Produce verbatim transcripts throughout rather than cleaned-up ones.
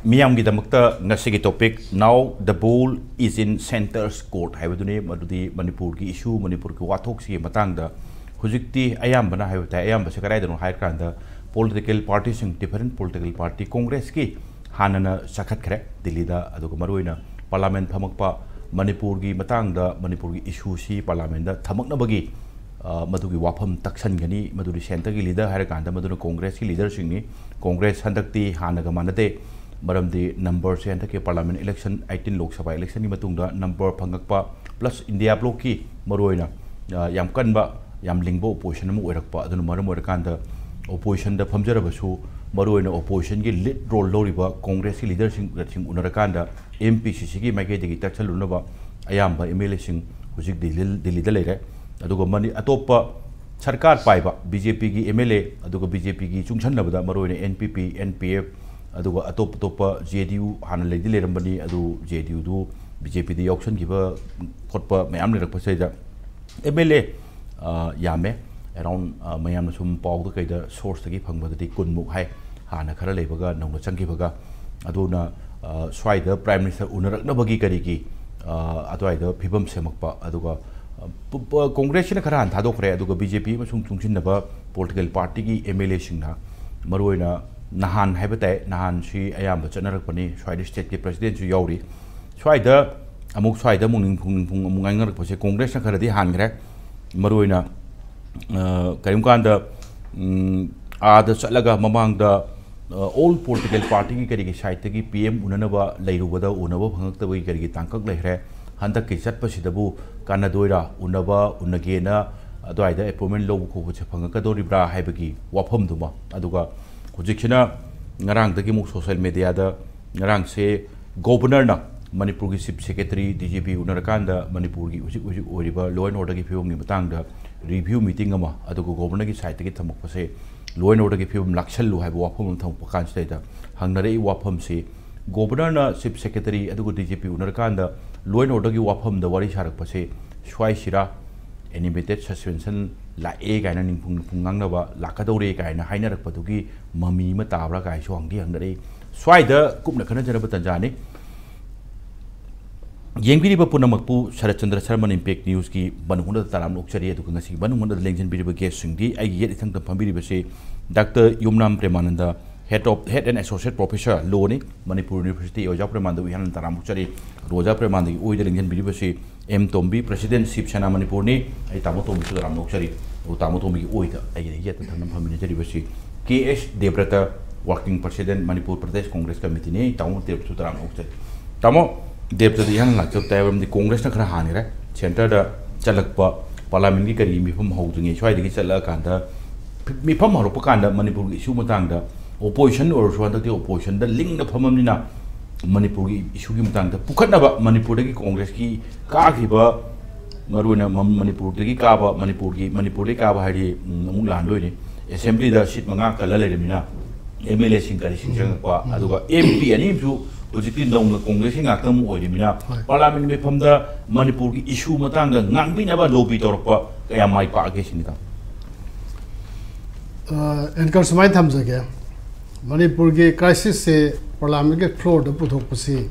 ꯃꯤꯌꯥꯝꯒꯤꯗꯃꯛꯇ ꯉꯁꯤꯒꯤ topic, "Now the ball is in centre's court" ꯍꯥꯏꯕꯗꯨꯅꯤ꯫ ꯃꯗꯨꯗꯤ ꯃꯅꯤꯄꯨꯔꯒꯤ issue, ꯃꯅꯤꯄꯨꯔꯒꯤ ꯋꯥꯊꯣꯛꯁꯤꯒꯤ ꯃꯇꯥꯡꯗ ꯍꯧꯖꯤꯛꯇꯤ ꯑꯌꯥꯝꯕꯅ ꯍꯥꯏꯕ ꯇꯥꯏ, ꯑꯌꯥꯝꯕꯁꯦ ꯀꯗꯥꯏꯗꯅꯣ ꯍꯥꯏꯔꯀꯥꯟꯗ political partyꯁꯤꯡ, different political party, Congressꯀꯤ ꯍꯥꯟꯅꯅ ꯆꯥꯈꯠꯈ꯭ꯔꯦ ꯗꯤꯜꯂꯤꯗ, ꯑꯗꯨꯒ ꯃꯔꯨꯑꯣꯏꯅ parliament ꯐꯝꯃꯛꯄ, ꯃꯅꯤꯄꯨꯔꯒꯤ ꯃꯇꯥꯡꯗ, ꯃꯅꯤꯄꯨꯔꯒꯤ issueꯁꯤ parliamentꯇ ꯊꯝꯃꯛꯅꯕꯒꯤ, ꯑ, ꯃꯗꯨꯒꯤ ꯋꯥꯐꯝ ꯇꯛꯁꯟꯒꯅꯤ꯫ ꯃꯗꯨꯗꯤ centreꯒꯤ leader ꯍꯥꯏꯔꯀꯥꯟꯗ ꯃꯗꯨꯅ Congressꯀꯤ leaderꯁꯤꯡꯅꯤ꯫ Congress ꯍꯟꯗꯛꯇꯤ ꯍꯥꯟꯅꯒ ꯃꯥꯟꯅꯗꯦ, ꯃꯔꯝꯗꯤ numberꯁꯦ ꯍꯟꯗꯛꯀꯤ parliament election, eighteen Lok Sabha electionꯒꯤ ꯃꯇꯨꯡꯗ number ꯐꯪꯉꯛꯄ, plus India blocꯀꯤ ꯃꯔꯨꯑꯣꯏꯅ, ꯑ, ꯌꯥꯝ ꯀꯟꯕ, ꯌꯥꯝ ꯂꯤꯡꯕ opposition ꯑꯃ ꯑꯣꯏꯔꯛꯄ, ꯑꯗꯨꯅ ꯃꯔꯝ ꯑꯣꯏꯔꯀꯥꯟꯗ oppositionꯗ ꯐꯝꯖꯔꯕꯁꯨ, ꯃꯔꯨꯑꯣꯏꯅ oppositionꯒꯤ lead role ꯂꯧꯔꯤꯕ Congressꯀꯤ leaderꯁꯤꯡꯒ ꯎꯅꯔꯀꯥꯟꯗ MPCCꯒꯤ ꯃꯥꯏꯀꯩꯗꯒꯤ ꯇꯛꯁꯜꯂꯨꯅꯕ ꯑꯌꯥꯝꯕ MLAꯁꯤꯡ ꯍꯧꯖꯤꯛ ꯗꯤꯜꯂꯤ-, ꯗꯤꯜꯂꯤꯗ ꯂꯩꯔꯦ꯫ ꯑꯗꯨꯒ ꯃꯅꯤ-, ꯑꯇꯣꯞꯄ ꯁꯔꯀꯥꯔ ꯄꯥꯏꯕ BJPꯒꯤ MLA, ꯑꯗꯨꯒ BJPꯒꯤ ꯆꯨꯡꯁꯟꯅꯕꯗ ꯃꯔꯨꯑꯣꯏꯅ NPP, NPF, ꯑꯗꯨꯒ ꯑꯇꯣꯞ ꯑꯇꯣꯞꯄ JDU ꯍꯥꯟꯅ ꯂꯩꯗꯤ ꯂꯩꯔꯝꯕꯅꯤ, ꯑꯗꯨ JDUꯗꯨ BJPꯗ ꯌꯥꯎꯁꯟꯈꯤꯕ ꯈꯣꯠꯄ ꯃꯌꯥꯝ ꯂꯩꯔꯛꯄꯁꯤꯗ MLA, ꯑ, ꯌꯥꯝꯃꯦ, around, ꯑ, ꯃꯌꯥꯝꯅ ꯁꯨꯝ ꯄꯥꯎꯗ ꯀꯩꯗ sourceꯇꯒꯤ ꯐꯪꯕꯗꯗꯤ ꯀꯨꯟꯃꯨꯛ ꯍꯥꯏ, ꯍꯥꯟꯅ ꯈꯔ ꯂꯩꯕꯒ ꯅꯧꯅ ꯆꯪꯈꯤꯕꯒ꯫ ꯑꯗꯨꯅ, ꯑ, ꯁ꯭ꯋꯥꯏꯗ Prime Minister ꯎꯅꯔꯛꯅꯕꯒꯤ ꯀꯔꯤꯒꯤ, ꯑ, ꯑꯗꯨꯋꯥꯏꯗ ꯐꯤꯕꯝ ꯁꯦꯝꯃꯛꯄ, ꯑꯗꯨꯒ, ꯑ, ꯄ-, ꯄ-, Congressꯁꯤꯅ ꯈꯔ ꯍꯥꯟꯅ ꯊꯥꯗꯣꯛꯈ꯭ꯔꯦ, ꯑꯗꯨꯒ BJP ꯑꯃꯁꯨꯡ ꯆꯨꯡꯁꯤꯟꯅꯕ political partyꯒꯤ MLAꯁꯤꯡꯅ, ꯃꯔꯨꯑꯣꯏꯅ ꯅꯍꯥꯟ ꯍꯥꯏꯕ ꯇꯥꯏ, ꯅꯍꯥꯟꯁꯤ ꯑꯌꯥꯝꯕ ꯆꯠꯅꯔꯛꯄꯅꯤ, ꯁ꯭ꯋꯥꯏꯗ stateꯀꯤ presidentꯁꯨ ꯌꯥꯎꯔꯤ꯫ ꯁ꯭ꯋꯥꯏꯗ ꯑꯃꯨꯛ, ꯁ꯭ꯋꯥꯏꯗ ꯑꯃꯨꯛ ꯅꯤꯡꯐꯨꯡ ꯅꯤꯡꯐꯨꯡ ꯑꯃꯨꯛ ꯉꯥꯡꯅꯔꯛꯄꯁꯦ Congressꯅ ꯈꯔꯗꯤ ꯍꯥꯟꯈ꯭ꯔꯦ꯫ ꯃꯔꯨꯑꯣꯏꯅ, ꯑ, ꯀꯔꯤꯒꯨꯝꯕ ꯀꯥꯟꯗ, ꯎꯝ, ꯑꯥꯗ ꯆꯠꯂꯒ ꯃꯃꯥꯡꯗ, ꯑ, all political partyꯒꯤ ꯀꯔꯤꯒꯤ sideꯇꯒꯤ PM ꯎꯅꯅꯕ ꯂꯩꯔꯨꯕꯗ ꯎꯅꯕ ꯐꯪꯉꯛꯇꯕꯒꯤ ꯀꯔꯤꯒꯤ ꯇꯥꯡꯀꯛ ꯂꯩꯈ꯭ꯔꯦ꯫ ꯍꯟꯗꯛꯀꯤ ꯆꯠꯄꯁꯤꯗꯕꯨ ꯀꯥꯟꯅꯗꯣꯏꯔꯥ, ꯎꯅꯕ, ꯎꯅꯒꯦꯅ ꯑꯗꯨꯋꯥꯏꯗ appointment ꯂꯧꯕ ꯈꯣꯠꯄꯁꯦ ꯐꯪꯉꯛꯀꯗꯧꯔꯤꯕ꯭ꯔꯥ ꯍꯥꯏꯕꯒꯤ ꯋꯥꯐꯝꯗꯨꯃ꯫ ꯑꯗꯨꯒ ꯍꯧꯖꯤꯛꯁꯤꯅ ꯉꯔꯥꯡꯗꯒꯤ ꯑꯃꯨꯛ social mediaꯗ, ꯉꯔꯥꯡꯁꯦ Governorꯅ ꯃꯅꯤꯄꯨꯔꯒꯤ Chief Secretary, DGP ꯎꯅꯔꯀꯥꯟꯗ ꯃꯅꯤꯄꯨꯔꯒꯤ ꯍꯧꯖꯤꯛ ꯍꯧꯖꯤꯛ ꯑꯣꯏꯔꯤꯕ law and orderꯒꯤ ꯐꯤꯕꯝꯒꯤ ꯃꯇꯥꯡꯗ review meeting ꯑꯃ, ꯑꯗꯨꯒ Governorꯒꯤ sideꯇꯒꯤ ꯊꯝꯃꯛꯄꯁꯦ, law and orderꯒꯤ ꯐꯤꯕꯝ ꯂꯥꯛꯁꯜꯂꯨ ꯍꯥꯏꯕ ꯋꯥꯐꯝ ꯑꯃ ꯊꯝꯃꯛꯄ ꯀꯥꯟꯁꯤꯗꯩꯗ ꯍꯪꯅꯔꯛꯏ ꯋꯥꯐꯝꯁꯤ, Governorꯅ Chief Secretary ꯑꯗꯨꯒ DGP ꯎꯅꯔꯀꯥꯟꯗ law and orderꯒꯤ ꯋꯥꯐꯝꯗ ꯋꯥꯔꯤ ꯁꯥꯔꯛꯄꯁꯦ ꯁ꯭ꯋꯥꯏꯁꯤꯔꯥ, animated suspension ꯂꯥꯛꯑꯦ ꯀꯥꯏꯅ ꯅꯤꯡꯐꯨꯡ ꯅꯤꯡꯐꯨꯡ ꯉꯥꯡꯅꯕ ꯂꯥꯛꯀꯗꯧꯔꯦ ꯀꯥꯏꯅ ꯍꯥꯏꯅꯔꯛꯄꯗꯨꯒꯤ ꯃꯃꯤ ꯑꯃ ꯇꯥꯕ꯭ꯔꯥ ꯀꯥꯏꯁꯨ ꯍꯪꯗꯤ ꯍꯪꯅꯔꯛꯏ꯫ ꯁ꯭ꯋꯥꯏꯗ ꯀꯨꯞꯅ ꯈꯟꯅꯖꯅꯕ ꯇꯥꯟꯖꯥꯅꯤ꯫ ꯌꯦꯡꯕꯤꯔꯤꯕ ꯄꯨꯝꯅꯃꯛꯄꯨ ꯁꯔꯠ ꯆꯟꯗ꯭ꯔ ꯁꯔꯃꯟ ꯏꯝꯄꯦꯛ ꯅ꯭ꯌꯨꯁꯀꯤ ꯃꯅꯨꯡ ꯍꯨꯠꯅꯗ ꯇꯔꯥꯝꯅ ꯑꯣꯛꯆꯔꯤ꯫ ꯑꯗꯨꯒ ꯉꯁꯤꯒꯤ ꯃꯅꯨꯡ ꯍꯨꯠꯅꯗ ꯂꯦꯡꯁꯤꯟꯕꯤꯔꯤꯕ ꯒꯦꯁꯁꯤꯡꯗꯤ ꯑꯩꯒꯤ ꯌꯦꯠ ꯏꯊꯪꯗ ꯐꯝꯕꯤꯔꯤꯕꯁꯤ doctor Yumnam Premananda, Head of, Head and Associate Professor Lawꯅꯤ, ꯃꯅꯤꯄꯨꯔ ꯌꯨꯅꯤꯚꯔꯁꯤꯇꯤ꯫ ꯑꯣꯖꯥ ꯄ꯭ꯔꯦꯃꯥꯅꯟꯗꯕꯨ ꯏꯍꯥꯟ ꯍꯥꯟꯅ ꯇꯔꯥꯝꯅ ꯑꯣꯛꯆꯔꯤ꯫ ꯑꯗꯣ ꯑꯣꯖꯥ ꯄ꯭ꯔꯦꯃꯥꯅꯟꯗꯒꯤ ꯑꯣꯏꯗ ꯂꯦꯡꯁꯤꯟꯕꯤꯔꯤꯕꯁꯤ ꯑꯦꯝ ꯇꯣꯝꯕꯤ, President ꯁꯤꯕ ꯁꯦꯅꯥ ꯃꯅꯤꯄꯨꯔꯅꯤ꯫ ꯑꯩ ꯇꯥꯃꯣ ꯇꯣꯝꯕꯤꯁꯨ ꯇꯔꯥꯝꯅ ꯑꯣꯛꯆꯔꯤ꯫ ꯑꯗꯣ ꯇꯥꯃꯣ ꯇꯣꯝꯕꯤꯒꯤ ꯑꯣꯏꯗ ꯑꯩꯒꯤ ꯌꯦꯠꯇ ꯊꯪꯅ ꯐꯝꯃꯤꯟꯅꯖꯔꯤꯕꯁꯤ ꯀꯦ ꯑꯦꯁ ꯗꯦꯕ꯭ꯔꯇ, Working President ꯃꯅꯤꯄꯨꯔ ꯄ꯭ꯔꯗꯦꯁ ꯀꯣꯡꯒ꯭ꯔꯦꯁ ꯀꯃꯤꯇꯤꯅꯤ꯫ ꯑꯩ ꯇꯥꯃꯣ ꯗꯦꯕ꯭ꯔꯇꯁꯨ ꯇꯔꯥꯝꯅ ꯑꯣꯛꯆꯔꯤ꯫ ꯇꯥꯃꯣ ꯗꯦꯕ꯭ꯔꯇꯗ ꯏꯍꯥꯟ ꯂꯥꯛꯆꯕ ꯇꯥꯏ, ꯃꯔꯝꯗꯤ ꯀꯣꯡꯒ꯭ꯔꯦꯁꯅ ꯈꯔ ꯍꯥꯟꯈ꯭ꯔꯦ꯫ ꯁꯦꯟꯇꯔꯗ ꯆꯠꯂꯛꯄ, ꯄꯥꯔꯂꯥꯃꯦꯟꯒꯤ ꯀꯔꯤꯒꯤ ꯃꯤꯐꯝ ꯍꯧꯗ꯭ꯔꯤꯉꯩ ꯁ꯭ꯋꯥꯏꯗꯒꯤ ꯆꯠꯂꯛꯑꯀꯥꯟꯗ, ꯃꯤꯐꯝ ꯍꯧꯔꯛꯄ ꯀꯥꯟꯗ ꯃꯅꯤꯄꯨꯔꯒꯤ ꯏꯁꯨ ꯃꯇꯥꯡꯗ ꯑꯣꯄꯣꯖꯤꯁꯟ ꯑꯣꯏꯔꯁꯨ ꯍꯟꯗꯛꯇꯤ ꯑꯣꯄꯣꯖꯤꯁꯟꯗ ꯂꯤꯡꯅ ꯐꯝꯃꯕꯅꯤꯅ ꯃꯅꯤꯄꯨꯔꯒꯤ ꯏꯁꯨꯒꯤ ꯃꯇꯥꯡꯗ ꯄꯨꯈꯠꯅꯕ, ꯃꯅꯤꯄꯨꯔꯗꯒꯤ ꯀꯣꯡꯒ꯭ꯔꯦꯁꯀꯤ ꯀꯥꯈꯤꯕ, ꯃꯔꯨꯑꯣꯏꯅ ꯃ-, ꯃꯅꯤꯄꯨꯔꯗꯒꯤ ꯀꯥꯕ, ꯃꯅꯤꯄꯨꯔꯒꯤ, ꯃꯅꯤꯄꯨꯔꯗꯒꯤ ꯀꯥꯕ ꯍꯥꯏꯗꯤ, ꯎꯝ, ꯑꯃꯨꯛ ꯂꯥꯟꯗꯣꯏꯅꯤ꯫ ꯑꯦꯁꯦꯝꯕ꯭ꯂꯤꯗ ꯁꯤꯠ ꯃꯉꯥ ꯀꯜꯂ ꯂꯩꯔꯕꯅꯤꯅ ꯑꯦꯝ ꯑꯦꯜ ꯑꯦꯁꯤꯡ ꯀꯔꯤꯁꯤꯡ ꯆꯪꯉꯛꯄ, ꯑꯗꯨꯒ ꯑꯦꯝ ꯄꯤ ꯑꯅꯤ ꯑꯃꯁꯨ ꯍꯧꯖꯤꯛꯇꯤ ꯅꯧꯅ ꯀꯣꯡꯒ꯭ꯔꯦꯁꯀꯤ ꯉꯥꯛꯇ ꯑꯃꯨꯛ ꯑꯣꯏꯔꯤꯕꯅꯤꯅ ꯍꯣꯏ꯫ ꯄꯥꯔꯂꯥꯃꯦꯟ ꯃꯤꯐꯝꯗ ꯃꯅꯤꯄꯨꯔꯒꯤ ꯏꯁꯨ ꯃꯇꯥꯡꯗ ꯉꯥꯡꯕꯤꯅꯕ ꯂꯣꯕꯤ ꯇꯧꯔꯛꯄ ꯀꯌꯥꯝ ꯃꯥꯏ ꯄꯥꯛꯑꯒꯦ ꯁꯤꯅꯤ, ꯇꯥꯃꯣ? ꯑ, ꯑꯦꯡꯀꯔ, ꯁꯨꯃꯥꯏꯅ ꯊꯝꯖꯒꯦ, ꯃꯅꯤꯄꯨꯔꯒꯤ ꯀ꯭ꯔꯥꯏꯁꯤꯁꯁꯦ ꯄꯥꯔꯂꯥꯃꯦꯟꯒꯤ ꯐ꯭ꯂꯣꯔꯗ ꯄꯨꯊꯣꯛꯄꯁꯤ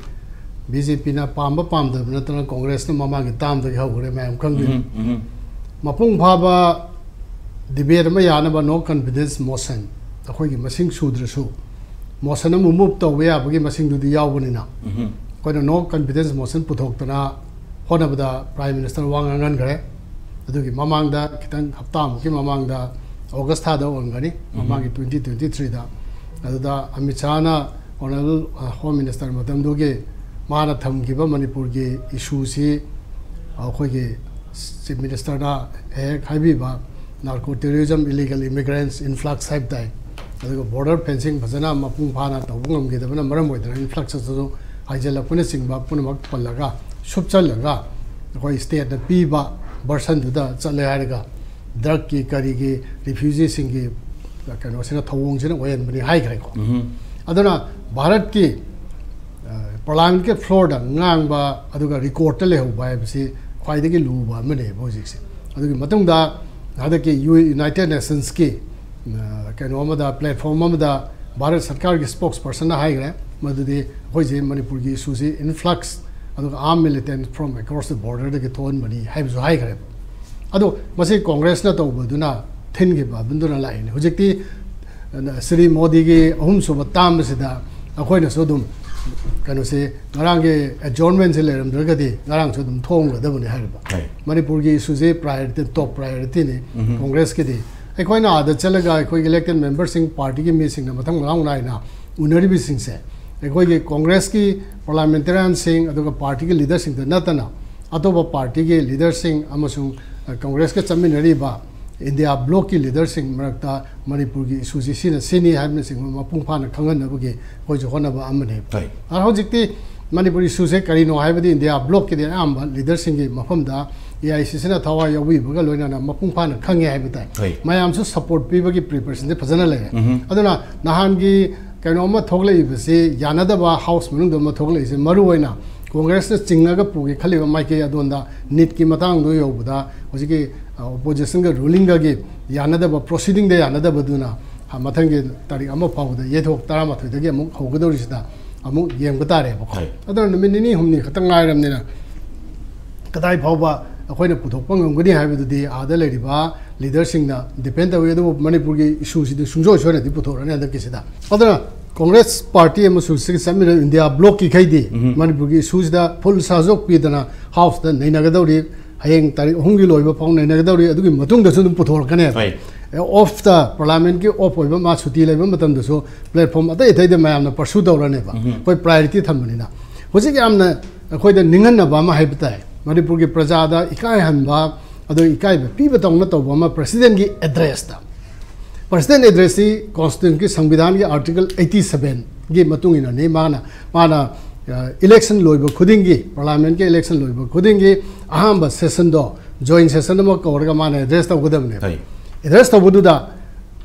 ꯕꯤ ꯖꯦ ꯄꯤꯅ ꯄꯥꯝꯕ ꯄꯥꯝꯗꯕ ꯅꯠꯇꯅ ꯀꯣꯡꯒ꯭ꯔꯦꯁꯅ ꯃꯃꯥꯡꯒꯤ ꯇꯥꯝꯗꯒꯤ ꯍꯧꯈ꯭ꯔꯦ, ꯃꯌꯥꯝ ꯈꯪꯗꯣꯏꯅꯤ꯫ ꯎꯝ, ꯎꯝ꯫ ꯃꯄꯨꯡ ꯐꯥꯕ ꯗꯤꯕꯦꯠ ꯑꯃ ꯌꯥꯅꯕ no confidence motion, ꯑꯩꯈꯣꯏꯒꯤ ꯃꯁꯤꯡ ꯁꯨꯗ꯭ꯔꯁꯨ motion ꯑꯃ move ꯇꯧꯕ ꯌꯥꯕꯒꯤ ꯃꯁꯤꯡꯗꯨꯗꯤ ꯌꯥꯎꯕꯅꯤꯅ, ꯎꯝ꯫ ꯑꯩꯈꯣꯏꯅ no confidence motion ꯄꯨꯊꯣꯛꯇꯅ ꯍꯣꯠꯅꯕꯗ ꯄ꯭ꯔꯥꯏꯝ ꯃꯤꯅꯤꯁꯇꯔ ꯋꯥ ꯉꯥꯡꯍꯟꯈ꯭ꯔꯦ꯫ ꯑꯗꯨꯒꯤ ꯃꯃꯥꯡꯗ, ꯈꯤꯇꯪ ꯍꯞꯇꯥꯃꯨꯛꯀꯤ ꯃꯃꯥꯡꯗ, ꯑꯣꯒꯁ ꯊꯥꯗ ꯑꯣꯏꯔꯝꯒꯅꯤ, ꯎꯝ꯫ ꯃꯃꯥꯡꯒꯤ ꯇ꯭ꯋꯦꯟꯇꯤ ꯇ꯭ꯋꯦꯟꯇꯤ ꯊ꯭ꯔꯤꯗ, ꯑꯗꯨꯗ ꯑꯃꯤꯠ ꯁꯥꯍꯅ ꯑꯣꯅꯔꯦꯕꯜ, ꯑ, ꯍꯣꯝ ꯃꯤꯅꯤꯁꯇꯔ ꯃꯇꯝꯗꯨꯒꯤ ꯃꯥꯅ ꯊꯝꯈꯤꯕ ꯃꯅꯤꯄꯨꯔꯒꯤ ꯏꯁꯨꯁꯤ ꯑꯩꯈꯣꯏꯒꯤ ꯆꯤꯐ ꯃꯤꯅꯤꯁꯇꯔꯅ ꯍꯦꯛ ꯍꯦꯛ ꯍꯥꯏꯕꯤꯕ narco terrorism, illegal immigrants influx ꯍꯥꯏꯕ ꯇꯥꯏ, ꯑꯗꯨꯒ ꯕꯣꯔꯗꯔ ꯐꯦꯟꯁꯤꯡ ꯐꯖꯅ ꯃꯄꯨꯡ ꯐꯥꯅ ꯇꯧꯕ ꯉꯝꯈꯤꯗꯕꯅ ꯃꯔꯝ ꯑꯣꯏꯗꯅ influx ꯑꯗꯨ ꯍꯥꯏꯖꯤꯜꯂꯛꯄꯅꯆꯤꯡꯕ ꯄꯨꯝꯅꯃꯛ ꯄꯜꯂꯒ, ꯁꯨꯞꯆꯜꯂꯒ, ꯑꯩꯈꯣꯏ ꯁ꯭ꯇꯦꯠꯅ ꯄꯤꯕ ꯚꯔꯁꯟꯗꯨꯗ ꯆꯠꯂꯦ ꯍꯥꯏꯔꯒ, ꯗ꯭ꯔꯒꯀꯤ ꯀꯔꯤꯒꯤ, ꯔꯤꯐ꯭ꯌꯨꯖꯤꯁꯤꯡꯒꯤ ꯀꯩꯅꯣꯁꯤꯅ, ꯊꯧꯑꯣꯡꯁꯤꯅ ꯑꯣꯏꯍꯟꯕꯅꯤ ꯍꯥꯏꯈ꯭ꯔꯦꯀꯣ꯫ ꯎꯝ꯫ ꯑꯗꯨꯅ ꯚꯥꯔꯠꯀꯤ, ꯑ, ꯄꯥꯔꯂꯥꯃꯦꯟꯠꯀꯤ ꯐ꯭ꯂꯣꯔꯗ ꯉꯥꯡꯕ ꯑꯗꯨꯒ ꯔꯦꯀꯣꯔꯗꯇ ꯂꯩꯍꯧꯕ ꯍꯥꯏꯕꯁꯤ ꯈ꯭ꯋꯥꯏꯗꯒꯤ ꯂꯨꯕ ꯑꯃꯅꯦꯕ ꯍꯧꯖꯤꯛꯁꯦ꯫ ꯑꯗꯨꯒꯤ ꯃꯇꯨꯡꯗ ꯍꯟꯗꯛꯀꯤ ꯌꯨ-, ꯌꯨꯅꯥꯏꯇꯦꯠ ꯅꯦꯁꯟꯁꯀꯤ, ꯑ, ꯀꯩꯅꯣ ꯑꯃꯗ, ꯄ꯭ꯂꯦꯠꯐꯣꯝ ꯑꯃꯗ ꯚꯥꯔꯠ ꯁꯔꯀꯥꯔꯒꯤ ꯁ꯭ꯄꯣꯛꯁ ꯄꯔꯁꯟꯅ ꯍꯥꯏꯈ꯭ꯔꯦ, ꯃꯗꯨꯗꯤ ꯑꯩꯈꯣꯏꯁꯦ ꯃꯅꯤꯄꯨꯔꯒꯤ ꯏꯁꯨꯁꯤ influx ꯑꯗꯨꯒ armed militant from across the borderꯗꯒꯤ ꯊꯣꯛꯍꯟꯕꯅꯤ ꯍꯥꯏꯕꯁꯨ ꯍꯥꯏꯈ꯭ꯔꯦꯕ꯫ ꯑꯗꯣ ꯃꯁꯤ ꯀꯣꯡꯒ꯭ꯔꯦꯁꯅ ꯇꯧꯕꯗꯨꯅ ꯊꯤꯟꯈꯤꯕ ꯑꯗꯨꯗꯨꯅ ꯂꯥꯛꯏꯅꯤ꯫ ꯍꯧꯖꯤꯛꯇꯤ ꯁ꯭ꯔꯤ ꯃꯣꯗꯤꯒꯤ ꯑꯍꯨꯝꯁꯨꯕ ꯇꯥꯝ ꯑꯁꯤꯗ ꯑꯩꯈꯣꯏꯅꯁꯨ ꯑꯗꯨꯝ ꯀꯩꯅꯣꯁꯤ, ꯉꯔꯥꯡꯒꯤ adjournmentꯁꯤ ꯂꯩꯔꯝꯗ꯭ꯔꯒꯗꯤ ꯉꯔꯥꯡꯁꯨ ꯑꯗꯨꯝ ꯊꯣꯛꯑꯝꯒꯗꯕꯅꯤ ꯍꯥꯏꯔꯤꯕ꯫ ꯃꯅꯤꯄꯨꯔꯒꯤ ꯏꯁꯨꯁꯤ priority, top priorityꯅꯤ ꯀꯣꯡꯒ꯭ꯔꯦꯁꯀꯤꯗꯤ꯫ ꯑꯩꯈꯣꯏꯅ ꯑꯥꯗ ꯆꯠꯂꯒ ꯑꯩꯈꯣꯏꯒꯤ elected memberꯁꯤꯡ, ꯄꯥꯔꯇꯤꯒꯤ ꯃꯤꯁꯤꯡꯅ ꯃꯊꯪ ꯃꯅꯥꯎ ꯅꯥꯏꯅ ꯎꯅꯔꯤꯕꯁꯤꯡꯁꯦ, ꯑꯩꯈꯣꯏꯒꯤ ꯀꯣꯡꯒ꯭ꯔꯦꯁꯀꯤ parliamentarianꯁꯤꯡ ꯑꯗꯨꯒ ꯄꯥꯔꯇꯤꯒꯤ ꯂꯤꯗꯔꯁꯤꯡꯗ ꯅꯠꯇꯅ ꯑꯇꯣꯞꯄ ꯄꯥꯔꯇꯤꯒꯤ ꯂꯤꯗꯔꯁꯤꯡ ꯑꯃꯁꯨꯡ, ꯑ, ꯀꯣꯡꯒ꯭ꯔꯦꯁꯀ ꯆꯠꯃꯤꯟꯅꯔꯤꯕ ꯏꯟꯗꯤꯌꯥ ꯕ꯭ꯂꯣꯛꯀꯤ ꯂꯤꯗꯔꯁꯤꯡ ꯃꯔꯛꯇ ꯃꯅꯤꯄꯨꯔꯒꯤ ꯏꯁꯨꯁꯤ ꯁꯤꯅ ꯁꯤꯅꯤ ꯍꯥꯏꯕꯅꯆꯤꯡꯕ ꯃꯄꯨꯡ ꯐꯥꯅ ꯈꯪꯍꯟꯅꯕꯒꯤ ꯑꯩꯈꯣꯏꯁꯨ ꯍꯣꯠꯅꯕ ꯑꯃꯅꯤ꯫ ꯑ, ꯍꯧꯖꯤꯛꯇꯤ ꯃꯅꯤꯄꯨꯔ ꯏꯁꯨꯁꯦ ꯀꯔꯤꯅꯣ ꯍꯥꯏꯕꯗꯤ ꯏꯟꯗꯤꯌꯥ ꯕ꯭ꯂꯣꯛꯀꯤꯗꯤ ꯑꯌꯥꯝꯕ ꯂꯤꯗꯔꯁꯤꯡꯒꯤ ꯃꯐꯝꯗ AICCꯅ ꯊꯋꯥꯏ ꯌꯥꯎꯕꯤꯕꯒ ꯂꯣꯏꯅꯅ ꯃꯄꯨꯡ ꯐꯥꯅ ꯈꯪꯉꯦ ꯍꯥꯏꯕ ꯇꯥꯏ꯫ ꯃꯌꯥꯝꯁꯨ support ꯄꯤꯕꯒꯤ preparation ꯐꯖꯅ ꯂꯩꯔꯦ꯫ ꯑꯗꯨꯅ ꯅꯍꯥꯟꯒꯤ ꯀꯩꯅꯣ ꯑꯃ ꯊꯣꯛꯂꯛꯏꯕꯁꯤ, ꯌꯥꯅꯗꯕ ꯍꯥꯎꯁ ꯃꯅꯨꯡꯗ ꯑꯃ ꯊꯣꯛꯂꯛꯏꯁꯦ, ꯃꯔꯨ ꯑꯣꯏꯅ ꯀꯣꯡꯒ꯭ꯔꯦꯁꯅ ꯆꯤꯡꯉꯒ ꯄꯨꯒꯦ ꯈꯜꯂꯤꯕ ꯃꯥꯏꯀꯩ ꯑꯗꯣꯝꯗ ꯅꯤꯠꯀꯤ ꯃꯇꯥꯡꯗꯣ ꯌꯧꯕꯗ ꯍꯧꯖꯤꯛꯀꯤ, ꯑ, oppositionꯒ rulingꯒꯒꯤ ꯌꯥꯅꯗꯕ, proceedingꯗ ꯌꯥꯅꯗꯕꯗꯨꯅ, ꯑ, ꯃꯊꯪꯒꯤ ꯇꯥꯔꯤꯛ ꯑꯃ ꯐꯥꯎꯕꯗ, ꯌꯩꯊꯣꯛ ꯇꯔꯥꯃꯥꯊꯣꯏꯗꯒꯤ ꯑꯃꯨꯛ ꯍꯧꯒꯗꯧꯔꯤꯁꯤꯗ ꯑꯃꯨꯛ ꯌꯦꯡꯕ ꯇꯥꯔꯦꯕꯀꯣ꯫ ꯑꯗꯨꯅ ꯅꯨꯃꯤꯠ ꯅꯤꯅꯤ ꯍꯨꯝꯅꯤ ꯈꯛꯇ ꯉꯥꯏꯔꯕꯅꯤꯅ ꯀꯗꯥꯏ ꯐꯥꯎꯕ ꯑꯩꯈꯣꯏꯅ ꯄꯨꯊꯣꯛꯄ ꯉꯝꯒꯅꯤ ꯍꯥꯏꯕꯗꯨꯗꯤ ꯑꯥꯗ ꯂꯩꯔꯤꯕ ꯂꯤꯗꯔꯁꯤꯡꯅ depend ꯇꯧꯏ꯫ ꯑꯗꯨꯕꯨ ꯃꯅꯤꯄꯨꯔꯒꯤ ꯏꯁꯨꯁꯤꯗꯤ ꯁꯨꯡꯁꯣꯏ ꯁꯣꯏꯗꯅꯗꯤ ꯄꯨꯊꯣꯛꯂꯅꯤ ꯍꯟꯗꯛꯀꯤꯁꯤꯗ꯫ ꯑꯗꯨꯅ ꯀꯣꯡꯒ꯭ꯔꯦꯁ ꯄꯥꯔꯇꯤ ꯑꯃꯁꯨꯡ ꯁꯤꯒ ꯆꯠꯃꯤꯟꯅꯔꯤꯕ ꯏꯟꯗꯤꯌꯥ ꯕ꯭ꯂꯣꯛꯀꯤ ꯈꯩꯗꯤ ꯃꯅꯤꯄꯨꯔꯒꯤ ꯏꯁꯨꯁꯤꯗ full ꯁꯥꯖꯣꯛ ꯄꯤꯗꯅ ꯍꯥꯎꯁꯇ ꯅꯩꯅꯒꯗꯧꯔꯤ꯫ ꯍꯌꯦꯡ ꯇꯥꯔꯤꯛ ꯑꯍꯨꯝꯒꯤ ꯂꯣꯏꯕ ꯐꯥꯎ ꯅꯩꯅꯒꯗꯧꯔꯤ꯫ ꯑꯗꯨꯒꯤ ꯃꯇꯨꯡꯗꯁꯨ ꯑꯗꯨꯝ ꯄꯨꯊꯣꯔꯛꯀꯅꯦꯕ꯫ ꯑꯣꯐꯇ, parliamentꯀꯤ off ꯑꯣꯏꯕ, ꯃꯥ ꯁꯨꯇꯤ ꯂꯩꯕ ꯃꯇꯝꯗꯁꯨ platform ꯑꯇꯩ ꯑꯇꯩꯗ ꯃꯌꯥꯝꯅ pursue ꯇꯧꯔꯅꯦꯕ꯫ ꯑꯩꯈꯣꯏ priority ꯊꯝꯕꯅꯤꯅ꯫ ꯍꯧꯖꯤꯛ ꯌꯥꯝꯅ ꯑꯩꯈꯣꯏꯗ ꯅꯤꯡꯍꯟꯅꯕ ꯑꯃ ꯍꯥꯏꯕ ꯇꯥꯏ꯫ ꯃꯅꯤꯄꯨꯔꯒꯤ ꯄ꯭ꯔꯖꯥꯗ ꯏꯀꯥꯏꯍꯟꯕ, ꯑꯗꯣ ꯏꯀꯥꯏꯕ ꯄꯤꯕ ꯇꯧꯅ ꯇꯧꯕ ꯑꯃ presidentꯀꯤ addressꯇ꯫ President addressꯁꯤ constitutionꯒꯤ, ꯁꯪꯕꯤꯙꯥꯟꯒꯤ article eighty sevenꯒꯤ ꯃꯇꯨꯡ ꯏꯟꯅꯅꯤ꯫ ꯃꯥꯅ, ꯃꯥꯅ, ꯑ, election ꯂꯣꯏꯕ ꯈꯨꯗꯤꯡꯒꯤ, parliamentꯀꯤ election ꯂꯣꯏꯕ ꯈꯨꯗꯤꯡꯒꯤ ꯑꯍꯥꯟꯕ sessionꯗꯣ joint session ꯑꯃ ꯀꯧꯔꯒ ꯃꯥꯅ address ꯇꯧꯒꯗꯕꯅꯦꯕ꯫ Address ꯇꯧꯕꯗꯨꯗ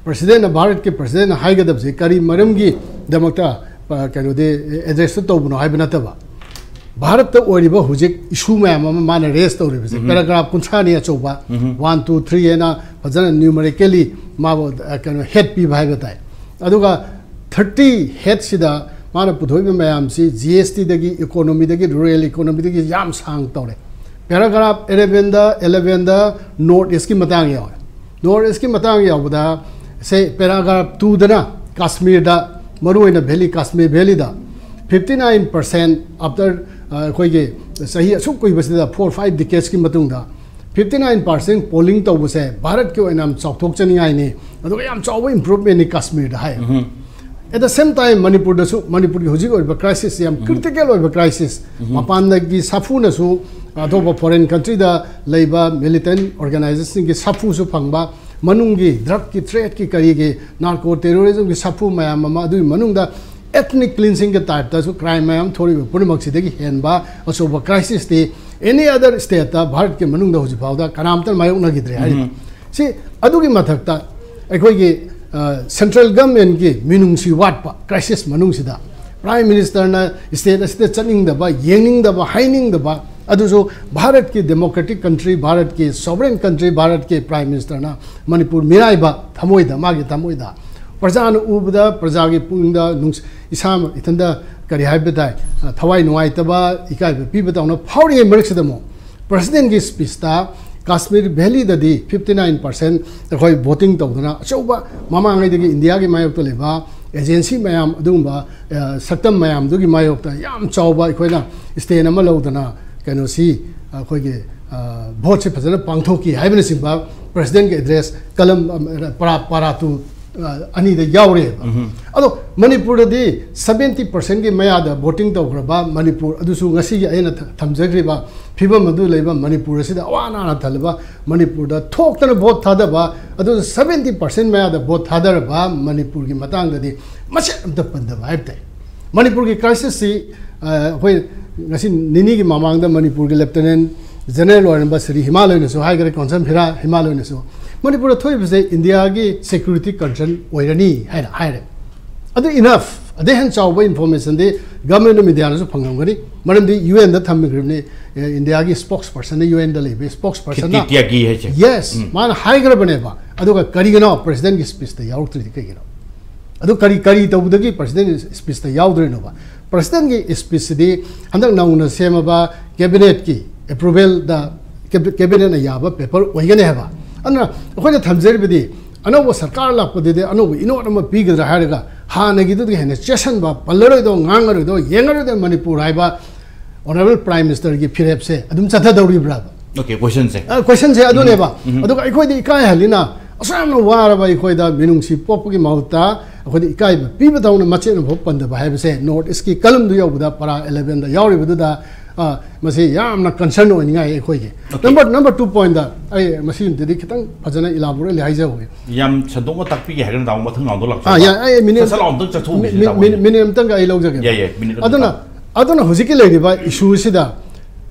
presidentꯅ, ꯚꯥꯔꯠꯀꯤ presidentꯅ ꯍꯥꯏꯒꯗꯕꯁꯦ ꯀꯔꯤ ꯃꯔꯝꯒꯤꯗꯃꯛꯇ, ꯑ, ꯀꯩꯅꯣꯗꯤ, addressꯇꯨ ꯇꯧꯕꯅꯣ ꯍꯥꯏꯕ ꯅꯠꯇꯕ, ꯚꯥꯔꯠꯇ ꯑꯣꯏꯔꯤꯕ ꯍꯧꯖꯤꯛ issue ꯃꯌꯥꯝ ꯑꯃ ꯃꯥꯅ raise ꯇꯧꯔꯤꯕꯁꯦ, paragraph ꯀꯨꯟꯊ꯭ꯔꯥꯅꯤ ꯑꯆꯧꯕ, one, two, three ꯍꯥꯏꯅ ꯐꯖꯅ numerically ꯃꯥꯕꯨ, ꯑ, ꯀꯩꯅꯣ, head ꯄꯤꯕ ꯍꯥꯏꯕ ꯇꯥꯏ꯫ ꯑꯗꯨꯒ ꯊꯥꯔꯇꯤ ꯍꯦꯠꯁꯤꯗ ꯃꯥꯅ ꯄꯨꯊꯣꯛꯏꯕ ꯃꯌꯥꯝꯁꯤ ꯖꯤ ꯑꯦꯁ ꯇꯤꯗꯒꯤ, ꯏꯀꯣꯅꯣꯃꯤꯗꯒꯤ, ꯔꯨꯔꯦꯜ ꯏꯀꯣꯅꯣꯃꯤꯗꯒꯤ ꯌꯥꯝ ꯁꯥꯡ ꯇꯧꯔꯦ꯫ ꯄꯦꯔꯥꯒ꯭ꯔꯥꯐ ꯑꯦꯂꯦꯚꯦꯟꯗ ꯑꯦꯂꯦꯚꯦꯟꯗ ꯅꯣꯔꯠ ꯏꯁꯀꯤ ꯃꯇꯥꯡ ꯌꯥꯎꯔꯦ꯫ ꯅꯣꯔꯠ ꯏꯁꯀꯤ ꯃꯇꯥꯡ ꯌꯥꯎꯕꯗ, ꯁꯦ, ꯄꯦꯔꯥꯒ꯭ꯔꯥꯐ ꯇꯨꯗꯅ ꯀꯥꯁꯃꯤꯔꯗ, ꯃꯔꯨꯑꯣꯏꯅ valley, Kashmir valid fifty nine percent after ꯑꯩꯈꯣꯏꯒꯤ ꯆꯍꯤ ꯑꯁꯨꯛ ꯀꯨꯏꯕꯁꯤꯗ, ꯐꯣꯔ ꯐꯥꯏꯚ ꯗꯤꯀꯦꯠꯁꯀꯤ ꯃꯇꯨꯡꯗ ꯐꯤꯐꯇꯤ ꯅꯥꯏꯟ ꯄꯥꯔꯁꯦꯟ ꯄꯣꯂꯤꯡ ꯇꯧꯕꯁꯦ ꯚꯥꯔꯠꯀꯤ ꯑꯣꯏꯅ ꯌꯥꯝ ꯆꯥꯎꯊꯣꯛꯆꯅꯤꯡꯉꯥꯏꯅꯤ, ꯑꯗꯨꯒ ꯌꯥꯝ ꯆꯥꯎꯕ ꯏꯝꯄ꯭ꯔꯨꯚꯃꯦꯟꯅꯤ ꯀꯥꯁꯃꯤꯔꯗ ꯍꯥꯏ꯫ ꯑꯦꯠ ꯗ ꯁꯦꯝ ꯇꯥꯏꯝ ꯃꯅꯤꯄꯨꯔꯗꯁꯨ, ꯃꯅꯤꯄꯨꯔꯒꯤ ꯍꯧꯖꯤꯛ ꯑꯣꯏꯔꯤꯕ ꯀ꯭ꯔꯥꯏꯁꯤꯁꯁꯤ ꯌꯥꯝ ꯀ꯭ꯔꯤꯇꯤꯀꯦꯜ ꯑꯣꯏꯕ ꯀ꯭ꯔꯥꯏꯁꯤꯁ, ꯃꯄꯥꯟꯗꯒꯤ ꯁꯥꯐꯨꯅꯁꯨ, ꯑꯇꯣꯞꯄ ꯐꯣꯔꯦꯟ ꯀꯟꯇ꯭ꯔꯤꯗ ꯂꯩꯕ ꯃꯤꯂꯤꯇꯦꯟ ꯑꯣꯔꯒꯅꯥꯏꯖꯦꯁꯟꯒꯤ ꯁꯥꯐꯨꯁꯨ ꯐꯪꯕ, ꯃꯅꯨꯡꯒꯤ ꯗ꯭ꯔꯒꯀꯤ ꯇ꯭ꯔꯦꯗꯀꯤ ꯀꯔꯤꯒꯤ ꯅꯥꯔꯀꯣ ꯇꯦꯔꯣꯔꯤꯖꯝꯒꯤ ꯁꯥꯐꯨ ꯃꯌꯥꯝ ꯑꯃ, ꯑꯗꯨꯒꯤ ꯃꯅꯨꯡꯗ ethnic cleansingꯒꯤ ꯇꯥꯏꯞꯇꯁꯨ ꯀ꯭ꯔꯥꯏꯝ ꯃꯌꯥꯝ ꯊꯣꯛꯂꯤꯕ ꯄꯨꯝꯅꯃꯛꯁꯤꯗꯒꯤ ꯍꯦꯟꯕ ꯑꯆꯧꯕ ꯀ꯭ꯔꯥꯏꯁꯤꯁꯇꯤ ꯑꯦꯅꯤ ꯑꯗꯔ ꯁ꯭ꯇꯦꯠꯇ ꯚꯥꯔꯠꯀꯤ ꯃꯅꯨꯡꯗ ꯍꯧꯖꯤꯛ ꯐꯥꯎꯗ ꯀꯅꯥꯝꯇꯅ ꯃꯥꯌꯣꯛꯅꯈꯤꯗ꯭ꯔꯦ ꯍꯥꯏꯔꯤꯕ꯫ ꯁꯤ ꯑꯗꯨꯒꯤ ꯃꯊꯛꯇ ꯑꯩꯈꯣꯏꯒꯤ ꯁꯦꯟꯇ꯭ꯔꯦꯜ ꯒꯚꯔꯟꯃꯦꯟꯠꯀꯤ ꯃꯤꯅꯨꯡꯁꯤ ꯋꯥꯠꯄ ꯀ꯭ꯔꯥꯏꯁꯤꯁ ꯃꯅꯨꯡꯁꯤꯗ ꯄ꯭ꯔꯥꯏꯝ ꯃꯤꯅꯤꯁꯇꯔꯅ ꯁ꯭ꯇꯦꯠ ꯑꯁꯤꯗ ꯆꯠꯅꯤꯡꯗꯕ, ꯌꯦꯡꯅꯤꯡꯗꯕ, ꯍꯥꯏꯅꯤꯡꯗꯕ, ꯑꯗꯨꯁꯨ ꯚꯥꯔꯠꯀꯤ ꯗꯦꯃꯣꯀ꯭ꯔꯦꯇꯤꯛ ꯀꯟꯇ꯭ꯔꯤ, ꯚꯥꯔꯠꯀꯤ ꯁꯣꯚꯔꯦꯟ ꯀꯟꯇ꯭ꯔꯤ, ꯚꯥꯔꯠꯀꯤ ꯄ꯭ꯔꯥꯏꯝ ꯃꯤꯅꯤꯁꯇꯔꯅ ꯃꯅꯤꯄꯨꯔ ꯃꯤꯔꯥꯏꯕ ꯊꯃꯣꯏꯗ, ꯃꯥꯒꯤ ꯊꯃꯣꯏꯗ ꯄ꯭ꯔꯖꯥꯅ ꯎꯕꯗ, ꯄ꯭ꯔꯖꯥꯒꯤ ꯄꯨꯛꯅꯤꯡꯗ ꯅꯨꯡꯁꯤ-, ꯏꯁꯥꯃꯛ ꯏꯊꯟꯗ ꯀꯔꯤ ꯍꯥꯏꯕ ꯇꯥꯏ, ꯑ, ꯊꯋꯥꯏ ꯅꯨꯡꯉꯥꯏꯇꯕ, ꯏꯀꯥꯏꯕ ꯄꯤꯕ ꯇꯧꯅ ꯐꯥꯎꯔꯤꯉꯩ ꯃꯔꯛꯁꯤꯗ ꯑꯃꯨꯛ ꯄ꯭ꯔꯁꯤꯗꯦꯟꯒꯤ ꯁ꯭ꯄꯤꯆꯇ ꯀꯥꯁꯃꯤꯔ ꯚꯦꯂꯤꯗꯗꯤ ꯐꯤꯐꯇꯤ ꯅꯥꯏꯟ ꯄꯥꯔꯁꯦꯟ ꯑꯩꯈꯣꯏ ꯚꯣꯇꯤꯡ ꯇꯧꯗꯅ ꯑꯆꯧꯕ ꯃꯃꯥꯡꯉꯩꯗꯒꯤ ꯏꯟꯗꯤꯌꯥꯒꯤ ꯃꯥꯌꯣꯛꯇ ꯂꯩꯕ ꯑꯦꯖꯦꯟꯁꯤ ꯃꯌꯥꯝ, ꯑꯗꯨꯒꯨꯝꯕ, ꯑ, ꯁꯛꯇꯝ ꯃꯌꯥꯝꯗꯨꯒꯤ ꯃꯥꯌꯣꯛꯇ ꯌꯥꯝ ꯆꯥꯎꯕ ꯑꯩꯈꯣꯏꯅ ꯁ꯭ꯇꯦꯟ ꯑꯃ ꯂꯧꯗꯅ ꯀꯩꯅꯣꯁꯤ, ꯑꯩꯈꯣꯏꯒꯤ, ꯑ, ꯚꯣꯠꯁꯤ ꯐꯖꯅ ꯄꯥꯡꯊꯣꯛꯈꯤ ꯍꯥꯏꯕꯅꯆꯤꯡꯕ ꯄ꯭ꯔꯁꯤꯗꯦꯟꯒꯤ ꯑꯦꯗ꯭ꯔꯦꯁ ꯀꯂꯝ, ꯑ, ꯄꯔꯥ, ꯄꯔꯥ ꯇꯨ, ꯑ, ꯑꯅꯤꯗ ꯌꯥꯎꯔꯦꯕ꯫ ꯑꯗꯣ ꯃꯅꯤꯄꯨꯔꯗꯗꯤ ꯁꯚꯦꯟꯇꯤ ꯄꯥꯔꯁꯦꯟꯒꯤ ꯃꯌꯥꯗ ꯚꯣꯇꯤꯡ ꯇꯧꯈ꯭ꯔꯕ ꯃꯅꯤꯄꯨꯔ, ꯑꯗꯨꯁꯨ ꯉꯁꯤꯒꯤ ꯑꯩꯅ ꯊ-, ꯊꯝꯖꯈ꯭ꯔꯤꯕ ꯐꯤꯕꯝ ꯑꯗꯨ ꯂꯩꯕ ꯃꯅꯤꯄꯨꯔ ꯑꯁꯤꯗ ꯑꯋꯥ ꯑꯅꯥꯅ ꯊꯜꯂꯕ ꯃꯅꯤꯄꯨꯔꯗ ꯊꯣꯛꯇꯅ ꯚꯣꯠ ꯊꯥꯗꯕ, ꯑꯗꯨ ꯁꯚꯦꯟꯇꯤ ꯄꯥꯔꯁꯦꯟ ꯃꯌꯥꯗ ꯚꯣꯠ ꯊꯥꯗꯔꯕ ꯃꯅꯤꯄꯨꯔꯒꯤ ꯃꯇꯥꯡꯗꯗꯤ ꯃꯁꯦꯠ ꯑꯝꯇ ꯄꯟꯗꯕ ꯍꯥꯏꯕ ꯇꯥꯏ꯫ ꯃꯅꯤꯄꯨꯔꯒꯤ ꯀ꯭ꯔꯥꯏꯁꯤꯁꯁꯤ, ꯑ, ꯑꯩꯈꯣꯏ ꯉꯁꯤ ꯅꯤꯅꯤꯒꯤ ꯃꯃꯥꯡꯗ ꯃꯅꯤꯄꯨꯔꯒꯤ ꯂꯦꯐꯇꯤꯅꯦꯟꯠ ꯖꯦꯅꯔꯦꯜ ꯑꯣꯏꯔꯝꯕ ꯁ꯭ꯔꯤ ꯍꯤꯃꯥꯜ ꯍꯣꯏꯅꯁꯨ ꯍꯥꯏꯈ꯭ꯔꯦ, ꯀꯣꯟꯁꯝ ꯍꯤꯔꯥ ꯍꯤꯃꯥꯜ ꯍꯣꯏꯅꯁꯨ, ꯃꯅꯤꯄꯨꯔꯗ ꯊꯣꯛꯏꯕꯁꯦ ꯏꯟꯗꯤꯌꯥꯒꯤ ꯁꯦꯀ꯭ꯌꯨꯔꯤꯇꯤ ꯀꯟꯁꯔꯟ ꯑꯣꯏꯔꯅꯤ ꯍꯥꯏꯅ ꯍꯥꯏꯔꯦ꯫ ꯑꯗꯨ ꯏꯅꯐ, ꯑꯗꯩ ꯍꯦꯟꯅ ꯆꯥꯎꯕ ꯏꯟꯐꯣꯔꯃꯦꯁꯟꯗꯤ ꯒꯚꯔꯟꯃꯦꯟꯠ ꯑꯣꯐ ꯏꯟꯗꯤꯌꯥꯅꯁꯨ ꯐꯪꯉꯝꯒꯅꯤ, ꯃꯔꯝꯗꯤ ꯌꯨ ꯑꯦꯟꯗ ꯊꯝꯈ꯭ꯔꯤꯕꯅꯤ, ꯑꯦ, ꯏꯟꯗꯤꯌꯥꯒꯤ ꯁ꯭ꯄꯣꯛꯁ ꯄꯔꯁꯟꯅ, ꯌꯨ ꯑꯦꯟꯗ ꯂꯩꯕ ꯁ꯭ꯄꯣꯛꯁ ꯄꯔꯁꯟꯅ꯫ ꯀꯤꯔꯇꯤ ꯇ꯭ꯌꯥꯒꯤ ꯍꯥꯏꯁꯦ꯫ ꯌꯦꯁ, ꯎꯝ꯫ ꯃꯥꯅ ꯍꯥꯏꯈ꯭ꯔꯕꯅꯦꯕ꯫ ꯑꯗꯨꯒ ꯀꯔꯤꯒꯤꯅꯣ ꯄ꯭ꯔꯁꯤꯗꯦꯟꯠꯀꯤ ꯁ꯭ꯄꯤꯆꯇ ꯌꯥꯎꯔꯛꯇ꯭ꯔꯤꯗꯤ ꯀꯩꯒꯤꯅꯣ? ꯑꯗꯨ ꯀꯔꯤ ꯀꯔꯤ ꯇꯧꯕꯗꯒꯤ ꯄ꯭ꯔꯁꯤꯗꯦꯟ ꯁ꯭ꯄꯤꯆꯇ ꯌꯥꯎꯗ꯭ꯔꯤꯅꯣꯕ? ꯄ꯭ꯔꯁꯤꯗꯦꯟꯒꯤ ꯁ꯭ꯄꯤꯆꯁꯤꯗꯤ ꯍꯟꯗꯛ ꯅꯧꯅ ꯁꯦꯝꯃꯕ ꯀꯦꯕꯤꯅꯦꯠꯀꯤ ꯑꯦꯄ꯭ꯔꯨꯚꯦꯜꯗ, ꯀꯦꯕꯤꯅꯦꯠꯅ ꯌꯥꯕ ꯄꯦꯄꯔ ꯑꯣꯏꯒꯅꯤ ꯍꯥꯏꯕ꯫ ꯑꯗꯨꯅ ꯑꯩꯈꯣꯏꯅ ꯊꯝꯖꯔꯤꯕꯗꯤ, ꯑꯅꯧꯕ ꯁꯔꯀꯥꯔ ꯂꯥꯛꯄꯗꯗꯤ ꯑꯅꯧꯕ ꯏꯅꯣꯠ ꯑꯃ ꯄꯤꯒꯗ꯭ꯔꯥ ꯍꯥꯏꯔꯒ, ꯍꯥꯟꯅꯒꯤꯗꯨꯗꯒꯤ ꯍꯦꯟꯅ ꯆꯦꯠꯁꯟꯕ, ꯄꯜꯂꯔꯣꯏꯗꯣ, ꯉꯥꯡꯉꯔꯣꯏꯗꯣ, ꯌꯦꯡꯉꯔꯣꯏꯗꯣ ꯃꯅꯤꯄꯨꯔ ꯍꯥꯏꯕ ꯑꯣꯅꯔꯦꯕꯜ ꯄ꯭ꯔꯥꯏꯝ ꯃꯤꯅꯤꯁꯇꯔꯒꯤ ꯐꯤꯔꯦꯞꯁꯦ ꯑꯗꯨꯝ ꯆꯠꯊꯗꯧꯔꯤꯕ꯭ꯔꯥꯕ? ꯑꯣꯀꯦ, ꯀꯣꯏꯁꯟꯁꯦ꯫ ꯑ, ꯀꯣꯏꯁꯟꯁꯦ ꯑꯗꯨꯅꯦꯕ꯫ ꯎꯝ, ꯎꯝ꯫ ꯑꯗꯨꯒ ꯑꯩꯈꯣꯏꯗꯤ ꯏꯀꯥꯏꯍꯜꯂꯤꯅ, ꯑꯁꯨꯛ ꯌꯥꯝꯅ ꯋꯥꯔꯕ ꯑꯩꯈꯣꯏꯗ ꯃꯤꯅꯨꯡꯁꯤ ꯄꯣꯛꯄꯒꯤ ꯃꯍꯨꯠꯇ, ꯑꯩꯈꯣꯏꯗ ꯏꯀꯥꯏꯕ ꯄꯤꯕꯗꯧꯅ ꯃꯆꯦꯠ ꯑꯃꯐꯥꯎ ꯄꯟꯗꯕ ꯍꯥꯏꯕꯁꯦ, ꯅꯣꯔꯠ ꯏꯁꯀꯤ ꯀꯂꯝꯗꯨ ꯌꯧꯕꯗ, ꯄꯔꯥ eleven ꯗ ꯌꯥꯎꯔꯤꯕꯗꯨꯗ, ꯑ, ꯃꯁꯤ ꯌꯥꯝꯅ ꯀꯟꯁꯔꯟ ꯑꯣꯏꯅꯤꯡꯉꯥꯏ ꯑꯩꯈꯣꯏꯒꯤ꯫ Okay. Number, number two point ꯗ ꯑꯩ ꯃꯁꯤꯒꯤꯗꯨꯗꯤ ꯈꯤꯇꯪ ꯐꯖꯅ ꯏꯂꯥꯕꯣꯔꯦꯠꯂꯤ ꯍꯥꯏꯖꯍꯧꯒꯦ꯫ ꯌꯥꯝ ꯁꯟꯗꯣꯛꯅ ꯇꯥꯛꯄꯤꯒꯦ ꯍꯥꯏꯔꯒꯅ ꯇꯥꯃꯣ ꯃꯊꯪ ꯔꯥꯎꯟꯗ ꯑꯥ, ꯂꯥꯛꯆꯧꯕ꯫ ꯌꯥꯏ, ꯑꯩ ꯃꯤꯅꯤꯠ ꯁꯠ ꯁꯠ ꯂꯥꯎ ꯑꯝꯇꯪ ꯆꯠꯊꯣꯛꯎꯈꯤꯁꯤ, ꯃꯤ-, ꯇꯥꯃꯣ꯫ ꯃꯤ-, ꯃꯤꯅꯤꯠ ꯑꯝꯇꯪꯒ ꯑꯩ ꯂꯧꯖꯒꯦ꯫ ꯌꯥꯏ, ꯌꯥꯏ, ꯃꯤꯅꯤꯠ ꯑꯝꯇꯪ ꯑꯗꯨꯅ, ꯇꯥꯛ- ꯑꯗꯨꯅ ꯍꯧꯖꯤꯛꯀꯤ ꯂꯩꯔꯤꯕ ꯏꯁꯨꯁꯤꯗ,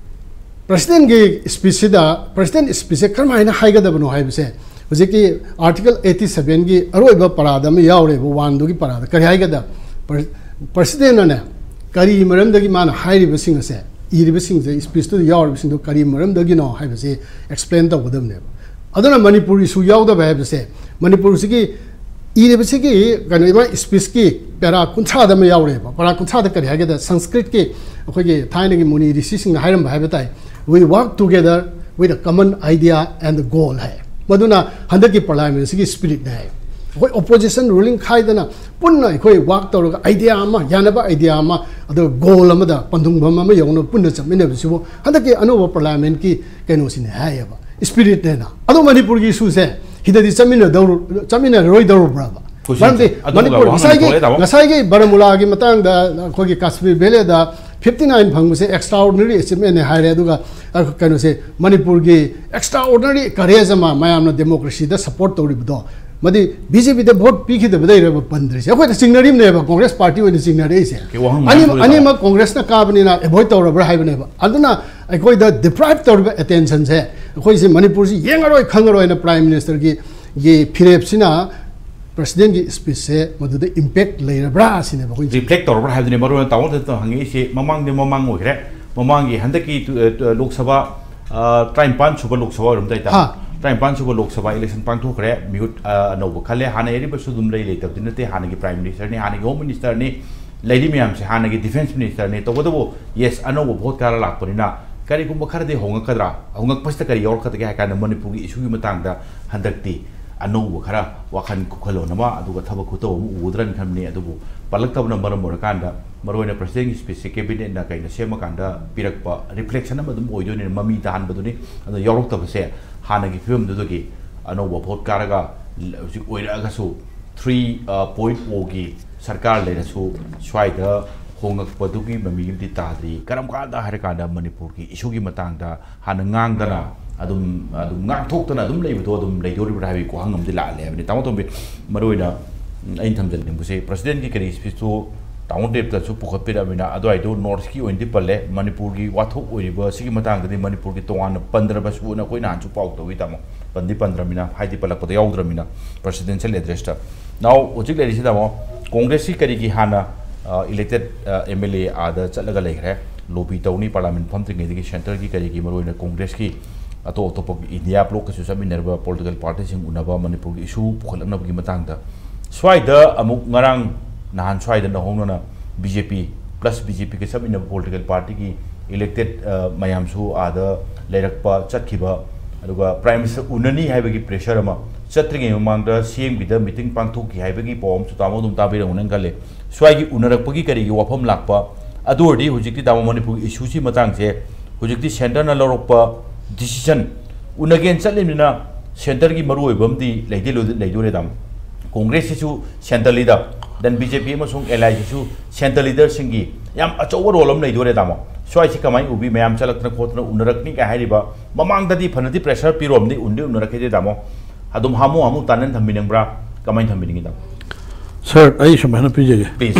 ꯄ꯭ꯔꯁꯤꯗꯦꯟꯒꯤ ꯁ꯭ꯄꯤꯆꯁꯤꯗ, ꯄ꯭ꯔꯁꯤꯗꯦꯟ ꯁ꯭ꯄꯤꯆꯁꯦ ꯀꯔꯝꯍꯥꯏꯅ ꯍꯥꯏꯒꯗꯕꯅꯣ ꯍꯥꯏꯕꯁꯦ, ꯍꯧꯖꯤꯛꯀꯤ ꯑꯥꯔꯇꯤꯀꯜ eighty seven ꯒꯤ ꯑꯔꯣꯏꯕ ꯄꯔꯥꯗ ꯑꯃ ꯌꯥꯎꯔꯦꯕ, ꯋꯥꯟꯗꯨꯒꯤ ꯄꯔꯥꯗ꯫ ꯀꯔꯤ ꯍꯥꯏꯒꯗ? ꯄ꯭ꯔ-, ꯄ꯭ꯔꯁꯤꯗꯦꯟꯅꯅꯦ, ꯀꯔꯤ ꯃꯔꯝꯗꯒꯤ ꯃꯥꯅ ꯍꯥꯏꯔꯤꯕꯁꯤꯡ ꯑꯁꯦ, ꯏꯔꯤꯕꯁꯤꯡꯁꯦ, ꯁ꯭ꯄꯤꯆꯇꯨꯗ ꯌꯥꯎꯔꯤꯕꯁꯤꯡꯗꯣ ꯀꯔꯤ ꯃꯔꯝꯗꯒꯤꯅꯣ ꯍꯥꯏꯕꯁꯤ ꯑꯦꯛꯁꯄ꯭ꯂꯦꯟ ꯇꯧꯒꯗꯕꯅꯦꯕ꯫ ꯑꯗꯨꯅ ꯃꯅꯤꯄꯨꯔ ꯏꯁꯨ ꯌꯥꯎꯗꯕ ꯍꯥꯏꯕꯁꯦ, ꯃꯅꯤꯄꯨꯔꯁꯤꯒꯤ ꯏꯔꯤꯕꯁꯤꯒꯤ, ꯀꯩꯅꯣ, ꯏꯃꯥ ꯁ꯭ꯄꯤꯆꯀꯤ ꯄꯦꯔꯥ ꯀꯨꯟꯊ꯭ꯔꯥꯗ ꯑꯃ ꯌꯥꯎꯔꯦꯕ꯫ ꯄꯦꯔꯥ ꯀꯨꯟꯊ꯭ꯔꯥꯗ ꯀꯔꯤ ꯍꯥꯏꯒꯦꯗ, ꯁꯪꯁꯀ꯭ꯔꯤꯠꯀꯤ ꯑꯩꯈꯣꯏꯒꯤ ꯊꯥꯏꯅꯒꯤ ꯃꯨꯅꯤ ꯔꯤꯁꯤꯁꯤꯡꯅ ꯍꯥꯏꯔꯝꯕ ꯍꯥꯏꯕ ꯇꯥꯏ, "We work together with a common idea and goal" ꯍꯥꯏ꯫ ꯃꯗꯨꯅ ꯍꯟꯗꯛꯀꯤ ꯄꯥꯔꯂꯤꯌꯥꯃꯦꯟꯁꯤꯒꯤ ꯁ꯭ꯄꯤꯔꯤꯠꯅꯦ ꯍꯥꯏ꯫ ꯑꯩꯈꯣꯏ ꯑꯣꯄꯣꯖꯤꯁꯟ, ꯔꯨꯂꯤꯡ ꯈꯥꯏꯗꯅ ꯄꯨꯟꯅ ꯑꯩꯈꯣꯏ ꯋꯥꯛ ꯇꯧꯔꯒ, ꯑꯥꯏꯗꯤꯌꯥ ꯑꯃ, ꯌꯥꯅꯕ ꯑꯥꯏꯗꯤꯌꯥ ꯑꯃ, ꯑꯗꯨꯒ ꯒꯣꯜ ꯑꯃꯗ, ꯄꯟꯊꯨꯡꯐꯝ ꯑꯃ ꯌꯧꯅꯕ ꯄꯨꯟꯅ ꯆꯠꯃꯤꯟꯅꯕꯁꯤꯕꯨ ꯍꯟꯗꯛꯀꯤ ꯑꯅꯧꯕ ꯄꯥꯔꯂꯤꯌꯥꯃꯦꯟꯒꯤ ꯀꯩꯅꯣꯁꯤꯅꯦ ꯍꯥꯏꯌꯦꯕ, ꯁ꯭ꯄꯤꯔꯤꯠꯅꯦꯅ꯫ ꯑꯗꯣ ꯃꯅꯤꯄꯨꯔꯒꯤ ꯏꯁꯨꯁꯦ ꯁꯤꯗꯗꯤ ꯆꯠꯃꯤꯟꯅꯗꯧꯔ-, ꯆꯠꯃꯤꯟꯅꯔꯣꯏꯗꯧꯔꯕ꯭ꯔꯕ? ꯍꯧꯖꯤꯛ ꯃꯔꯝꯗꯤ ꯑꯗꯨꯒ ꯃꯅꯤꯄꯨꯔ, ꯋꯥꯍꯪ ꯉꯁꯥꯏꯒꯤ, ꯊꯣꯛꯂꯛꯑꯦ, ꯇꯥꯃꯣ꯫ ꯉꯁꯥꯏꯒꯤ ꯕꯥꯔꯥꯃꯨꯂꯥꯒꯤ ꯃꯇꯥꯡꯗ, ꯑꯩꯈꯣꯏꯒꯤ ꯀꯥꯁꯃꯤꯔ ꯚꯦꯂꯤꯗ fifty nine ꯐꯪꯕꯁꯦ extraordinary achievement ꯅꯦ ꯍꯥꯏꯔꯦ, ꯑꯗꯨꯒ, ꯑ, ꯀꯩꯅꯣꯁꯦ, ꯃꯅꯤꯄꯨꯔꯒꯤ extraordinary courage ꯑꯃ, ꯃꯌꯥꯝꯅ ꯗꯦꯃꯣꯀ꯭ꯔꯦꯁꯤꯗ ꯁꯞꯄꯣꯔꯠ ꯇꯧꯔꯤꯕꯗꯣ, ꯃꯗꯤ ꯕꯤ ꯖꯦ ꯄꯤꯗ ꯚꯣꯠ ꯄꯤꯈꯤꯗꯕꯗꯩꯔꯕ ꯄꯟꯗ꯭ꯔꯤꯁꯦ? ꯑꯩꯈꯣꯏꯅ ꯆꯤꯡꯅꯔꯤꯕꯅꯦꯕ, ꯀꯣꯡꯒ꯭ꯔꯦꯁ ꯄꯥꯔꯇꯤ ꯑꯣꯏꯅ ꯆꯤꯡꯅꯔꯛꯏꯁꯦ꯫ Okay, ꯋꯥꯍꯪ ꯑꯅꯤ-, ꯃꯌꯥꯝ ꯊꯣꯛꯂꯛꯑꯦ, ꯑꯅꯤꯃꯛ ꯇꯥꯃꯣ꯫ ꯀꯣꯡꯒ꯭ꯔꯦꯁꯅ ꯀꯥꯕꯅꯤꯅ ꯑꯦꯚꯣꯏꯗ ꯇꯧꯔꯕ꯭ꯔꯥ ꯍꯥꯏꯕꯅꯦꯕ꯫ ꯑꯗꯨꯅ ꯑꯩꯈꯣꯏꯗ ꯗꯤꯄ꯭ꯔꯥꯏꯚ ꯇꯧꯔꯤꯕ ꯑꯦꯇꯦꯟꯁꯟꯁꯦ, ꯑꯩꯈꯣꯏꯁꯦ ꯃꯅꯤꯄꯨꯔꯁꯤ ꯌꯦꯡꯉꯔꯣꯏ, ꯈꯪꯉꯔꯣꯏꯅ ꯄ꯭ꯔꯥꯏꯝ ꯃꯤꯅꯤꯁꯇꯔꯒꯤ ꯒꯤ ꯐꯤꯔꯦꯞꯁꯤꯅ ꯄ꯭ꯔꯁꯤꯗꯦꯟꯒꯤ ꯁ꯭ꯄꯤꯆꯁꯦ ꯃꯗꯨꯗ ꯏꯝꯄꯦꯛ ꯂꯩꯔꯕ꯭ꯔꯥ ꯁꯤꯅꯦꯕ ꯑꯩꯈꯣꯏꯅ ꯔꯤꯐ꯭ꯂꯦꯛ ꯇꯧꯔꯕ꯭ꯔꯥ ꯍꯥꯏꯕꯗꯨꯅꯦ ꯃꯔꯨ ꯑꯣꯏꯅ ꯇꯥꯃꯣ ꯍꯟꯗꯛꯇ ꯍꯪꯉꯛꯏꯁꯦ꯫ ꯃꯃꯥꯡꯗꯤ ꯃꯃꯥꯡ ꯑꯣꯏꯈ꯭ꯔꯦ, ꯃꯃꯥꯡꯒꯤ ꯍꯟꯗꯛꯀꯤ ꯇꯨ-, ꯑ, ꯇꯨ-, ꯂꯣꯛ ꯁꯚꯥ, ꯑ, ꯇꯔꯥꯅꯤꯄꯥꯟ ꯁꯨꯕ ꯂꯣꯛ ꯁꯚꯥ ꯑꯣꯏꯔꯝꯗꯥꯏꯗ ꯍꯥ꯫ ꯇꯔꯥꯅꯤꯄꯥꯟ ꯁꯨꯕ ꯂꯣꯛ ꯁꯚꯥ ꯏꯂꯦꯛꯁꯟ ꯄꯥꯡꯊꯣꯛꯈ꯭ꯔꯦ꯫ ꯃꯤꯍꯨꯠ ꯑ, ꯑꯅꯧꯕ ꯈꯜꯂꯦ꯫ ꯍꯥꯟꯅ ꯂꯩꯔꯤꯕꯁꯨ ꯑꯗꯨꯝ ꯂꯩ, ꯂꯩꯇꯕꯗꯤ ꯅꯠꯇꯦ꯫ ꯍꯥꯟꯅꯒꯤ ꯄ꯭ꯔꯥꯏꯝ ꯃꯤꯅꯤꯁꯇꯔꯅꯤ, ꯍꯥꯟꯅꯒꯤ ꯍꯣꯝ ꯃꯤꯅꯤꯁꯇꯔꯅꯤ, ꯂꯩꯔꯤ ꯃꯌꯥꯝꯁꯦ ꯍꯥꯟꯅꯒꯤ ꯗꯤꯐꯦꯟꯁ ꯃꯤꯅꯤꯁꯇꯔꯅꯤ꯫ ꯇꯧꯕꯇꯕꯨ, ꯌꯦꯁ, ꯑꯅꯧꯕ ꯚꯣꯠ ꯀꯥꯔ ꯂꯥꯛꯄꯅꯤꯅ ꯀꯔꯤꯒꯨꯝꯕ ꯈꯔꯗꯤ ꯍꯣꯡꯉꯛꯀꯗ꯭ꯔꯥ? ꯍꯣꯡꯉꯛꯄꯁꯤꯗ ꯀꯔꯤ ꯌꯥꯎꯔꯛꯀꯗꯒꯦ ꯍꯥꯏ ꯀꯥꯟꯗ, ꯃꯅꯤꯄꯨꯔꯒꯤ ꯏꯁꯨꯒꯤ ꯃꯇꯥꯡꯗ ꯍꯟꯗꯛꯇꯤ ꯑꯅꯧꯕ ꯈꯔ ꯋꯥꯈꯜ ꯈꯨꯈꯜꯂꯣꯟ ꯑꯃ, ꯑꯗꯨꯒ ꯊꯕꯛ ꯈꯨꯇꯧ ꯑꯃ ꯎꯒꯗ꯭ꯔꯅ ꯈꯟꯕꯅꯤ꯫ ꯑꯗꯨꯕꯨ ꯄꯜꯂꯛꯇꯕꯅ ꯃꯔꯝ ꯑꯣꯏꯔꯀꯥꯟꯗ, ꯃꯔꯨꯑꯣꯏꯅ ꯄ꯭ꯔꯁꯤꯗꯦꯟꯒꯤ ꯁ꯭ꯄꯤꯆꯁꯦ ꯀꯦꯕꯤꯅꯦꯠꯅ ꯀꯩꯅ ꯁꯦꯝꯃꯀꯥꯟꯗ ꯄꯤꯔꯛꯄ ꯔꯤꯐ꯭ꯂꯦꯛꯁꯟ ꯑꯃ ꯑꯗꯨꯝ ꯑꯣꯏꯗꯣꯏꯅꯤꯅ, ꯃꯃꯤ ꯇꯥꯍꯟꯕꯗꯨꯅꯤ꯫ ꯑꯗꯣ ꯌꯥꯎꯔꯛꯇꯕꯁꯦ ꯍꯥꯟꯅꯒꯤ ꯐꯤꯕꯝꯗꯨꯗꯒꯤ ꯑꯅꯧꯕ ꯚꯣꯠ ꯀꯥꯔꯒ ꯍꯧꯖꯤꯛ ꯑꯣꯏꯔꯛꯑꯒꯁꯨ, ꯊ꯭ꯔꯤ ꯄꯣꯏꯟ ꯑꯣꯒꯤ ꯁꯔꯀꯥꯔ ꯂꯩꯔꯁꯨ, ꯁ꯭ꯋꯥꯏꯗ ꯍꯣꯉꯛꯄꯗꯨꯒꯤ ꯃꯃꯤ ꯑꯃꯗꯤ ꯇꯥꯗ꯭ꯔꯤ꯫ ꯀꯔꯝ ꯀꯥꯟꯗ ꯍꯥꯏꯔꯀꯥꯟꯗ ꯃꯅꯤꯄꯨꯔꯒꯤ ꯏꯁꯨꯒꯤ ꯃꯇꯥꯡꯗ ꯍꯥꯟꯅ ꯉꯥꯡꯗꯅ ꯑꯗꯨꯝ, ꯑꯗꯨꯝ ꯉꯥꯡꯊꯣꯛꯇꯅ ꯑꯗꯨꯝ ꯂꯩꯕꯗꯣ ꯑꯗꯨꯝ ꯂꯩꯗꯣꯔꯤꯕ꯭ꯔꯥ ꯍꯥꯏꯕꯒꯤ ꯋꯥꯍꯪ ꯑꯃꯗꯤ ꯂꯥꯛꯍꯜꯂꯦ ꯍꯥꯏꯕꯅꯤ꯫ ꯇꯥꯃꯣ ꯇꯣꯝꯕꯤ, ꯃꯔꯨꯑꯣꯏꯅ, ꯎꯝ, ꯑꯩꯅ ꯊꯝꯖꯅꯤꯡꯕꯁꯦ, ꯄ꯭ꯔꯁꯤꯗꯦꯟꯒꯤ ꯀꯔꯤ ꯁ꯭ꯄꯤꯆꯇꯨ ꯇꯥꯃꯣ ꯗꯦꯕꯇꯁꯨ ꯄꯨꯈꯠꯄꯤꯔꯛꯑꯃꯤꯅ, ꯑꯗꯨꯋꯥꯏꯗꯣ ꯅꯣꯔꯠꯁꯀꯤ ꯑꯣꯏꯅꯗꯤ ꯄꯜꯂꯦ꯫ ꯃꯅꯤꯄꯨꯔꯒꯤ ꯋꯥꯊꯣꯛ ꯑꯣꯏꯔꯤꯕ ꯁꯤꯒꯤ ꯃꯇꯥꯡꯗꯗꯤ ꯃꯅꯤꯄꯨꯔꯒꯤ ꯇꯣꯉꯥꯟꯅ ꯄꯟꯗ꯭ꯔꯕꯁꯨꯅ ꯑꯩꯈꯣꯏ ꯅꯍꯥꯟꯁꯨ ꯄꯥꯎ ꯇꯧꯏ ꯇꯥꯃꯣ꯫ ꯄꯟꯗꯤ ꯄꯟꯗ꯭ꯔꯃꯤꯅ, ꯍꯥꯏꯗꯤ ꯄꯜꯂꯛꯄꯗ ꯌꯥꯎꯗ꯭ꯔꯃꯤꯅ, ꯄ꯭ꯔꯁꯤꯗꯦꯟꯁꯤꯌꯦꯜ ꯑꯦꯗ꯭ꯔꯦꯁꯇ꯫ ꯅꯥꯎ ꯍꯧꯖꯤꯛ ꯂꯩꯔꯤꯁꯤ ꯇꯥꯃꯣ, ꯀꯣꯡꯒ꯭ꯔꯦꯁꯀꯤ ꯀꯔꯤꯒꯤ ꯍꯥꯟꯅ, ꯑ, ꯏꯂꯦꯛꯇꯦꯗ, ꯑ, ꯑꯦꯝ ꯑꯦꯜ ꯑꯦ ꯑꯥꯗ ꯆꯠꯂꯒ ꯂꯩꯈ꯭ꯔꯦ, ꯂꯣꯕꯤ ꯇꯧꯅꯤ ꯄꯥꯔꯂꯥꯃꯦꯟ ꯐꯝꯗ꯭ꯔꯤꯉꯩꯗꯒꯤ ꯁꯦꯟꯇꯔꯒꯤ ꯀꯔꯤꯒꯤ, ꯃꯔꯨꯑꯣꯏꯅ ꯀꯣꯡꯒ꯭ꯔꯦꯁꯀꯤ ꯑꯇꯣꯞ ꯑꯇꯣꯞꯄ ꯏꯟꯗꯤꯌꯥ ꯕ꯭ꯂꯣꯛꯀꯁꯨ ꯆꯠꯃꯤꯟꯅꯔꯕ ꯄꯣꯂꯤꯇꯤꯀꯦꯜ ꯄꯥꯔꯇꯤꯁꯤꯡ ꯎꯅꯕ, ꯃꯅꯤꯄꯨꯔꯒꯤ ꯏꯁꯨ ꯄꯨꯈꯠꯂꯛꯅꯕꯒꯤ ꯃꯇꯥꯡꯗ꯫ ꯁ꯭ꯋꯥꯏꯗ ꯑꯃꯨꯛ ꯉꯔꯥꯡ ꯅꯍꯥꯟ ꯁ꯭ꯋꯥꯏꯗ ꯅꯧꯍꯧꯅꯅ ꯕꯤ ꯖꯦ ꯄꯤ ꯄ꯭ꯂꯁ ꯕꯤ ꯖꯦ ꯄꯤꯒ ꯆꯠꯃꯤꯟꯅꯕ ꯄꯣꯂꯤꯇꯤꯀꯦꯜ ꯄꯥꯔꯇꯤꯒꯤ ꯏꯂꯦꯛꯇꯦꯗ, ꯑ, ꯃꯌꯥꯝꯁꯨ ꯑꯥꯗ ꯂꯩꯔꯛꯄ ꯆꯠꯈꯤꯕ, ꯑꯗꯨꯒ ꯄ꯭ꯔꯥꯏꯝ ꯃꯤꯅꯤꯁꯇꯔ ꯎꯅꯅꯤ ꯍꯥꯏꯕꯒꯤ ꯄ꯭ꯔꯦꯁꯔ ꯑꯃ, ꯆꯠꯇ꯭ꯔꯤꯉꯩ ꯃꯃꯥꯡꯗ ꯁꯤ ꯑꯦꯝꯒꯤꯗ ꯃꯤꯇꯤꯡ ꯄꯥꯡꯊꯣꯛꯈꯤ ꯍꯥꯏꯕꯒꯤ ꯄꯥꯎ ꯑꯃꯁꯨ ꯇꯥꯃꯣ ꯑꯗꯨꯝ ꯇꯥꯕꯤꯔꯝꯒꯅꯤ ꯈꯜꯂꯦ꯫ ꯁ꯭ꯋꯥꯏꯒꯤ ꯎꯅꯔꯛꯄꯒꯤ ꯀꯔꯤꯒꯤ ꯋꯥꯐꯝ ꯂꯥꯛꯄ? ꯑꯗꯨ ꯑꯣꯏꯔꯗꯤ ꯍꯧꯖꯤꯛꯇꯤ ꯇꯥꯃꯣ ꯃꯅꯤꯄꯨꯔꯒꯤ ꯏꯁꯨꯁꯤ ꯃꯇꯥꯡꯁꯦ ꯍꯧꯖꯤꯛꯇꯤ ꯁꯦꯟꯇꯔꯅ ꯂꯧꯔꯛꯄ ꯗꯤꯁꯤꯖꯟ ꯎꯅꯒꯦꯅ ꯆꯠꯂꯤꯕꯅꯤꯅ ꯁꯦꯟꯇꯔꯒꯤ ꯃꯔꯨꯑꯣꯏꯕ ꯑꯃꯗꯤ ꯂꯩꯗꯤ ꯂꯣꯏ-, ꯂꯩꯗꯣꯔꯦ ꯇꯥꯃꯣ꯫ ꯀꯣꯡꯒ꯭ꯔꯦꯁꯁꯤꯁꯨ centre leader, then B J P ꯑꯃꯁꯨꯡ ꯑꯦꯜ ꯑꯥꯏ ꯁꯤꯁꯨ ꯁꯦꯟꯇꯔ ꯂꯤꯗꯔꯁꯤꯡꯒꯤ ꯌꯥꯝ ꯑꯆꯧꯕ ꯔꯣꯜ ꯑꯃ ꯂꯩꯗꯣꯔꯦ ꯇꯥꯃꯣ꯫ ꯁ꯭ꯋꯥꯏꯁꯤ ꯀꯃꯥꯏꯅ ꯎꯕꯤ? ꯃꯌꯥꯝ ꯆꯠꯂꯛꯇꯅ ꯈꯣꯠꯇꯅ ꯎꯅꯔꯛꯅꯤ ꯀꯥꯏ ꯍꯥꯏꯔꯤꯕ, ꯃꯃꯥꯡꯗꯗꯤ ꯐꯅꯗꯤ ꯄ꯭ꯔꯦꯁꯔ ꯄꯤꯔꯣꯝꯗꯤ ꯎꯟꯗꯤ ꯎꯅꯔꯛꯈꯤꯗꯦ ꯇꯥꯃꯣ꯫ ꯑꯗꯨꯝ ꯍꯥꯃꯨ ꯍꯥꯃꯨ ꯇꯥꯅꯅ ꯊꯝꯕꯤꯅꯤꯡꯕ꯭ꯔꯥ? ꯀꯃꯥꯏꯅ ꯊꯝꯕꯤꯅꯤꯡꯉꯤ ꯇꯥꯃꯣ? ꯁꯥꯔ, ꯑꯩ ꯁꯨꯃꯥꯏꯅ ꯄꯤꯖꯒꯦ꯫ ꯄ꯭ꯂꯤꯖ꯫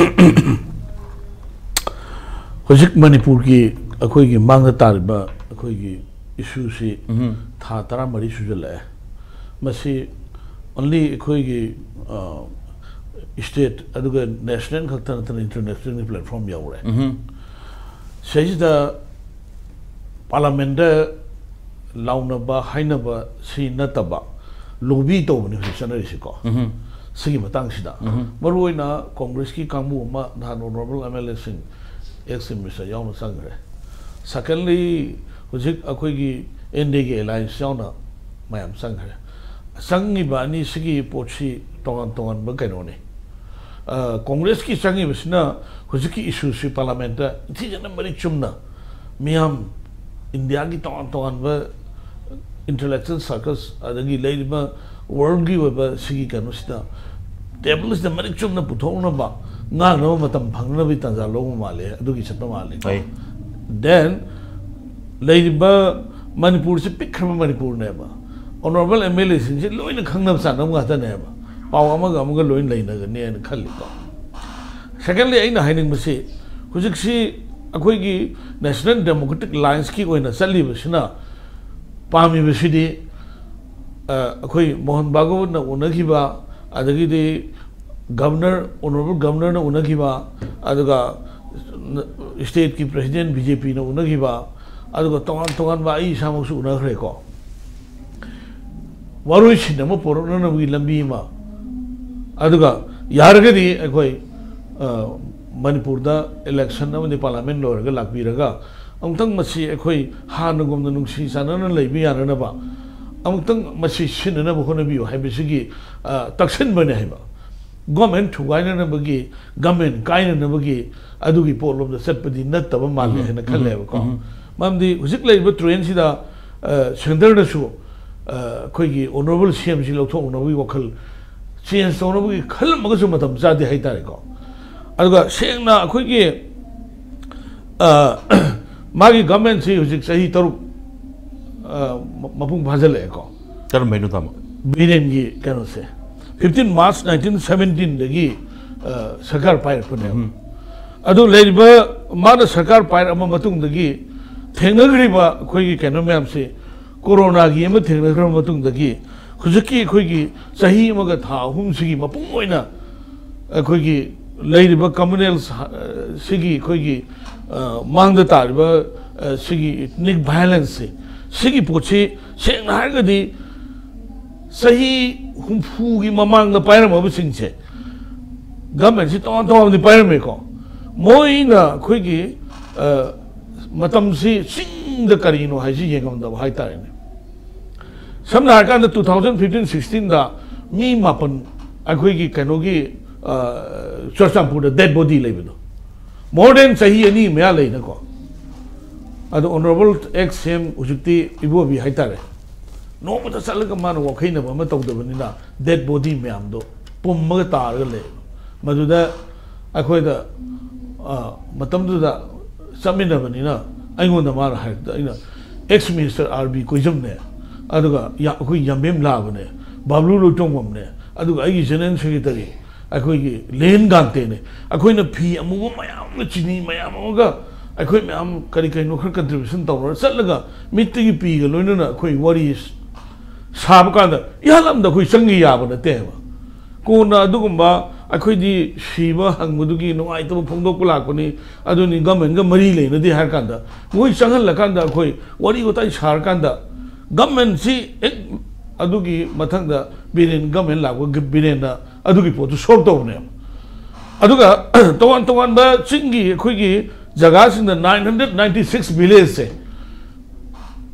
ꯍꯧꯖꯤꯛ ꯃꯅꯤꯄꯨꯔꯒꯤ ꯑꯩꯈꯣꯏꯒꯤ ꯃꯥꯡꯗ ꯇꯥꯔꯤꯕ ꯑꯩꯈꯣꯏꯒꯤ ꯏꯁꯨꯁꯤ ꯎꯝ꯫ ꯊꯥ ꯇꯔꯥꯃꯔꯤ ꯁꯨꯖꯜꯂꯛꯑꯦ꯫ ꯃꯁꯤ ꯑꯣꯟꯂꯤ ꯑꯩꯈꯣꯏꯒꯤ, ꯑ, ꯁ꯭ꯇꯦꯠ ꯑꯗꯨꯒ ꯅꯦꯁꯅꯦꯜ ꯈꯛꯇ ꯅꯠꯇꯅ ꯏꯟꯇꯔꯅꯦꯁꯅꯦꯜꯒꯤ ꯄ꯭ꯂꯦꯠꯐꯣꯝ ꯌꯧꯔꯦ꯫ ꯎꯝ꯫ ꯁꯤꯁꯤꯗ ꯄꯥꯔꯂꯥꯃꯦꯟꯗ ꯂꯥꯎꯅꯕ ꯍꯥꯏꯅꯕ ꯁꯤ ꯅꯠꯇꯕ, ꯂꯣꯕꯤ ꯇꯧꯕꯅꯤ ꯍꯧꯖꯤꯛ ꯆꯠꯅꯔꯤꯁꯤꯀꯣ꯫ ꯁꯤꯒꯤ ꯃꯇꯥꯡꯁꯤꯗ ꯃꯔꯨꯑꯣꯏꯅ ꯀꯣꯡꯒ꯭ꯔꯦꯁꯀꯤ ꯀꯥꯡꯕꯨ ꯑꯃ ꯅꯍꯥꯟ ꯑꯣꯅꯔꯦꯕꯜ ꯑꯦꯝ ꯑꯦꯜ ꯑꯦꯁꯤꯡ, ꯑꯦꯛꯁ ꯃꯤꯅꯤꯁꯇꯔ ꯌꯥꯎꯅ ꯆꯪꯈ꯭ꯔꯦ꯫ ꯁꯦꯀꯦꯟꯂꯤ, ꯍꯧꯖꯤꯛ ꯑꯩꯈꯣꯏꯒꯤ ꯑꯦꯟ ꯗꯤ ꯑꯦꯒꯤ ꯑꯦꯂꯥꯏꯟꯁ ꯌꯥꯎꯅ ꯃꯌꯥꯝ ꯆꯪꯈ꯭ꯔꯦ꯫ ꯆꯪꯉꯤꯕ ꯑꯅꯤꯁꯤꯒꯤ ꯄꯣꯠꯁꯤ ꯇꯣꯉꯥꯟ ꯇꯣꯉꯥꯟꯕ ꯀꯩꯅꯣꯅꯤ꯫ ꯑ, ꯀꯣꯡꯒ꯭ꯔꯦꯁꯀꯤ ꯆꯪꯉꯤꯕꯁꯤꯅ ꯍꯧꯖꯤꯛꯀꯤ ꯏꯁꯨꯁꯤ ꯄꯥꯔꯂꯥꯃꯦꯟꯇ ꯏꯊꯤꯖꯅ ꯃꯔꯤꯛ ꯆꯨꯝꯅ ꯃꯤꯌꯥꯝ, ꯏꯟꯗꯤꯌꯥꯒꯤ ꯇꯣꯉꯥꯟ ꯇꯣꯉꯥꯟꯕ ꯏꯟꯇꯦꯂꯦꯛꯆꯨꯋꯦꯜ ꯁꯔꯀꯜꯁ, ꯑꯗꯒꯤ ꯂꯩꯔꯤꯕ ꯋꯥꯔꯜꯒꯤ ꯑꯣꯏꯕ ꯁꯤꯒꯤ ꯀꯩꯅꯣꯁꯤꯗ, ꯇꯦꯕꯜꯁꯤꯗ ꯃꯔꯤꯛ ꯆꯨꯝꯅ ꯄꯨꯊꯣꯛꯅꯕ, ꯉꯥꯡꯅꯕ ꯃꯇꯝ ꯐꯪꯅꯕꯒꯤ ꯇꯥꯟꯖꯥ ꯂꯧꯕ ꯃꯥꯜꯂꯦ, ꯑꯗꯨꯒꯤ ꯆꯠꯄ ꯃꯥꯜꯂꯦꯀꯣ꯫ ꯍꯣꯏ꯫ ꯗꯦꯟ ꯂꯩꯔꯤꯕ ꯃꯅꯤꯄꯨꯔꯁꯤ ꯄꯤꯛꯈ꯭ꯔꯕ ꯃꯅꯤꯄꯨꯔꯅꯦꯕ, ꯑꯣꯅꯔꯦꯕꯜ ꯑꯦꯝ ꯑꯦꯜ ꯑꯦꯁꯤꯡꯁꯤ ꯂꯣꯏꯅ ꯈꯪꯅꯕ ꯆꯥꯟꯅꯕ ꯉꯥꯛꯇꯅꯦꯕ, ꯄꯥꯎ ꯑꯃꯒ ꯑꯃꯒ ꯂꯣꯏꯅ ꯂꯩꯅꯒꯅꯤ ꯍꯥꯏꯅ ꯈꯜꯂꯤꯀꯣ꯫ ꯁꯦꯀꯦꯟꯂꯤ, ꯑꯩꯅ ꯍꯥꯏꯅꯤꯡꯕꯁꯤ, ꯍꯧꯖꯤꯛꯁꯤ ꯑꯩꯈꯣꯏꯒꯤ ꯅꯦꯁꯅꯦꯜ ꯗꯦꯃꯣꯀ꯭ꯔꯦꯇꯤꯛ ꯑꯦꯂꯥꯏꯟꯁꯀꯤ ꯑꯣꯏꯅ ꯆꯠꯂꯤꯕꯁꯤꯅ ꯄꯥꯝꯃꯤꯕꯁꯤꯗꯤ, ꯑ, ꯑꯩꯈꯣꯏ ꯃꯣꯍꯟ ꯚꯥꯒꯋꯠꯅ ꯎꯅꯈꯤꯕ, ꯑꯗꯒꯤꯗꯤ ꯒꯕꯅꯔ, ꯑꯣꯅꯔꯦꯕꯜ ꯒꯕꯅꯔꯅ ꯎꯅꯈꯤꯕ, ꯑꯗꯨꯒ ꯁ꯭ꯇꯦꯠꯀꯤ ꯄ꯭ꯔꯦꯁꯤꯗꯦꯟ ꯕꯤ ꯖꯦ ꯄꯤꯅ ꯎꯅꯈꯤꯕ, ꯑꯗꯨꯒ ꯇꯣꯉꯥꯟ ꯇꯣꯉꯥꯟꯕ, ꯑꯩ ꯏꯁꯥꯃꯛꯁꯨ ꯎꯅꯈ꯭ꯔꯦꯀꯣ꯫ ꯋꯥꯔꯣꯏꯁꯤꯟ ꯑꯃ ꯄꯨꯔꯛꯅꯅꯕꯒꯤ ꯂꯝꯕꯤ ꯑꯃ, ꯑꯗꯨꯒ ꯌꯥꯔꯒꯗꯤ ꯑꯩꯈꯣꯏ, ꯑ, ꯃꯅꯤꯄꯨꯔꯗ ꯏꯂꯦꯛꯁꯟ ꯑꯃꯗꯤ ꯄꯥꯔꯂꯥꯃꯦꯟ ꯂꯣꯏꯔꯒ ꯂꯥꯛꯄꯤꯔꯒ, ꯑꯃꯨꯛꯇꯪ ꯃꯁꯤ ꯑꯩꯈꯣꯏ ꯍꯥꯟꯅꯒꯨꯝꯅ ꯅꯨꯡꯁꯤ ꯆꯥꯟꯅꯅ ꯂꯩꯕ ꯌꯥꯅꯅꯕ, ꯑꯃꯨꯛꯇꯪ ꯃꯁꯤ ꯁꯤꯟꯅꯅꯕ ꯍꯣꯠꯅꯕꯤꯌꯨ ꯍꯥꯏꯕꯁꯤꯒꯤ, ꯑ, ꯇꯛꯁꯤꯟꯕꯅꯦ ꯍꯥꯏꯕ꯫ ꯒꯣꯔꯃꯦꯟ ꯊꯨꯒꯥꯏꯅꯅꯕꯒꯤ, ꯒꯣꯔꯃꯦꯟ ꯀꯥꯏꯅꯅꯕꯒꯤ ꯑꯗꯨꯒꯤ ꯄꯣꯠꯂꯣꯝꯗ ꯆꯠꯄꯗꯤ ꯅꯠꯇꯕ ꯃꯥꯜꯂꯦ ꯎꯝ, ꯍꯥꯏꯅ ꯎꯝ, ꯈꯜꯂꯦꯕꯀꯣ꯫ ꯎꯝ꯫ ꯃꯔꯝꯗꯤ ꯍꯧꯖꯤꯛ ꯂꯩꯔꯤꯕ ꯇ꯭ꯔꯦꯟꯁꯤꯗ, ꯑ, ꯁꯦꯟꯇꯔꯗꯁꯨ, ꯑ, ꯑꯩꯈꯣꯏꯒꯤ ꯑꯣꯅꯔꯦꯕꯜ ꯁꯤ ꯑꯦꯝꯁꯤ ꯂꯧꯊꯣꯛꯅꯕꯒꯤ ꯋꯥꯈꯜ ꯆꯦꯟꯖ ꯇꯧꯅꯕꯒꯤ ꯈꯜꯂꯝꯃꯒꯁꯨ ꯃꯇꯝ ꯆꯥꯗꯦ ꯍꯥꯏꯇꯥꯔꯦꯀꯣ꯫ ꯑꯗꯨꯒ ꯁꯦꯡꯅ ꯑꯩꯈꯣꯏꯒꯤ, ꯑ, ꯃꯥꯒꯤ ꯒꯣꯔꯃꯦꯟꯁꯤ ꯍꯧꯖꯤꯛ ꯆꯍꯤ ꯇꯔꯨꯛ, ꯑ, ꯃ-, ꯃꯄꯨꯡ ꯐꯥꯖꯤꯜꯂꯛꯑꯦꯀꯣ꯫ ꯀꯔꯝꯕꯩꯅꯣ, ꯇꯥꯃꯣ? ꯕꯤꯔꯦꯟꯒꯤ ꯀꯩꯅꯣꯁꯦ, ꯐꯤꯐꯇꯤꯟ ꯃꯥꯔꯆ ꯅꯥꯏꯟꯇꯤꯟ ꯁꯕꯦꯟꯇꯤꯟꯗꯒꯤ, ꯑ, ꯁꯔꯀꯥꯔ ꯄꯥꯏꯔꯛꯄꯅꯦꯕ꯫ ꯎꯝ꯫ ꯑꯗꯨ ꯂꯩꯔꯤꯕ, ꯃꯥꯅ ꯁꯔꯀꯥꯔ ꯄꯥꯏꯔꯛꯑꯕ ꯃꯇꯨꯡꯗꯒꯤ ꯊꯦꯡꯅꯈ꯭ꯔꯤꯕ ꯑꯩꯈꯣꯏꯒꯤ ꯀꯩꯅꯣ ꯃꯌꯥꯝꯁꯦ, ꯀꯣꯔꯣꯅꯥꯒꯤ ꯑꯃ ꯊꯦꯡꯅꯈ꯭ꯔꯕ ꯃꯇꯨꯡꯗꯒꯤ ꯍꯧꯖꯤꯛꯀꯤ ꯑꯩꯈꯣꯏꯒꯤ ꯆꯍꯤ ꯑꯃꯒ ꯊꯥ ꯑꯍꯨꯝꯁꯤꯒꯤ ꯃꯄꯨꯡ ꯑꯣꯏꯅ ꯑꯩꯈꯣꯏꯒꯤ ꯂꯩꯔꯤꯕ ꯀꯝꯃꯨꯅꯦꯜ ꯁ-, ꯁꯤꯒꯤ ꯑꯩꯈꯣꯏꯒꯤ, ꯑ, ꯃꯥꯡꯗ ꯇꯥꯔꯤꯕ, ꯑ, ꯁꯤꯒꯤ ꯏꯊꯅꯤꯛ ꯚꯥꯏꯑꯣꯂꯦꯟꯁꯁꯦ ꯁꯤꯒꯤ ꯄꯣꯠꯁꯤ ꯁꯦꯡꯅ ꯍꯥꯏꯔꯒꯗꯤ ꯆꯍꯤ ꯍꯨꯝꯐꯨꯒꯤ ꯃꯃꯥꯡꯗ ꯄꯥꯏꯔꯝꯃꯕꯁꯤꯡꯁꯦ, ꯒꯃꯦꯟꯁꯤ ꯇꯣꯉꯥꯟ ꯇꯣꯉꯥꯟꯕꯗꯤ ꯄꯥꯏꯔꯝꯃꯦꯀꯣ, ꯃꯣꯏꯅ ꯑꯩꯈꯣꯏꯒꯤ, ꯑ, ꯃꯇꯝꯁꯤ ꯆꯤꯡꯗ ꯀꯔꯤꯅꯣ ꯍꯥꯏꯁꯤ ꯌꯦꯡꯉꯝꯗꯕ ꯍꯥꯏꯇꯥꯔꯦꯅꯦ꯫ ꯁꯝꯅ ꯍꯥꯏꯔꯀꯥꯟꯗ two thousand fifteen sixteenꯗ ꯃꯤ ꯃꯥꯄꯟ ꯑꯩꯈꯣꯏꯒꯤ ꯀꯩꯅꯣꯒꯤ, ꯑ, ꯆꯨꯔꯆꯥꯟꯄꯨꯔꯗ dead body ꯂꯩꯕꯗꯣ, more than ꯆꯍꯤ ꯑꯅꯤ ꯃꯌꯥ ꯂꯩꯅꯀꯣ꯫ ꯑꯗꯣ Honourable ex CM ꯍꯧꯖꯤꯛꯇꯤ ꯏꯕꯣꯕꯤ ꯍꯥꯏꯇꯥꯔꯦ, ꯅꯣꯡꯃꯇ ꯆꯠꯂꯒ ꯃꯥꯅ ꯋꯥꯈꯩꯅꯕ ꯑꯃ ꯇꯧꯗꯕꯅꯤꯅ dead body ꯃꯌꯥꯝꯗꯣ ꯄꯨꯝꯃꯒ ꯇꯥꯔꯒ ꯂꯩ꯫ ꯃꯗꯨꯗ ꯑꯩꯈꯣꯏꯗ, ꯑ, ꯃꯇꯝꯗꯨꯗ ꯆꯠꯃꯤꯟꯅꯕꯅꯤꯅ ꯑꯩꯉꯣꯟꯗ ꯃꯥꯅ ꯍꯥꯏꯔꯛꯇ, ꯑꯩꯅ ex minister R B ꯀꯣꯏꯖꯝꯅꯦ, ꯑꯗꯨꯒ ꯌꯥ-, ꯑꯩꯈꯣꯏ ꯌꯥꯝꯕꯦꯝ ꯂꯥꯕꯅꯦ, ꯕꯥꯕꯂꯨ ꯂꯣꯏꯇꯣꯡꯕꯝꯅꯦ, ꯑꯗꯨꯒ ꯑꯩꯒꯤ general secretary ꯑꯩꯈꯣꯏꯒꯤ ꯂꯦꯟ ꯒꯥꯟꯇꯦꯅꯦ꯫ ꯑꯩꯈꯣꯏꯅ ꯐꯤ ꯑꯃꯨꯕ ꯃꯌꯥꯝꯒ ꯆꯤꯅꯤ ꯃꯌꯥꯝ ꯑꯃꯒ ꯑꯩꯈꯣꯏ ꯃꯌꯥꯝ ꯀꯔꯤ ꯀꯔꯤꯅꯣ ꯈꯔ contribution ꯇꯧꯔꯒ ꯆꯠꯂꯒ ꯃꯤꯠꯇꯒꯤ ꯄꯤꯒ ꯂꯣꯏꯅꯅ ꯑꯩꯈꯣꯏ ꯋꯥꯔꯤ ꯁꯥꯕ ꯀꯥꯟꯗ ꯏꯍꯥꯟ ꯑꯃꯗ ꯑꯩꯈꯣꯏ ꯆꯪꯒꯦ ꯌꯥꯕ ꯅꯠꯇꯦ ꯍꯥꯏꯕ꯫ ꯀꯣꯟꯅ ꯑꯗꯨꯒꯨꯝꯕ ꯑꯩꯈꯣꯏꯗꯤ ꯁꯤꯕ ꯍꯪꯕꯗꯨꯒꯤ ꯅꯨꯡꯉꯥꯏꯇꯕ ꯐꯣꯡꯗꯣꯛꯄ ꯂꯥꯛꯄꯅꯤ, ꯑꯗꯨꯅꯤ governmentꯒ ꯃꯔꯤ ꯂꯩꯅꯗꯦ ꯍꯥꯏꯔ ꯀꯥꯟꯗ ꯃꯣꯏ ꯆꯪꯍꯜꯂꯀꯥꯟꯗ ꯑꯩꯈꯣꯏ ꯋꯥꯔꯤ ꯋꯥꯇꯥꯏ ꯁꯥꯔꯀꯥꯟꯗ governmentꯁꯤ ꯍꯦꯛ ꯑꯗꯨꯒꯤ ꯃꯊꯪꯗ ꯕꯤꯔꯦꯟ, government ꯂꯥꯛꯄ ꯕꯤꯔꯦꯟꯅ ꯑꯗꯨꯒꯤ ꯄꯣꯠꯇꯨ solve ꯇꯧꯕꯅꯦꯕ꯫ ꯑꯗꯨꯒ ꯇꯣꯉꯥꯟ ꯇꯣꯉꯥꯟꯕ ꯆꯤꯡꯒꯤ ꯑꯩꯈꯣꯏꯒꯤ ꯖꯒꯥꯁꯤꯡꯗ nine hundred ninety six villageꯁꯦ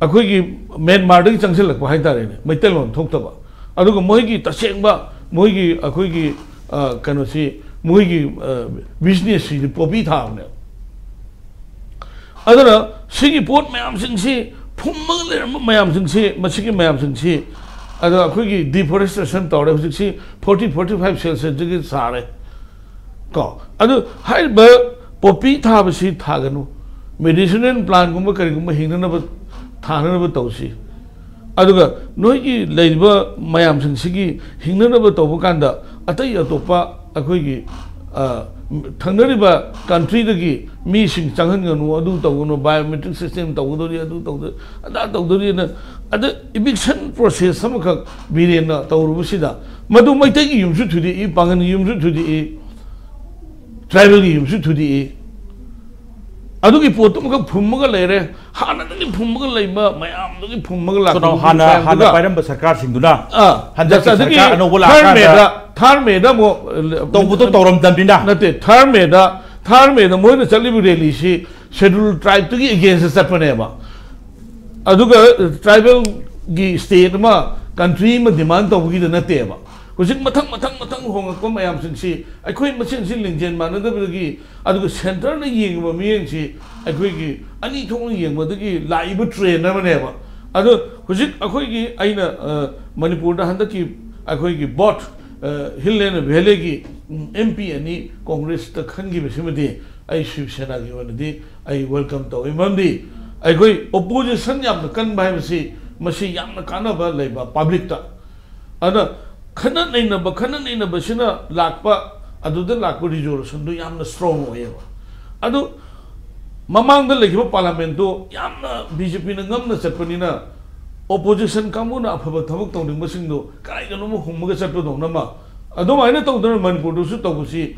ꯑꯩꯈꯣꯏꯒꯤ ꯃ꯭ꯌꯥꯟꯃꯥꯔꯗꯒꯤ ꯆꯪꯁꯤꯜꯂꯛꯄ ꯍꯥꯏꯇꯥꯔꯦꯅꯦ, ꯃꯩꯇꯩꯂꯣꯟ ꯊꯣꯛꯇꯕ꯫ ꯑꯗꯨꯒ ꯃꯣꯏꯒꯤ ꯇꯁꯦꯡꯕ ꯃꯣꯏꯒꯤ ꯑꯩꯈꯣꯏꯒꯤ, ꯑ, ꯀꯩꯅꯣꯁꯤ, ꯃꯣꯏꯒꯤ, ꯑ, businessꯁꯤꯗꯤ poppy ꯊꯥꯕꯅꯦꯕ꯫ ꯑꯗꯨꯅ ꯁꯤꯒꯤ ꯄꯣꯠ ꯃꯌꯥꯝꯁꯤꯡꯁꯤ, ꯐꯨꯝꯃꯒ ꯂꯩꯔꯝꯕ ꯃꯌꯥꯝꯁꯤꯡꯁꯤ, ꯃꯁꯤꯒꯤ ꯃꯌꯥꯝꯁꯤꯡꯁꯤ, ꯑꯗꯣ ꯑꯩꯈꯣꯏꯒꯤ deforestation ꯇꯧꯔꯦ, ꯍꯧꯖꯤꯛꯁꯤ forty forty five Celsiusꯇꯒꯤ ꯁꯥꯔꯦ ꯀꯣ꯫ ꯑꯗꯨ ꯍꯥꯏꯔꯤꯕ poppy ꯊꯥꯕꯁꯤ ꯊꯥꯒꯅꯨ, medicinal plantꯒꯨꯝꯕ ꯀꯔꯤꯒꯨꯝꯕ ꯍꯤꯡꯅꯅꯕ ꯊꯥꯅꯅꯕ ꯇꯧꯁꯤ꯫ ꯑꯗꯨꯒ ꯅꯣꯏꯒꯤ ꯂꯩꯔꯤꯕ ꯃꯌꯥꯝꯁꯤꯡꯁꯤꯒꯤ ꯍꯤꯡꯅꯅꯕ ꯇꯧꯕ ꯀꯥꯟꯗ ꯑꯇꯩ ꯑꯇꯣꯞꯄ ꯑꯩꯈꯣꯏꯒꯤ, ꯑ, ꯊꯪꯅꯔꯤꯕ countryꯗꯒꯤ ꯃꯤꯁꯤꯡ ꯆꯪꯍꯟꯒꯅꯨ, ꯑꯗꯨ ꯇꯧꯒꯅꯨ, biometric system ꯇꯧꯒꯗꯧꯔꯤ, ꯑꯗꯨ ꯇꯧꯗ-, ꯑꯗꯥ ꯇꯧꯗꯧꯔꯤꯅ, ꯑꯗ eviction process ꯑꯃꯈꯛ ꯕꯤꯔꯦꯟꯅ ꯇꯧꯔꯨꯕꯁꯤꯗ ꯃꯗꯨ ꯃꯩꯇꯩꯒꯤ ꯌꯨꯝꯁꯨ ꯊꯨꯗꯦꯛꯏ, ꯄꯥꯡꯒꯜꯒꯤ ꯌꯨꯝꯁꯨ ꯊꯨꯗꯦꯛꯏ, tribalꯒꯤ ꯌꯨꯝꯁꯨ ꯊꯨꯗꯦꯛꯏ꯫ ꯑꯗꯨꯒꯤ ꯄꯣꯠꯇꯨꯃꯈꯛ ꯐꯨꯝꯃꯒ ꯂꯩꯔꯦ꯫ ꯍꯥꯟꯅꯗꯒꯤ ꯐꯨꯝꯃꯒ ꯂꯩꯕ ꯃꯌꯥꯝꯗꯨꯒꯤ ꯐꯨꯝꯃꯒ ꯂꯥꯛꯄ ꯀꯩꯅꯣ, ꯍꯥꯟꯅ ꯍꯥꯟꯅ ꯃꯌꯥꯝꯗꯨꯒ ꯄꯥꯏꯔꯝꯕ ꯁꯔꯀꯥꯔꯁꯤꯡꯗꯨꯅ ꯑꯥ, ꯍꯟꯗꯛꯀꯤ ꯑꯗꯒꯤ ꯁꯔꯀꯥꯔ ꯑꯅꯧꯕ third ꯂꯥꯛꯑꯀꯥꯟꯗ Mayꯗ, third Mayꯗ ꯑꯃꯨꯛ ꯇꯧꯕꯗꯣ ꯇꯧꯔꯝꯗꯕꯅꯤꯅ ꯅꯠꯇꯦ, third Mayꯗ, third Mayꯗ ꯃꯣꯏꯅ ꯆꯠꯂꯤꯕ rallyꯁꯤ Scheduled Tribeꯇꯨꯒꯤ againstꯇ ꯆꯠꯄꯅꯦꯕ꯫ ꯑꯗꯨꯒ tribalꯒꯤ state ꯑꯃ, country ꯑꯃ demand ꯇꯧꯕꯒꯤꯗ ꯅꯠꯇꯦꯕ꯫ ꯍꯧꯖꯤꯛ ꯃꯊꯪ ꯃꯊꯪ ꯃꯊꯪ ꯍꯣꯡꯉꯛꯄ ꯃꯌꯥꯝꯁꯤꯡꯁꯤ ꯑꯩꯈꯣꯏ ꯃꯁꯦꯟꯁꯤ ꯂꯤꯡꯖꯦꯜ ꯃꯥꯟꯅꯗꯕꯗꯒꯤ, ꯑꯗꯨꯒ centreꯅ ꯌꯦꯡꯉꯤꯕ ꯃꯤꯠꯌꯦꯡꯁꯤ ꯑꯩꯈꯣꯏꯒꯤ ꯑꯅꯤ ꯊꯣꯛꯅ ꯌꯦꯡꯕꯗꯒꯤ ꯂꯥꯛꯏꯕ trend ꯑꯃꯅꯦꯕ꯫ ꯑꯗꯣ ꯍꯧꯖꯤꯛ ꯑꯩꯈꯣꯏꯒꯤ, ꯑꯩꯅ ꯑ, ꯃꯅꯤꯄꯨꯔꯗ ꯍꯟꯗꯛꯀꯤ ꯑꯩꯈꯣꯏꯒꯤ vote, ꯑ, Hill and Valleyꯒꯤ, ꯎꯝ, MP ꯑꯅꯤ Congressꯇ ꯈꯟꯈꯤꯕꯁꯤꯃꯗꯤ ꯑꯩ ꯁꯤꯕ ꯁꯦꯅꯥꯒꯤ ꯑꯣꯏꯅꯗꯤ ꯑꯩ welcome ꯇꯧꯏ꯫ ꯃꯔꯝꯗꯤ ꯑꯩꯈꯣꯏ opposition ꯌꯥꯝꯅ ꯀꯟꯕ ꯍꯥꯏꯕꯁꯤ ꯃꯁꯤ ꯌꯥꯝꯅ ꯀꯥꯟꯅꯕ ꯂꯩꯕ publicꯇ꯫ ꯑꯗ ꯈꯟꯅ ꯅꯩꯅꯕ, ꯈꯟꯅ ꯅꯩꯅꯕꯁꯤꯅ ꯂꯥꯛꯄ, ꯑꯗꯨꯗ ꯂꯥꯛꯄ resolutionꯗꯨ ꯌꯥꯝꯅ strong ꯑꯣꯏꯌꯦꯕ꯫ ꯑꯗꯨ ꯃꯃꯥꯡꯗ ꯂꯩꯈꯤꯕ parliamentꯇꯨ ꯌꯥꯝꯅ BJPꯅ ꯉꯝꯅ ꯆꯠꯄꯅꯤꯅ opposition ꯀꯥꯡꯕꯨꯅ ꯑꯐꯕ ꯊꯕꯛ ꯇꯧꯅꯤꯡꯕꯁꯤꯡꯗꯨ ꯀꯗꯥꯏꯗꯅꯣꯃ ꯍꯨꯝꯃꯒ ꯆꯠꯄꯗꯧꯅ ꯑꯃ, ꯑꯗꯨꯃꯥꯏꯅ ꯇꯧꯗꯅ ꯃꯅꯤꯄꯨꯔꯗꯁꯨ ꯇꯧꯕꯁꯤ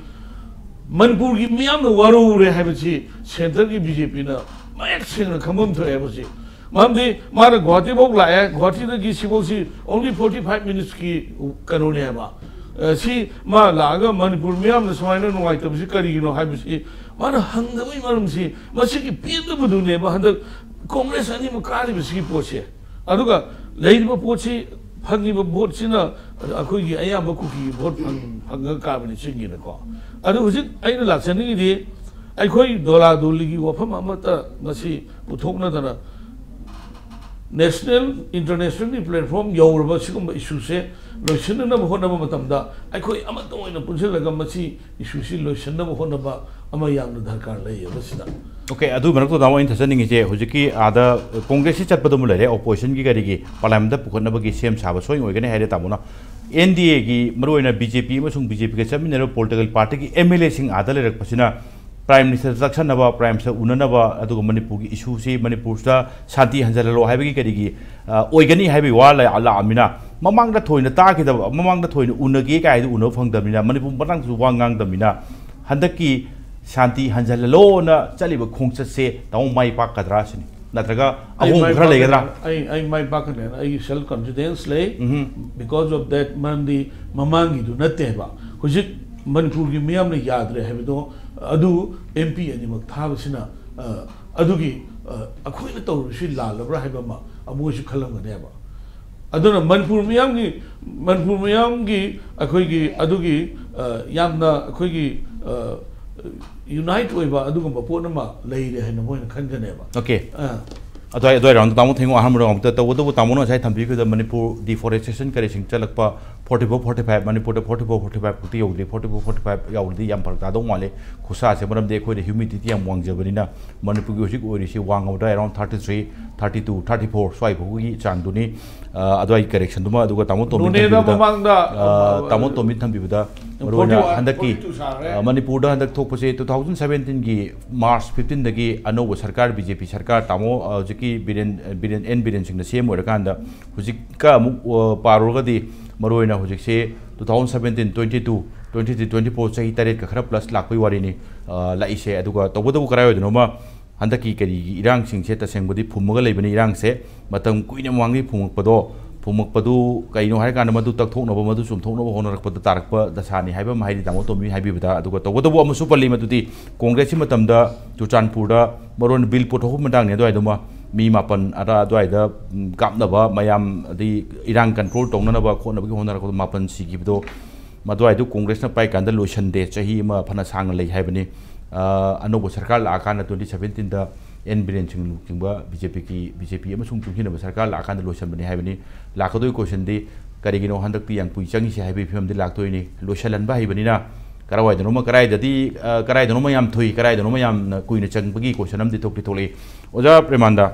ꯃꯅꯤꯄꯨꯔꯒꯤ ꯃꯤꯌꯥꯝꯅ ꯋꯥꯔꯧꯔꯦ ꯍꯥꯏꯕꯁꯤ centreꯒꯤ BJPꯅ ꯃꯌꯦꯛ ꯁꯦꯡꯅ ꯈꯪꯐꯝ ꯊꯣꯛꯑꯦ ꯍꯥꯏꯕꯁꯤ꯫ ꯃꯔꯝꯗꯤ ꯃꯥꯅ ꯒꯨꯍꯥꯇꯤꯐꯥꯎ ꯂꯥꯛꯑꯦ, ꯒꯨꯍꯥꯇꯤꯗꯒꯤ ꯁꯤꯐꯥꯎꯁꯤ only forty five minutesꯀꯤ ꯀꯩꯅꯣꯅꯦ ꯍꯥꯏꯕ꯫ ꯑ, ꯁꯤ ꯃꯥ ꯂꯥꯛꯑꯒ ꯃꯅꯤꯄꯨꯔ ꯃꯤꯌꯥꯝꯅ ꯁꯨꯃꯥꯏꯅ ꯅꯨꯡꯉꯥꯏꯇꯕꯁꯤ ꯀꯔꯤꯒꯤꯅꯣ ꯍꯥꯏꯕꯁꯤ ꯃꯥꯅ ꯍꯪꯗꯕꯒꯤ ꯃꯔꯝꯁꯤ ꯃꯁꯤꯒꯤ ꯄꯦꯟꯗꯕꯗꯨꯅꯦꯕ ꯍꯟꯗꯛ Congress ꯑꯅꯤꯃꯛ ꯀꯥꯔꯤꯕꯁꯤꯒꯤ ꯄꯣꯠꯁꯦ꯫ ꯑꯗꯨꯒ ꯂꯩꯔꯤꯕ ꯄꯣꯠꯁꯤ, ꯐꯪꯉꯤꯕ voteꯁꯤꯅ ꯑꯩꯈꯣꯏꯒꯤ ꯑꯌꯥꯝꯕ ꯀꯨꯀꯤꯒꯤ vote ꯐꯪ-, ꯐꯪꯉꯒ ꯀꯥꯕꯅꯤ ꯆꯤꯡꯒꯤꯅꯀꯣ꯫ ꯑꯗꯨ ꯍꯧꯖꯤꯛ ꯑꯩꯅ ꯂꯥꯛꯆꯅꯤꯡꯉꯤꯗꯤ ꯑꯩꯈꯣꯏ ꯗꯣꯂꯥꯗꯣꯂꯤꯒꯤ ꯋꯥꯐꯝ ꯑꯃꯠꯇ ꯃꯁꯤ ꯄꯨꯊꯣꯛꯅꯗꯅ national, internationalꯒꯤ platform ꯌꯧꯔꯕ ꯁꯤꯒꯨꯝꯕ issueꯁꯦ ꯂꯣꯏꯁꯤꯟꯅꯅꯕ ꯍꯣꯠꯅꯕ ꯃꯇꯝꯗ ꯑꯩꯈꯣꯏ ꯑꯃꯠꯇ ꯑꯣꯏꯅ ꯄꯨꯟꯁꯤꯜꯂꯒ ꯃꯁꯤ issueꯁꯤ ꯂꯣꯏꯁꯤꯟꯅꯕ ꯍꯣꯠꯅꯕ ꯑꯃ ꯌꯥꯝꯅ ꯗꯔꯀꯥꯔ ꯂꯩꯌꯦꯕ ꯁꯤꯗ꯫ OK, ꯑꯗꯨ ꯃꯔꯛꯇꯨꯗ ꯑꯃꯨꯛ ꯑꯩꯅ ꯊꯥꯖꯅꯤꯡꯉꯤꯁꯦ, ꯍꯧꯖꯤꯛꯀꯤ ꯑꯥꯗ Congressꯁꯤ ꯆꯠꯄꯗꯨꯃ ꯂꯩꯔꯦ, oppositionꯒꯤ ꯀꯔꯤꯒꯤ parliamentꯇ ꯄꯨꯈꯠꯅꯕꯒꯤ ꯁꯦꯝ ꯁꯥꯕ ꯁꯣꯏ ꯑꯣꯏꯒꯅꯤ ꯍꯥꯏꯔꯦ ꯇꯥꯃꯣꯅ꯫ NDAꯒꯤ ꯃꯔꯨꯑꯣꯏꯅ BJP ꯑꯃꯁꯨꯡ BJPꯒ ꯆꯠꯃꯤꯟꯅꯔꯤꯕ political partyꯒꯤ MLAꯁꯤꯡ ꯑꯥꯗ ꯂꯩꯔꯛꯄꯁꯤꯅ Prime Minister ꯆꯠꯁꯟꯅꯕ, Prime Minister ꯎꯅꯅꯕ, ꯑꯗꯨꯒ ꯃꯅꯤꯄꯨꯔꯒꯤ issueꯁꯤ ꯃꯅꯤꯄꯨꯔꯁꯤꯗ ꯁꯥꯟꯇꯤ ꯍꯟꯖꯜꯍꯜꯂꯣ ꯍꯥꯏꯕꯒꯤ ꯀꯔꯤꯒꯤ, ꯑ, ꯑꯣꯏꯒꯅꯤ ꯍꯥꯏꯕꯒꯤ ꯋꯥ ꯂ-, ꯂꯥꯛꯑꯃꯤꯅ, ꯃꯃꯥꯡꯗ ꯊꯣꯏꯅ ꯇꯥꯈꯤꯗꯕ, ꯃꯃꯥꯡꯗ ꯊꯣꯏꯅ ꯎꯅꯒꯦ ꯀꯥꯏꯗꯨ ꯎꯅꯕ ꯐꯪꯗꯕꯅꯤꯅ, ꯃꯅꯤꯄꯨꯔ ꯃꯇꯥꯡꯗꯁꯨ ꯋꯥ ꯉꯥꯡꯗꯕꯅꯤꯅ, ꯍꯟꯗꯛꯀꯤ ꯁꯥꯟꯇꯤ ꯍꯟꯖꯜꯍꯜꯂꯣꯅ ꯆꯠꯂꯤꯕ ꯈꯣꯡꯆꯠꯁꯦ ꯇꯥꯃꯣ ꯃꯥꯏ ꯄꯥꯛꯀꯗ꯭ꯔꯥ ꯁꯤꯅꯤ, ꯅꯠꯇ꯭ꯔꯒ ꯑꯩ ꯑꯍꯣꯡꯕ ꯃꯥꯏ ꯈꯔ ꯂꯩꯒꯗ꯭ꯔꯥ? ꯄꯥꯛꯀꯅꯦꯅ, ꯑꯩ ꯑꯩ ꯃꯥꯏ ꯄꯥꯛꯀꯅꯦꯅ ꯑꯩꯒꯤ self confidence ꯂꯩ꯫ ꯎꯝ꯫ Because of that, ꯃꯔꯝꯗꯤ ꯃꯃꯥꯡꯒꯤꯗꯨ ꯅꯠꯇꯦ ꯍꯥꯏꯕ꯫ ꯍꯧꯖꯤꯛ ꯃꯅꯤꯄꯨꯔꯒꯤ ꯃꯤꯌꯥꯝꯅ ꯌꯥꯗ꯭ꯔꯦ ꯍꯥꯏꯕꯗꯣ, ꯑꯗꯨ M P ꯑꯅꯤꯃꯛ ꯊꯥꯕꯁꯤꯅ, ꯑ, ꯑꯗꯨꯒꯤ, ꯑ, ꯑꯩꯈꯣꯏꯅ ꯇꯧꯔꯤꯁꯤ ꯂꯥꯜꯂꯕ꯭ꯔꯥ ꯍꯥꯏꯕ ꯑꯃ ꯑꯃꯨꯛꯁꯨ ꯈꯜꯂꯝꯒꯅꯦꯕ꯫ ꯑꯗꯨꯅ ꯃꯅꯤꯄꯨꯔ ꯃꯤꯌꯥꯝꯒꯤ, ꯃꯅꯤꯄꯨꯔ ꯃꯤꯌꯥꯝꯒꯤ ꯑꯩꯈꯣꯏꯒꯤ ꯑꯗꯨꯒꯤ, ꯑ, ꯌꯥꯝꯅ ꯑꯩꯈꯣꯏꯒꯤ, ꯑ, unite ꯑꯣꯏꯕ ꯑꯗꯨꯒꯨꯝꯕ ꯄꯣꯠ ꯑꯃ ꯂꯩꯔꯦ ꯍꯥꯏꯅ ꯃꯣꯏꯅ ꯈꯟꯒꯅꯦꯕ꯫ Okay. ꯑ, ꯑꯗꯨꯋꯥꯏ ꯑꯗꯨꯋꯥꯏ round ꯇꯥꯃꯣ ꯊꯦꯡꯉꯣ ꯑꯍꯥꯟꯕ round ꯑꯃꯨꯛꯇ ꯇꯧꯕꯇꯕꯨ ꯇꯥꯃꯣꯅ ꯉꯁꯥꯏ ꯊꯝꯕꯤꯈꯤꯕꯗ Manipur deforestation ꯀꯔꯤꯁꯤꯡ ꯆꯠꯂꯛꯄ forty four forty five, ꯃꯅꯤꯄꯨꯔꯗ forty four forty five ꯐꯥꯎꯇꯤ ꯌꯧꯗ꯭ꯔꯤ, forty four forty five ꯌꯧꯔꯗꯤ ꯌꯥꯝ ꯐꯔꯛ ꯇꯥꯗꯧ ꯃꯥꯜꯂꯦ꯫ ꯈꯨꯁꯥꯁꯦ ꯃꯔꯝꯗꯤ ꯑꯩꯈꯣꯏꯗ humidity ꯌꯥꯝ ꯋꯥꯡꯖꯕꯅꯤꯅ ꯃꯅꯤꯄꯨꯔꯒꯤ ꯍꯧꯖꯤꯛ ꯑꯣꯏꯔꯤꯁꯤ ꯋꯥꯡꯉꯕꯗ around thirty three, thirty two, thirty four ꯁ꯭ꯋꯥꯏ ꯐꯥꯎꯒꯤ ꯆꯥꯡꯗꯨꯅꯤ꯫ ꯑ, ꯑꯗꯨꯋꯥꯏꯒꯤ correction ꯗꯨꯃ, ꯑꯗꯨꯒ ꯇꯥꯃꯣ ꯇꯣꯝꯕꯤ ꯅꯣꯅꯦꯗ ꯊꯝꯕꯤꯕꯗ, ꯃꯃꯥꯡꯗ, ꯑ, ꯑ, ꯇꯥꯃꯣ ꯇꯣꯝꯕꯤ ꯊꯝꯕꯤꯕꯗ ꯃꯔꯨꯑꯣꯏꯅ forty one, ꯍꯟꯗꯛꯀꯤ, forty two ꯁꯥꯈ꯭ꯔꯦ꯫ ꯑ, ꯃꯅꯤꯄꯨꯔꯗ ꯍꯟꯗꯛ ꯊꯣꯛꯄꯁꯦ two thousand seventeen ꯒꯤ March fifteen ꯗꯒꯤ ꯑꯅꯧꯕ ꯁꯔꯀꯥꯔ, B J P ꯁꯔꯀꯥꯔ, ꯇꯥꯃꯣ, ꯑ, ꯍꯧꯖꯤꯛꯀꯤ ꯕꯤꯔꯦꯟ, ꯕꯤꯔꯦꯟ, N ꯕꯤꯔꯦꯟ ꯁꯤꯡꯅ C M ꯑꯣꯏꯔꯀꯥꯟꯗ ꯍꯧꯖꯤꯛꯀ ꯑꯃꯨꯛ, ꯑ, ꯄꯥꯔꯨꯔꯒꯗꯤ ꯃꯔꯨꯑꯣꯏꯅ ꯍꯧꯖꯤꯛꯁꯦ two thousand seventeen, twenty two, twenty three, twenty four ꯆꯍꯤ ꯇꯔꯦꯠꯀ ꯈꯔ plus ꯂꯥꯛꯄꯒꯤ ꯋꯥꯔꯤꯅꯤ, ꯑ, ꯂꯥꯛꯏꯁꯦ꯫ ꯑꯗꯨꯒ ꯇꯧꯕꯇꯕꯨ ꯀꯔꯥꯏ ꯑꯣꯏꯗꯣꯏꯅꯣꯃ ꯍꯟꯗꯛꯀꯤ ꯀꯔꯤꯒꯤ ꯏꯔꯥꯡꯁꯤꯡꯁꯦ ꯇꯁꯦꯡꯕꯗꯤ ꯐꯨꯝꯃꯒ ꯂꯩꯕꯅꯤ꯫ ꯏꯔꯥꯡꯁꯦ ꯃꯇꯝ ꯀꯨꯏꯅ ꯃꯃꯥꯡꯗꯒꯤ ꯐꯨꯝꯃꯛꯄꯗꯣ, ꯐꯨꯝꯃꯛꯄꯗꯨ ꯀꯩꯅꯣ ꯍꯥꯏꯔꯀꯥꯟꯗ ꯃꯗꯨ ꯇꯛꯊꯣꯛꯅꯕ, ꯃꯗꯨ ꯆꯨꯝꯊꯣꯛꯅꯕ ꯍꯣꯠꯅꯔꯛꯄꯗ ꯇꯥꯔꯛꯄ ꯗꯁꯥꯅꯤ ꯍꯥꯏꯕ ꯑꯃ ꯍꯥꯏꯔꯤ ꯇꯥꯃꯣ ꯇꯣꯝꯕꯤ ꯍꯥꯏꯕꯤꯕꯗ꯫ ꯑꯗꯨꯒ ꯇꯧꯕꯇꯕꯨ ꯑꯃꯁꯨ ꯄꯜꯂꯤ, ꯃꯗꯨꯗꯤ ꯀꯣꯡꯒ꯭ꯔꯦꯁꯀꯤ ꯃꯇꯝꯗ ꯆꯨꯔꯆꯥꯟꯄꯨꯔꯗ ꯃꯔꯨꯑꯣꯏꯅ ꯕꯤꯜ ꯄꯨꯊꯣꯛꯄ ꯃꯇꯥꯡꯅꯤ꯫ ꯑꯗꯨꯋꯥꯏꯗꯨꯃ ꯃꯤ ꯃꯥꯄꯟ ꯑꯗ ꯑꯗꯨꯋꯥꯏꯗ, ꯎꯝ, ꯀꯥꯞꯅꯕ ꯃꯌꯥꯝ, ꯑꯗꯩ ꯏꯔꯥꯡ control ꯇꯧꯅꯅꯕ ꯈꯣꯠꯅꯕꯒꯤ ꯍꯣꯠꯅꯔꯛꯄꯗ ꯃꯥꯄꯟ ꯁꯤꯈꯤꯕꯗꯣ, ꯃꯗꯨꯋꯥꯏꯗꯨ ꯀꯣꯡꯒ꯭ꯔꯦꯁꯅ ꯄꯥꯏꯀꯥꯟꯗ ꯂꯣꯏꯁꯟꯗꯦ, ꯆꯍꯤ ꯑꯃ ꯐꯅ ꯁꯥꯡꯅ ꯂꯩ ꯍꯥꯏꯕꯅꯤ꯫ ꯑ, ꯑꯅꯧꯕ ꯁꯔꯀꯥꯔ ꯂꯥꯛꯑꯀꯥꯟꯗ twenty seventeen ꯗ N ꯕꯤꯔꯦꯟ ꯁꯤꯡ ꯂꯨꯆꯤꯡꯕ B J P ꯒꯤ, B J P ꯑꯃꯁꯨꯡ ꯆꯨꯡꯁꯤꯟꯅꯕ ꯁꯔꯀꯥꯔ ꯂꯥꯛꯑꯀꯥꯟꯗ ꯂꯣꯏꯁꯟꯕꯅꯤ ꯍꯥꯏꯕꯅꯤ꯫ ꯂꯥꯛꯀꯗꯣꯏ question ꯗꯤ ꯀꯔꯤꯒꯤꯅꯣ ꯍꯟꯗꯛꯇꯤ ꯌꯥꯝ ꯀꯨꯏ ꯆꯪꯉꯤꯁꯦ ꯍꯥꯏꯕꯒꯤ ꯐꯤꯕꯝꯗꯤ ꯂꯥꯛꯇꯣꯏꯅꯤ꯫ ꯂꯣꯏꯁꯜꯍꯟꯕ ꯍꯩꯕꯅꯤꯅ ꯀꯔꯥꯏꯋꯥꯏꯗꯅꯣꯃ, ꯀꯔꯥꯏꯗꯗꯤ, ꯑ, ꯀꯔꯥꯏꯗꯅꯣꯃ ꯌꯥꯝ ꯊꯨꯏ, ꯀꯔꯥꯏꯗꯅꯣꯃ ꯌꯥꯝꯅ ꯀꯨꯏꯅ ꯆꯪꯕꯒꯤ question ꯑꯃꯗꯤ ꯊꯣꯛꯇꯤ ꯊꯣꯛꯂꯛꯏ꯫ ꯑꯣꯖꯥ ꯄ꯭ꯔꯦꯃꯥꯟꯗ,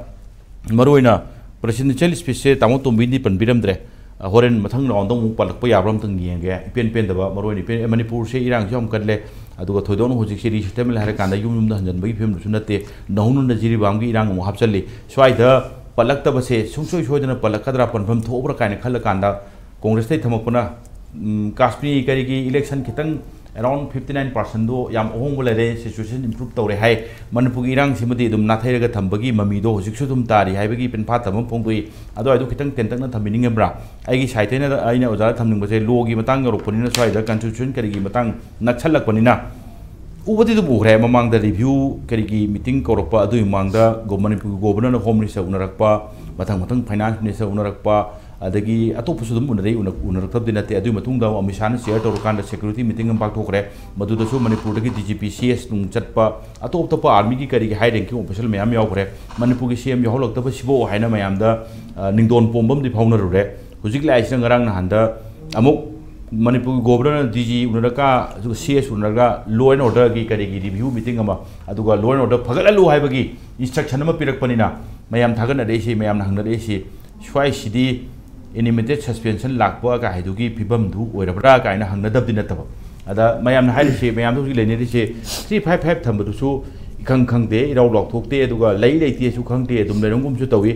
ꯃꯔꯨꯑꯣꯏꯅ presidential speech ꯁꯦ ꯇꯥꯃꯣ ꯇꯣꯝꯕꯤꯅꯗꯤ ꯄꯟꯕꯤꯔꯝꯗ꯭ꯔꯦ꯫ ꯑ, ꯍꯣꯔꯦꯟ ꯃꯊꯪ round ꯗ ꯑꯃꯨꯛ ꯄꯜꯂꯛꯄ ꯌꯥꯕ꯭ꯔꯥ ꯑꯝꯇꯪ ꯌꯦꯡꯒꯦ꯫ ꯏꯄꯦꯟ ꯄꯦꯟꯗꯕ, ꯃꯔꯨꯑꯣꯏꯅ ꯏꯄꯦꯟ-, ꯃꯅꯤꯄꯨꯔꯁꯦ ꯏꯔꯥꯡꯁꯨ ꯌꯥꯝ ꯀꯜꯂꯦ, ꯑꯗꯨꯒ ꯊꯣꯏꯗꯣꯛꯅ ꯍꯧꯖꯤꯛꯁꯦ resettlement ꯍꯥꯏꯔ ꯀꯥꯟꯗ ꯌꯨꯝ ꯌꯨꯝꯗ ꯍꯟꯖꯟꯕꯒꯤ ꯐꯤꯕꯝꯗꯨꯁꯨ ꯅꯠꯇꯦ, ꯅꯧꯅ ꯖꯤꯔꯤꯕꯥꯝꯒꯤ ꯏꯔꯥꯡ ꯑꯃꯨꯛ ꯍꯥꯞꯆꯜꯂꯤ꯫ ꯁ꯭ꯋꯥꯏꯗ ꯄꯜꯂꯛꯇꯕꯁꯦ ꯁꯨꯡꯁꯣꯏ ꯁꯣꯏꯗꯅ ꯄꯜꯂꯛꯀꯗ꯭ꯔꯥ, ꯄꯟꯐꯝ ꯊꯣꯛꯑꯕ꯭ꯔꯥ ꯀꯥꯏꯅ ꯈꯜꯂꯀꯥꯟꯗ ꯀꯣꯡꯒ꯭ꯔꯦꯁꯇꯩ ꯊꯝꯃꯛꯄꯅ, ꯎꯝ, ꯀꯥꯁꯃꯤꯔ ꯀꯔꯤꯒꯤ election ꯈꯤꯇꯪ ꯑꯦꯔꯥꯎꯟ ꯐꯤꯐꯇꯤ ꯅꯥꯏꯟ ꯄꯥꯔꯁꯦꯟꯗꯣ ꯌꯥꯝ ꯑꯍꯣꯡꯕ ꯂꯩꯔꯦ, ꯁꯤꯆꯨꯋꯦꯁꯟ ꯏꯝꯄ꯭ꯔꯨꯞ ꯇꯧꯔꯦ ꯍꯥꯏ꯫ ꯃꯅꯤꯄꯨꯔꯒꯤ ꯏꯔꯥꯡꯁꯤꯃꯗꯤ ꯑꯗꯨꯝ ꯅꯥꯊꯩꯔꯒ ꯊꯝꯕꯒꯤ ꯃꯃꯤꯗꯣ ꯍꯧꯖꯤꯛꯁꯨ ꯑꯗꯨꯝ ꯇꯥꯔꯤ ꯍꯥꯏꯕꯒꯤ ꯄꯦꯟꯐꯥꯠꯇꯕ ꯑꯃ ꯐꯣꯡꯗꯣꯛꯏ꯫ ꯑꯗꯨꯋꯥꯏꯗꯣ ꯈꯤꯇꯪ ꯇꯦꯟꯇꯛꯅ ꯊꯝꯕꯤꯅꯤꯡꯉꯕ꯭ꯔꯥ? ꯑꯩꯒꯤ ꯁꯥꯏꯠꯇꯩꯅ ꯑꯩꯅ ꯑꯣꯖꯥꯗ ꯊꯝꯅꯤꯡꯕꯁꯦ, ꯂꯣꯒꯤ ꯃꯇꯥꯡ ꯌꯧꯔꯛꯄꯅꯤꯅ, ꯁ꯭ꯋꯥꯏꯗ ꯀꯟꯁꯇꯤꯇ꯭ꯌꯨꯁꯟ ꯀꯔꯤꯒꯤ ꯃꯇꯥꯡ ꯅꯛꯁꯜꯂꯛꯄꯅꯤꯅ, ꯎꯕꯗꯤ ꯑꯗꯨꯝ ꯎꯈ꯭ꯔꯦ꯫ ꯃꯃꯥꯡꯗ ꯔꯤꯚ꯭ꯌꯨ ꯀꯔꯤꯒꯤ ꯃꯤꯇꯤꯡ ꯀꯧꯔꯛꯄ, ꯑꯗꯨꯒꯤ ꯃꯃꯥꯡꯗ ꯒꯣ-, ꯃꯅꯤꯄꯨꯔꯒꯤ ꯒꯣꯕꯔꯅꯔꯅ ꯍꯣꯝ ꯃꯤꯅꯤꯁꯇꯔ ꯎꯅꯔꯛꯄ, ꯃꯊꯪ ꯃꯊꯪ ꯐꯥꯏꯅꯥꯟꯁ ꯃꯤꯅꯤꯁꯇꯔ ꯎꯅꯔꯛꯄ, ꯑꯗꯒꯤ ꯑꯇꯣꯞꯄꯁꯨ ꯑꯗꯨꯝ ꯎꯅꯔꯛꯏ, ꯎꯅ-, ꯎꯅꯔꯛꯇꯕꯗꯤ ꯅꯠꯇꯦ꯫ ꯑꯗꯨꯒꯤ ꯃꯇꯨꯡꯗ ꯑꯃꯨꯛ ꯑꯃꯤꯠ ꯁꯥꯍꯅ ꯆꯤꯌꯔ ꯇꯧꯔꯀꯥꯟꯗ ꯁꯦꯀ꯭ꯌꯨꯔꯤꯇꯤ ꯃꯤꯇꯤꯡ ꯑꯃ ꯄꯥꯡꯊꯣꯛꯈ꯭ꯔꯦ꯫ ꯃꯗꯨꯗꯁꯨ ꯃꯅꯤꯄꯨꯔꯗꯒꯤ D G P, C S ꯅꯨꯡ ꯆꯠꯄ, ꯑꯇꯣꯞ ꯑꯇꯣꯞꯄ ꯑꯥꯔꯃꯤꯒꯤ ꯀꯔꯤꯒꯤ ꯍꯥꯏ ꯔꯦꯡꯀꯤꯡ ꯑꯣꯐꯤꯁꯤꯌꯦꯜ ꯃꯌꯥꯝ ꯌꯥꯎꯈ꯭ꯔꯦ꯫ ꯃꯅꯤꯄꯨꯔꯒꯤ ꯁꯤ ꯑꯦꯝ ꯌꯥꯎꯍꯜꯂꯛꯇꯕꯁꯤꯕꯣ ꯍꯥꯏꯅ ꯃꯌꯥꯝꯗ, ꯑ, ꯅꯤꯡꯗꯣꯟ ꯄꯣꯝꯕ ꯑꯃꯗꯤ ꯐꯥꯎꯅꯔꯨꯔꯦ꯫ ꯍꯧꯖꯤꯛ ꯂꯥꯛꯏꯁꯤꯅ ꯉꯔꯥꯡ ꯅꯍꯥꯟꯗ ꯑꯃꯨꯛ ꯃꯅꯤꯄꯨꯔꯒꯤ ꯒꯣꯕꯔꯅꯔ, ꯗꯤ ꯖꯤ ꯎꯅꯔꯒ, ꯑꯗꯨꯒ ꯁꯤ ꯑꯦꯁ ꯎꯅꯔꯒ law and orderꯒꯤ ꯀꯔꯤꯒꯤ ꯔꯤꯚ꯭ꯌꯨ ꯃꯤꯇꯤꯡ ꯑꯃ, ꯑꯗꯨꯒ law and order ꯐꯒꯠꯍꯜꯂꯨ ꯍꯥꯏꯕꯒꯤ ꯏꯟꯁꯇ꯭ꯔꯛꯁꯟ ꯑꯃ ꯄꯤꯔꯛꯄꯅꯤꯅ ꯃꯌꯥꯝ ꯊꯥꯒꯠꯅꯔꯛꯏꯁꯤ, ꯃꯌꯥꯝꯅ ꯍꯪꯅꯔꯛꯏꯁꯤ, ꯁ꯭ꯋꯥꯏꯁꯤꯗꯤ ꯑꯦꯅꯤꯃꯦꯇꯦꯠ ꯁꯁꯄꯦꯟꯁꯟ ꯂꯥꯛꯄ ꯀꯥꯏꯗꯨꯒꯤ ꯐꯤꯕꯝꯗꯨ ꯑꯣꯏꯔꯕ꯭ꯔꯥ ꯀꯥꯏꯅ ꯍꯪꯅꯗꯕꯗꯤ ꯅꯠꯇꯕ꯫ ꯑꯗ ꯃꯌꯥꯝꯅ ꯍꯥꯏꯔꯤꯁꯦ, ꯃꯌꯥꯝꯗ ꯍꯧꯖꯤꯛ ꯂꯩꯅꯔꯤꯁꯦ, ꯊ꯭ꯔꯤ ꯐꯥꯏꯚ ꯐꯥꯏꯚ ꯊꯝꯕꯗꯨꯁꯨ ꯏꯈꯪ ꯈꯪꯗꯦ, ꯏꯔꯥꯎ ꯂꯥꯎꯊꯣꯛꯇꯦ, ꯑꯗꯨꯒ ꯂꯩ ꯂꯩꯇꯦꯁꯨ ꯈꯪꯗꯦ, ꯑꯗꯨꯝ ꯂꯩꯔꯝꯒꯨꯝꯁꯨ ꯇꯧꯏ꯫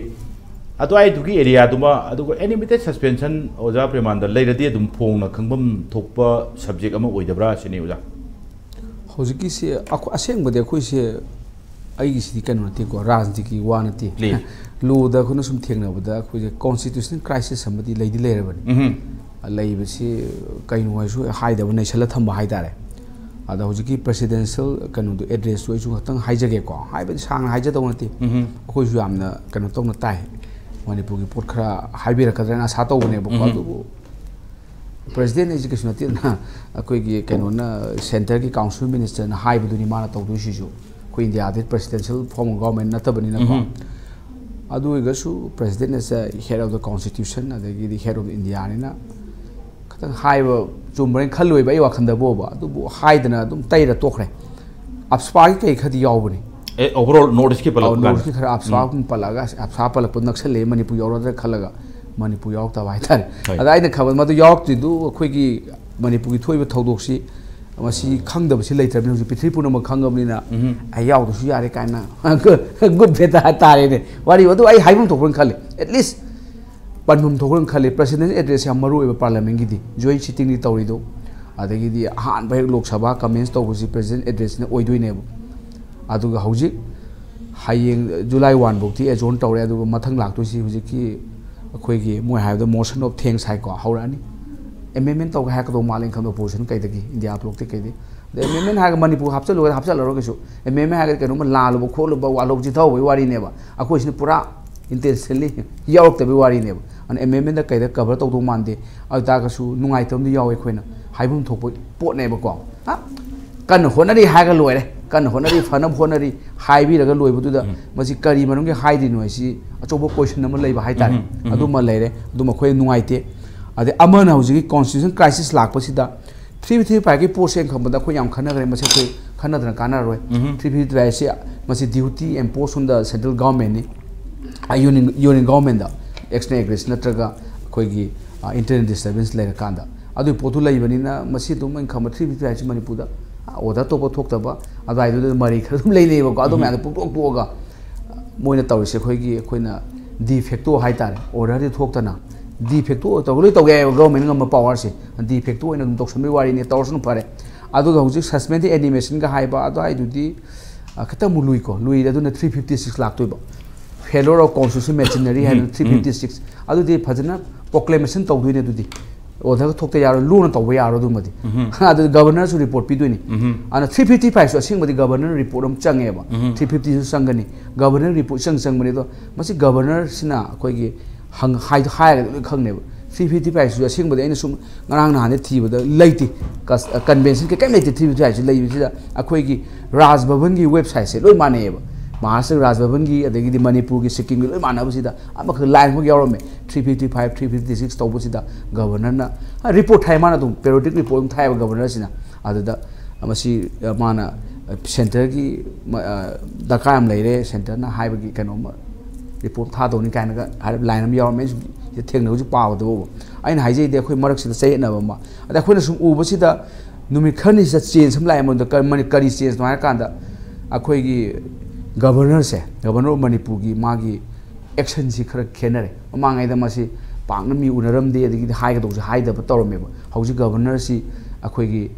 ꯑꯗꯨꯋꯥꯏꯗꯨꯒꯤ ꯑꯦꯔꯤꯌꯥꯗꯨꯃ, ꯑꯗꯨꯒ ꯑꯦꯅꯤꯃꯦꯇꯦꯠ ꯁꯁꯄꯦꯟꯁꯟ, ꯑꯣꯖꯥ ꯄ꯭ꯔꯦꯃꯥꯟꯗ, ꯂꯩꯔꯗꯤ ꯑꯗꯨꯝ ꯐꯣꯡꯅ ꯈꯪꯐꯝ ꯊꯣꯛꯄ ꯁꯕꯖꯦꯛ ꯑꯃ ꯑꯣꯏꯗꯕ꯭ꯔꯥ ꯁꯤꯅꯤ, ꯑꯣꯖꯥ꯫ ꯍꯧꯖꯤꯛꯀꯤꯁꯤ ꯑꯩꯈꯣꯏ, ꯑꯁꯦꯡꯕꯗꯤ ꯑꯩꯈꯣꯏꯁꯦ, ꯑꯩꯒꯤꯁꯤꯗꯤ ꯀꯩꯅꯣ ꯅꯠꯇꯦꯀꯣ, ꯔꯥꯖꯅꯤꯇꯤꯒꯤ ꯋꯥ ꯅꯠꯇꯦ꯫ ꯄ꯭ꯂꯤꯖ꯫ ꯂꯣꯗ ꯑꯩꯈꯣꯏꯅ ꯁꯨꯝ ꯊꯦꯡꯅꯕꯗ ꯑꯩꯈꯣꯏꯁꯦ ꯀꯣꯟꯁꯇꯤꯇ꯭ꯌꯨꯁꯅꯦꯜ ꯀ꯭ꯔꯥꯏꯁꯤꯁ ꯑꯃꯗꯤ ꯂꯩꯗꯤ ꯂꯩꯔꯕꯅꯤ꯫ ꯎꯝꯍꯨꯝ꯫ ꯂꯩꯕꯁꯤ ꯀꯩꯅꯣ ꯍꯥꯏꯁꯨ ꯍꯥꯏꯗꯕ, ꯅꯩꯁꯜꯂ ꯊꯝꯕ ꯍꯥꯏꯇꯥꯔꯦ꯫ ꯑꯗ ꯍꯧꯖꯤꯛꯀꯤ ꯄ꯭ꯔꯦꯁꯤꯗꯦꯟꯁꯤꯌꯦꯜ ꯀꯩꯅꯣꯗꯣ, ꯑꯦꯗ꯭ꯔꯦꯁꯇꯣ ꯑꯩꯁꯨ ꯈꯛꯇꯪ ꯍꯥꯏꯖꯒꯦꯀꯣ, ꯍꯥꯏꯕꯗꯤ ꯁꯥꯡꯅ ꯍꯥꯏꯖꯗꯧ ꯅꯠꯇꯦ꯫ ꯎꯝꯍꯨꯝ꯫ ꯑꯩꯈꯣꯏꯁꯨ ꯌꯥꯝꯅ ꯀꯩꯅꯣ ꯇꯧꯅ ꯇꯥꯏ, ꯃꯅꯤꯄꯨꯔꯒꯤ ꯄꯣꯠ ꯈꯔ ꯍꯥꯏꯕꯤꯔꯛꯀꯗ꯭ꯔꯅ ꯑꯁꯥ ꯇꯧꯕꯅꯦꯕꯀꯣ꯫ ꯎꯝꯍꯨꯝ꯫ ꯑꯗꯨꯕꯨ ꯄ꯭ꯔꯦꯁꯤꯗꯦꯟ ꯍꯥꯏꯁꯦ ꯀꯩꯁꯨ ꯅꯠꯇꯦꯗꯅ, ꯑꯩꯈꯣꯏꯒꯤ ꯀꯩꯅꯣꯅ, ꯁꯦꯟꯇꯔꯒꯤ ꯀꯥꯎꯟꯁꯤꯜ ꯃꯤꯅꯤꯁꯇꯔꯅ ꯍꯥꯏꯕꯗꯨꯅꯤ ꯃꯥꯅ ꯇꯧꯗꯣꯏꯁꯤꯁꯨ꯫ ꯑꯩꯈꯣꯏ ꯏꯟꯗꯤꯌꯥꯗꯤ ꯄ꯭ꯔꯦꯁꯤꯗꯦꯟꯁꯤꯌꯦꯜ ꯐꯣꯔꯝ ꯑꯣꯐ ꯒꯣꯚꯔꯟꯃꯦꯟ ꯅꯠꯇꯕꯅꯤꯅꯀꯣ꯫ ꯎꯝꯍꯨꯝ꯫ ꯑꯗꯨ ꯑꯣꯏꯔꯒꯁꯨ president is the head of the constitution, ꯑꯗꯒꯤꯗꯤ head of Indiaꯅꯤꯅ ꯈꯤꯇꯪ ꯍꯥꯏꯕ ꯆꯨꯝꯕ꯭ꯔꯅ ꯈꯜꯂꯣꯏꯕ ꯑꯩ ꯋꯥꯈꯜꯗꯕꯨꯕ꯫ ꯑꯗꯨꯕꯨ ꯍꯥꯏꯗꯅ ꯑꯗꯨꯝ ꯇꯩꯔ ꯇꯣꯛꯈ꯭ꯔꯦ꯫ ꯑꯞꯁꯄꯥꯒꯤ ꯀꯩ ꯈꯔꯗꯤ ꯌꯥꯎꯕꯅꯤ꯫ ꯑꯦ, overall North Eastꯀꯤ ꯑꯧ, ꯄꯜꯂꯛꯄ ꯀꯥꯟꯗ꯫ North Eastꯀꯤ ꯈꯔ ꯑꯞꯁꯄꯥ ꯎꯝ꯫ ꯄꯜꯂꯛꯑꯒ, ꯑꯁ, ꯑꯞꯁꯄꯥ ꯄꯜꯂꯛꯄ ꯅꯛꯁꯜꯂꯛꯑꯦ, ꯃꯅꯤꯄꯨꯔ ꯌꯥꯎꯔꯗ꯭ꯔꯥ ꯈꯜꯂꯒ ꯃꯅꯤꯄꯨꯔ ꯌꯥꯎꯔꯛꯇꯕ ꯍꯥꯏꯇꯥꯔꯦ꯫ ꯍꯣꯏ꯫ ꯑꯗ ꯑꯩꯅ ꯈꯟꯕꯗ ꯃꯗꯨ ꯌꯥꯎꯔꯛꯇ꯭ꯔꯤꯗꯨ ꯑꯩꯈꯣꯏꯒꯤ ꯃꯅꯤꯄꯨꯔꯒꯤ ꯊꯣꯛꯏꯕ ꯊꯧꯗꯣꯛꯁꯤ, ꯃꯁꯤ ꯈꯪꯗꯕꯁꯤ ꯂꯩꯇ꯭ꯔꯕꯅꯤꯅ ꯍꯧꯖꯤꯛ ꯄ꯭ꯔꯤꯊꯤꯕꯤ ꯄꯨꯝꯅꯃꯛ ꯈꯪꯉꯕꯅꯤꯅ, ꯎꯝ꯫ "ꯑꯩ ꯌꯥꯎꯗ꯭ꯔꯁꯨ ꯌꯥꯔꯦ" ꯀꯥꯏꯅ ꯒꯨꯗ ꯐꯦꯇꯥ ꯇꯥꯔꯦꯅꯦ꯫ ꯋꯥꯔꯤ ꯑꯗꯨ ꯑꯩ ꯍꯥꯏꯐꯝ ꯊꯣꯛꯄꯅ ꯈꯜꯂꯤ꯫ At least ꯄꯟꯐꯝ ꯊꯣꯛꯄꯅ ꯈꯜꯂꯤ꯫ Presidential address ꯌꯥꯝ ꯃꯔꯨ ꯑꯣꯏꯕ parliamentꯀꯤꯗꯤ꯫ Joint sittingꯗꯤ ꯇꯧꯔꯤꯗꯣ꯫ ꯑꯗꯒꯤꯗꯤ ꯑꯍꯥꯟꯕ ꯍꯦꯛ ꯂꯣꯛ ꯁꯚꯥ ꯀꯃꯦꯟꯁ ꯇꯧꯕꯁꯤ ꯄ꯭ꯔꯦꯁꯤꯗꯦꯟ ꯑꯦꯗ꯭ꯔꯦꯁꯅ ꯑꯣꯏꯗꯣꯏꯅꯦꯕ꯫ ꯑꯗꯨꯒ ꯍꯧꯖꯤꯛ ꯍꯌꯦꯡ ꯖꯨꯂꯥꯏ ꯋꯥꯟ ꯐꯥꯎꯗꯤ ꯑꯦꯖꯣꯔꯟ ꯇꯧꯔꯦ꯫ ꯑꯗꯨꯒ ꯃꯊꯪ ꯂꯥꯛꯇꯣꯏꯁꯤ ꯍꯧꯖꯤꯛꯀꯤ ꯑꯩꯈꯣꯏꯒꯤ ꯃꯣꯏ ꯍꯥꯏꯕꯗ ꯃꯣꯁꯟ ꯑꯣꯐ ꯊꯦꯡꯁ ꯍꯥꯏꯀꯣ, ꯍꯧꯔꯛꯑꯅꯤ꯫ ꯑꯦꯃꯦꯟꯃꯦꯟ ꯇꯧꯒꯦ ꯍꯥꯏꯔꯛꯀꯗꯧ ꯃꯥꯜꯂꯦ, ꯑꯩꯅ ꯈꯟꯕꯗ ꯑꯣꯄꯣꯖꯤꯁꯟ ꯀꯩꯗꯒꯤ, ꯏꯟꯗꯤꯌꯥ ꯕ꯭ꯂꯣꯛꯇꯤ ꯀꯩꯗꯤ꯫ ꯑꯗ ꯑꯦꯃꯦꯟꯃꯦꯟ ꯍꯥꯏꯔꯒ ꯃꯅꯤꯄꯨꯔ ꯍꯥꯞꯆꯜꯂꯨꯔꯒ ꯍꯥꯞꯆꯜꯂꯔꯣꯏ ꯀꯩꯁꯨ꯫ ꯑꯦꯃꯦꯟꯃꯦꯟ ꯍꯥꯏꯔꯒꯗꯤ ꯀꯩꯅꯣꯝꯃ ꯂꯥꯜꯂꯨꯕ ꯈꯣꯠꯂꯨꯕ, ꯋꯥꯠꯍꯧ ꯆꯤꯊꯍꯧꯕꯒꯤ ꯋꯥꯔꯤꯅꯦꯕ꯫ ꯑꯩꯈꯣꯏꯁꯤꯅ ꯄꯨꯔꯥ ꯏꯟꯇꯦꯟꯁꯅꯦꯜꯂꯤ ꯌꯥꯎꯔꯛꯇꯕꯒꯤ ꯋꯥꯔꯤꯅꯦꯕ꯫ ꯑꯗꯨꯅ ꯑꯦꯃꯦꯟꯃꯦꯟꯗ ꯀꯩꯗ ꯀꯚꯔ ꯇꯧꯗꯧ ꯃꯥꯟꯗꯦ꯫ ꯑꯗꯨ ꯇꯥꯔꯒꯁꯨ ꯅꯨꯡꯉꯥꯏꯇꯕ ꯑꯃꯗꯤ ꯌꯥꯎꯋꯦ ꯑꯩꯈꯣꯏꯅ ꯍꯥꯏꯐꯝ ꯊꯣꯛꯄ ꯄꯣꯠꯅꯦꯕꯀꯣ꯫ ꯍꯥ? ꯀꯟꯅ ꯍꯣꯠꯅꯔꯤ ꯍꯥꯏꯔꯒ ꯂꯣꯏꯔꯦ, ꯀꯟꯅ ꯍꯣꯠꯅꯔꯤ, ꯐꯅꯕ ꯍꯣꯠꯅꯔꯤ ꯍꯥꯏꯕꯤꯔꯒ ꯂꯣꯏꯕꯗꯨꯗ ꯎꯝ꯫ ꯃꯁꯤ ꯀꯔꯤ ꯃꯔꯝꯒꯤ ꯍꯥꯏꯗ꯭ꯔꯤꯅꯣ ꯍꯥꯏꯁꯤ ꯑꯆꯧꯕ ꯀꯣꯏꯁꯟ ꯑꯃ ꯂꯩꯕ ꯍꯥꯏꯇꯥꯔꯦ꯫ ꯎꯝ, ꯎꯝ꯫ ꯑꯗꯨꯃ ꯂꯩꯔꯦ, ꯑꯗꯨꯃ ꯑꯩꯈꯣꯏ ꯅꯨꯡꯉꯥꯏꯇꯦ꯫ ꯑꯗꯩ ꯑꯃꯅ ꯍꯧꯖꯤꯛꯀꯤ ꯀꯣꯟꯁꯇꯤꯇ꯭ꯌꯨꯁꯟ ꯀ꯭ꯔꯥꯏꯁꯤꯁ ꯂꯥꯛꯄꯁꯤꯗ ꯊ꯭ꯔꯤ ꯐꯤꯐꯇꯤ ꯐꯥꯏꯚꯀꯤ ꯄꯣꯠꯁꯦ ꯑꯩꯅ ꯈꯟꯕꯗ ꯑꯩꯈꯣꯏ ꯌꯥꯝ ꯈꯟꯅꯈ꯭ꯔꯦ, ꯃꯁꯤ ꯑꯩꯈꯣꯏ ꯈꯟꯅꯗꯅ ꯀꯥꯟꯅꯔꯔꯣꯏ꯫ ꯎꯝ꯫ ꯊ꯭ꯔꯤ ꯐꯤꯐꯇꯤ ꯐꯥꯏꯚꯁꯤ ꯃꯁꯤ duty imposed on the central governmentꯅꯤ, ꯌꯨꯅꯤꯌꯟ ꯌꯨꯅꯤꯌꯟ ꯒꯣꯔꯃꯦꯟꯗ ꯑꯦꯛꯁꯇꯔꯅꯦꯜ ꯑꯦꯒ꯭ꯔꯦꯁꯟ ꯅꯠꯇ꯭ꯔꯒ ꯑꯩꯈꯣꯏꯒꯤ ꯏꯟꯇꯔꯅꯦꯜ ꯗꯤꯁꯇꯔꯕꯦꯟꯁ ꯂꯩꯔꯀꯥꯟꯗ꯫ ꯑꯗꯨꯒꯤ ꯄꯣꯠꯇꯨ ꯂꯩꯕꯅꯤꯅ ꯃꯁꯤ ꯑꯗꯨꯝ ꯑꯩꯅ ꯈꯟꯕ ꯊ꯭ꯔꯤ ꯐꯤꯐꯇꯤ ꯐꯥꯏꯚꯁꯤ ꯃꯅꯤꯄꯨꯔꯗ ꯑꯣꯔꯗꯔ ꯑꯇꯣꯞꯄ ꯊꯣꯛꯇꯕ, ꯑꯗꯨꯋꯥꯏꯗꯨꯗ ꯃꯔꯩ ꯈꯔ ꯑꯗꯨꯝ ꯂꯩꯅꯩꯕꯀꯣ꯫ ꯑꯗꯨ ꯎꯝ꯫ ꯃꯌꯥꯝꯗꯣ ꯄꯨꯡꯇꯣꯛ ꯇꯣꯛꯑꯒ ꯃꯣꯏꯅ ꯇꯧꯔꯤꯁꯦ ꯑꯩꯈꯣꯏꯒꯤ, ꯑꯩꯈꯣꯏꯅ ꯗꯤ ꯐꯦꯛꯇꯣ ꯍꯥꯏꯇꯥꯔꯦ, ꯑꯣꯔꯗꯔꯗꯤ ꯊꯣꯛꯇꯅ ꯗꯤ ꯐꯦꯛꯇꯣ ꯇꯧꯔꯒ ꯂꯣꯏ ꯇꯧ ꯌꯥꯏꯑꯕ, ꯒꯣꯔꯃꯦꯟꯅ ꯉꯝꯕ ꯄꯋꯥꯔꯁꯦ꯫ ꯗꯤ ꯐꯦꯛꯇꯣ ꯑꯣꯏꯅ ꯑꯗꯨꯝ ꯇꯧꯁꯟꯕꯒꯤ ꯋꯥꯔꯤꯅꯤ, ꯇꯧꯔꯁꯅꯨ ꯐꯔꯦ꯫ ꯑꯗꯨꯒ ꯍꯧꯖꯤꯛ ꯁꯁꯄꯦꯟꯗꯦꯗ ꯑꯦꯅꯤꯃꯦꯁꯟꯒ ꯍꯥꯏꯕ ꯑꯗꯨꯋꯥꯏꯗꯨꯗꯤ, ꯑ, ꯈꯤꯇꯪ ꯑꯃꯨꯛ ꯂꯨꯏꯀꯣ, ꯂꯨꯏ꯫ ꯑꯗꯨꯅ ꯊ꯭ꯔꯤ ꯐꯤꯐꯇꯤ ꯁꯤꯛꯁ ꯂꯥꯛꯇꯣꯏꯕ, failure of constitutional machinery ꯍꯥꯏꯗꯅ um, um. Three fifty six. ꯑꯗꯨꯗꯤ ꯐꯖꯅ ꯄ꯭ꯔꯣꯀ꯭ꯂꯦꯃꯦꯁꯟ ꯇꯧꯗꯣꯏꯅꯦ꯫ ꯑꯗꯨꯗꯤ ꯑꯣꯔꯗꯔꯒ ꯊꯣꯛꯇ ꯌꯥꯔꯣꯏ, ꯂꯨꯅ ꯇꯧꯕ ꯌꯥꯔꯣꯏ ꯑꯗꯨꯃꯗꯤ꯫ ꯎꯝ꯫ ꯑꯗꯨꯗꯤ ꯒꯕꯔꯅꯔꯁꯨ ꯔꯤꯄꯣꯔꯠ ꯄꯤꯗꯣꯏꯅꯤ꯫ ꯎꯝ꯫ ꯑꯗꯨꯅ ꯊ꯭ꯔꯤ ꯐꯤꯐꯇꯤ ꯐꯥꯏꯚꯁꯨ ꯑꯁꯦꯡꯕꯗꯤ ꯒꯕꯔꯅꯔ ꯔꯤꯄꯣꯔꯠ ꯑꯃ ꯆꯪꯉꯦꯕ꯫ ꯎꯝ꯫ ꯊ꯭ꯔꯤ ꯐꯤꯐꯇꯤꯁꯨ ꯆꯪꯒꯅꯤ, ꯒꯕꯔꯅꯔ ꯔꯤꯄꯣꯔꯠ ꯏꯆꯪ ꯆꯪꯕꯅꯤ꯫ ꯑꯗꯣ ꯃꯁꯤ ꯒꯕꯔꯅꯔꯁꯤꯅ ꯑꯩꯈꯣꯏꯒꯤ ꯍꯪ-, ꯍꯥꯏ-, ꯍꯥꯏꯔꯒꯗꯤ ꯂꯣꯏ ꯈꯪꯅꯦꯕ꯫ ꯊ꯭ꯔꯤ ꯐꯤꯐꯇꯤ ꯐꯥꯏꯚꯁꯤꯁꯨ ꯑꯁꯦꯡꯕꯗꯤ ꯑꯩꯅ ꯁꯨꯝ ꯉꯔꯥꯡ ꯅꯍꯥꯟꯗꯩ ꯊꯤꯕꯗ ꯂꯩꯇꯦ꯫ ꯀꯟꯁ-, ꯀꯟꯚꯦꯟꯁꯟ ꯀꯩ-, ꯀꯩꯝ ꯂꯩꯇꯦ꯫ ꯊ꯭ꯔꯤ ꯐꯤꯐꯇꯤ ꯐꯥꯏꯚꯁꯤ ꯂꯩꯕꯁꯤꯗ ꯑꯩꯈꯣꯏꯒꯤ ꯔꯥꯖ ꯚꯕꯟꯒꯤ ꯋꯦꯕꯁꯥꯏꯠꯁꯦ ꯂꯣꯏ ꯃꯥꯟꯅꯩꯌꯦꯕ꯫ ꯃꯍꯥꯔꯥꯁꯇ꯭ꯔ ꯔꯥꯖ ꯚꯕꯟꯒꯤ, ꯑꯗꯒꯤꯗꯤ ꯃꯅꯤꯄꯨꯔꯒꯤ, ꯁꯤꯛꯀꯤꯝꯒꯤ ꯂꯣꯏ ꯃꯥꯟꯅꯕꯁꯤꯗ ꯑꯃꯈꯛ ꯂꯥꯏꯟ ꯑꯃꯈꯛ ꯌꯥꯎꯔꯝꯃꯦ꯫ Three fifty five, three fifty six ꯇꯧꯕꯁꯤꯗ ꯒꯕꯔꯅꯔꯅ, ꯑ, ꯔꯤꯄꯣꯔꯠ ꯊꯥꯏ, ꯃꯥꯅ ꯑꯗꯨꯝ ꯄꯦꯔꯣꯗꯤꯛ ꯔꯤꯄꯣꯔꯠ ꯑꯃ ꯊꯥꯏꯑꯕ ꯒꯕꯔꯅꯔꯁꯤꯅ꯫ ꯑꯗꯨꯗ ꯃꯁꯤ, ꯑ, ꯃꯥꯅ, ꯑ, ꯁꯦꯟꯇꯔꯒꯤ, ꯃ-, ꯑ, ꯗꯔꯀꯥꯔ ꯌꯥꯝ ꯂꯩꯔꯦ, ꯁꯦꯟꯇꯔꯅ ꯍꯥꯏꯕꯒꯤ ꯀꯩꯅꯣꯝꯃ ꯔꯤꯄꯣꯔꯠ ꯊꯥꯗꯧꯅꯤ ꯀꯥꯏꯅꯒ ꯍꯥꯏꯔꯞ ꯂꯥꯏꯟ ꯑꯃ ꯌꯥꯎꯔꯝꯃꯦ꯫ ꯑꯩꯁꯨ ꯊꯦꯡꯅ ꯍꯧꯖꯤꯛ ꯄꯥꯕꯗꯕꯨ꯫ ꯑꯩꯅ ꯍꯥꯏꯖꯩꯗꯤ ꯑꯩꯈꯣꯏ ꯃꯔꯛꯁꯤꯗ ꯆꯌꯦꯠꯅꯕ ꯑꯃ꯫ ꯑꯗ ꯑꯩꯈꯣꯏꯅ ꯁꯨꯝ ꯎꯕꯁꯤꯗ ꯅꯨꯃꯤꯠ ꯈꯔꯅꯤꯁꯤꯗ ꯆꯦꯟꯖ ꯑꯃ ꯂꯥꯛꯑꯦ꯫ ꯃꯗꯨꯗ ꯀ-, ꯃꯅꯤ-, ꯀꯔꯤ ꯆꯦꯟꯖꯅꯣ ꯍꯥꯏꯔꯀꯥꯟꯗ ꯑꯩꯈꯣꯏꯒꯤ ꯒꯕꯔꯅꯔꯁꯦ, ꯒꯕꯔꯅꯔ ꯑꯣꯐ ꯃꯅꯤꯄꯨꯔꯒꯤ ꯃꯥꯒꯤ ꯑꯦꯛꯁꯟꯁꯤ ꯈꯔ ꯈꯦꯠꯅꯔꯦ꯫ ꯃꯃꯥꯡꯉꯩꯗ ꯃꯁꯤ ꯄꯥꯛꯅ ꯃꯤ ꯎꯅꯔꯝꯗꯦ, ꯑꯗꯒꯤꯗꯤ ꯍꯥꯏꯒꯗꯧꯁꯨ ꯍꯥꯏꯗꯕ ꯇꯧꯔꯝꯃꯦꯕ꯫ ꯍꯧꯖꯤꯛ ꯒꯕꯔꯅꯔꯁꯤ ꯑꯩꯈꯣꯏꯒꯤ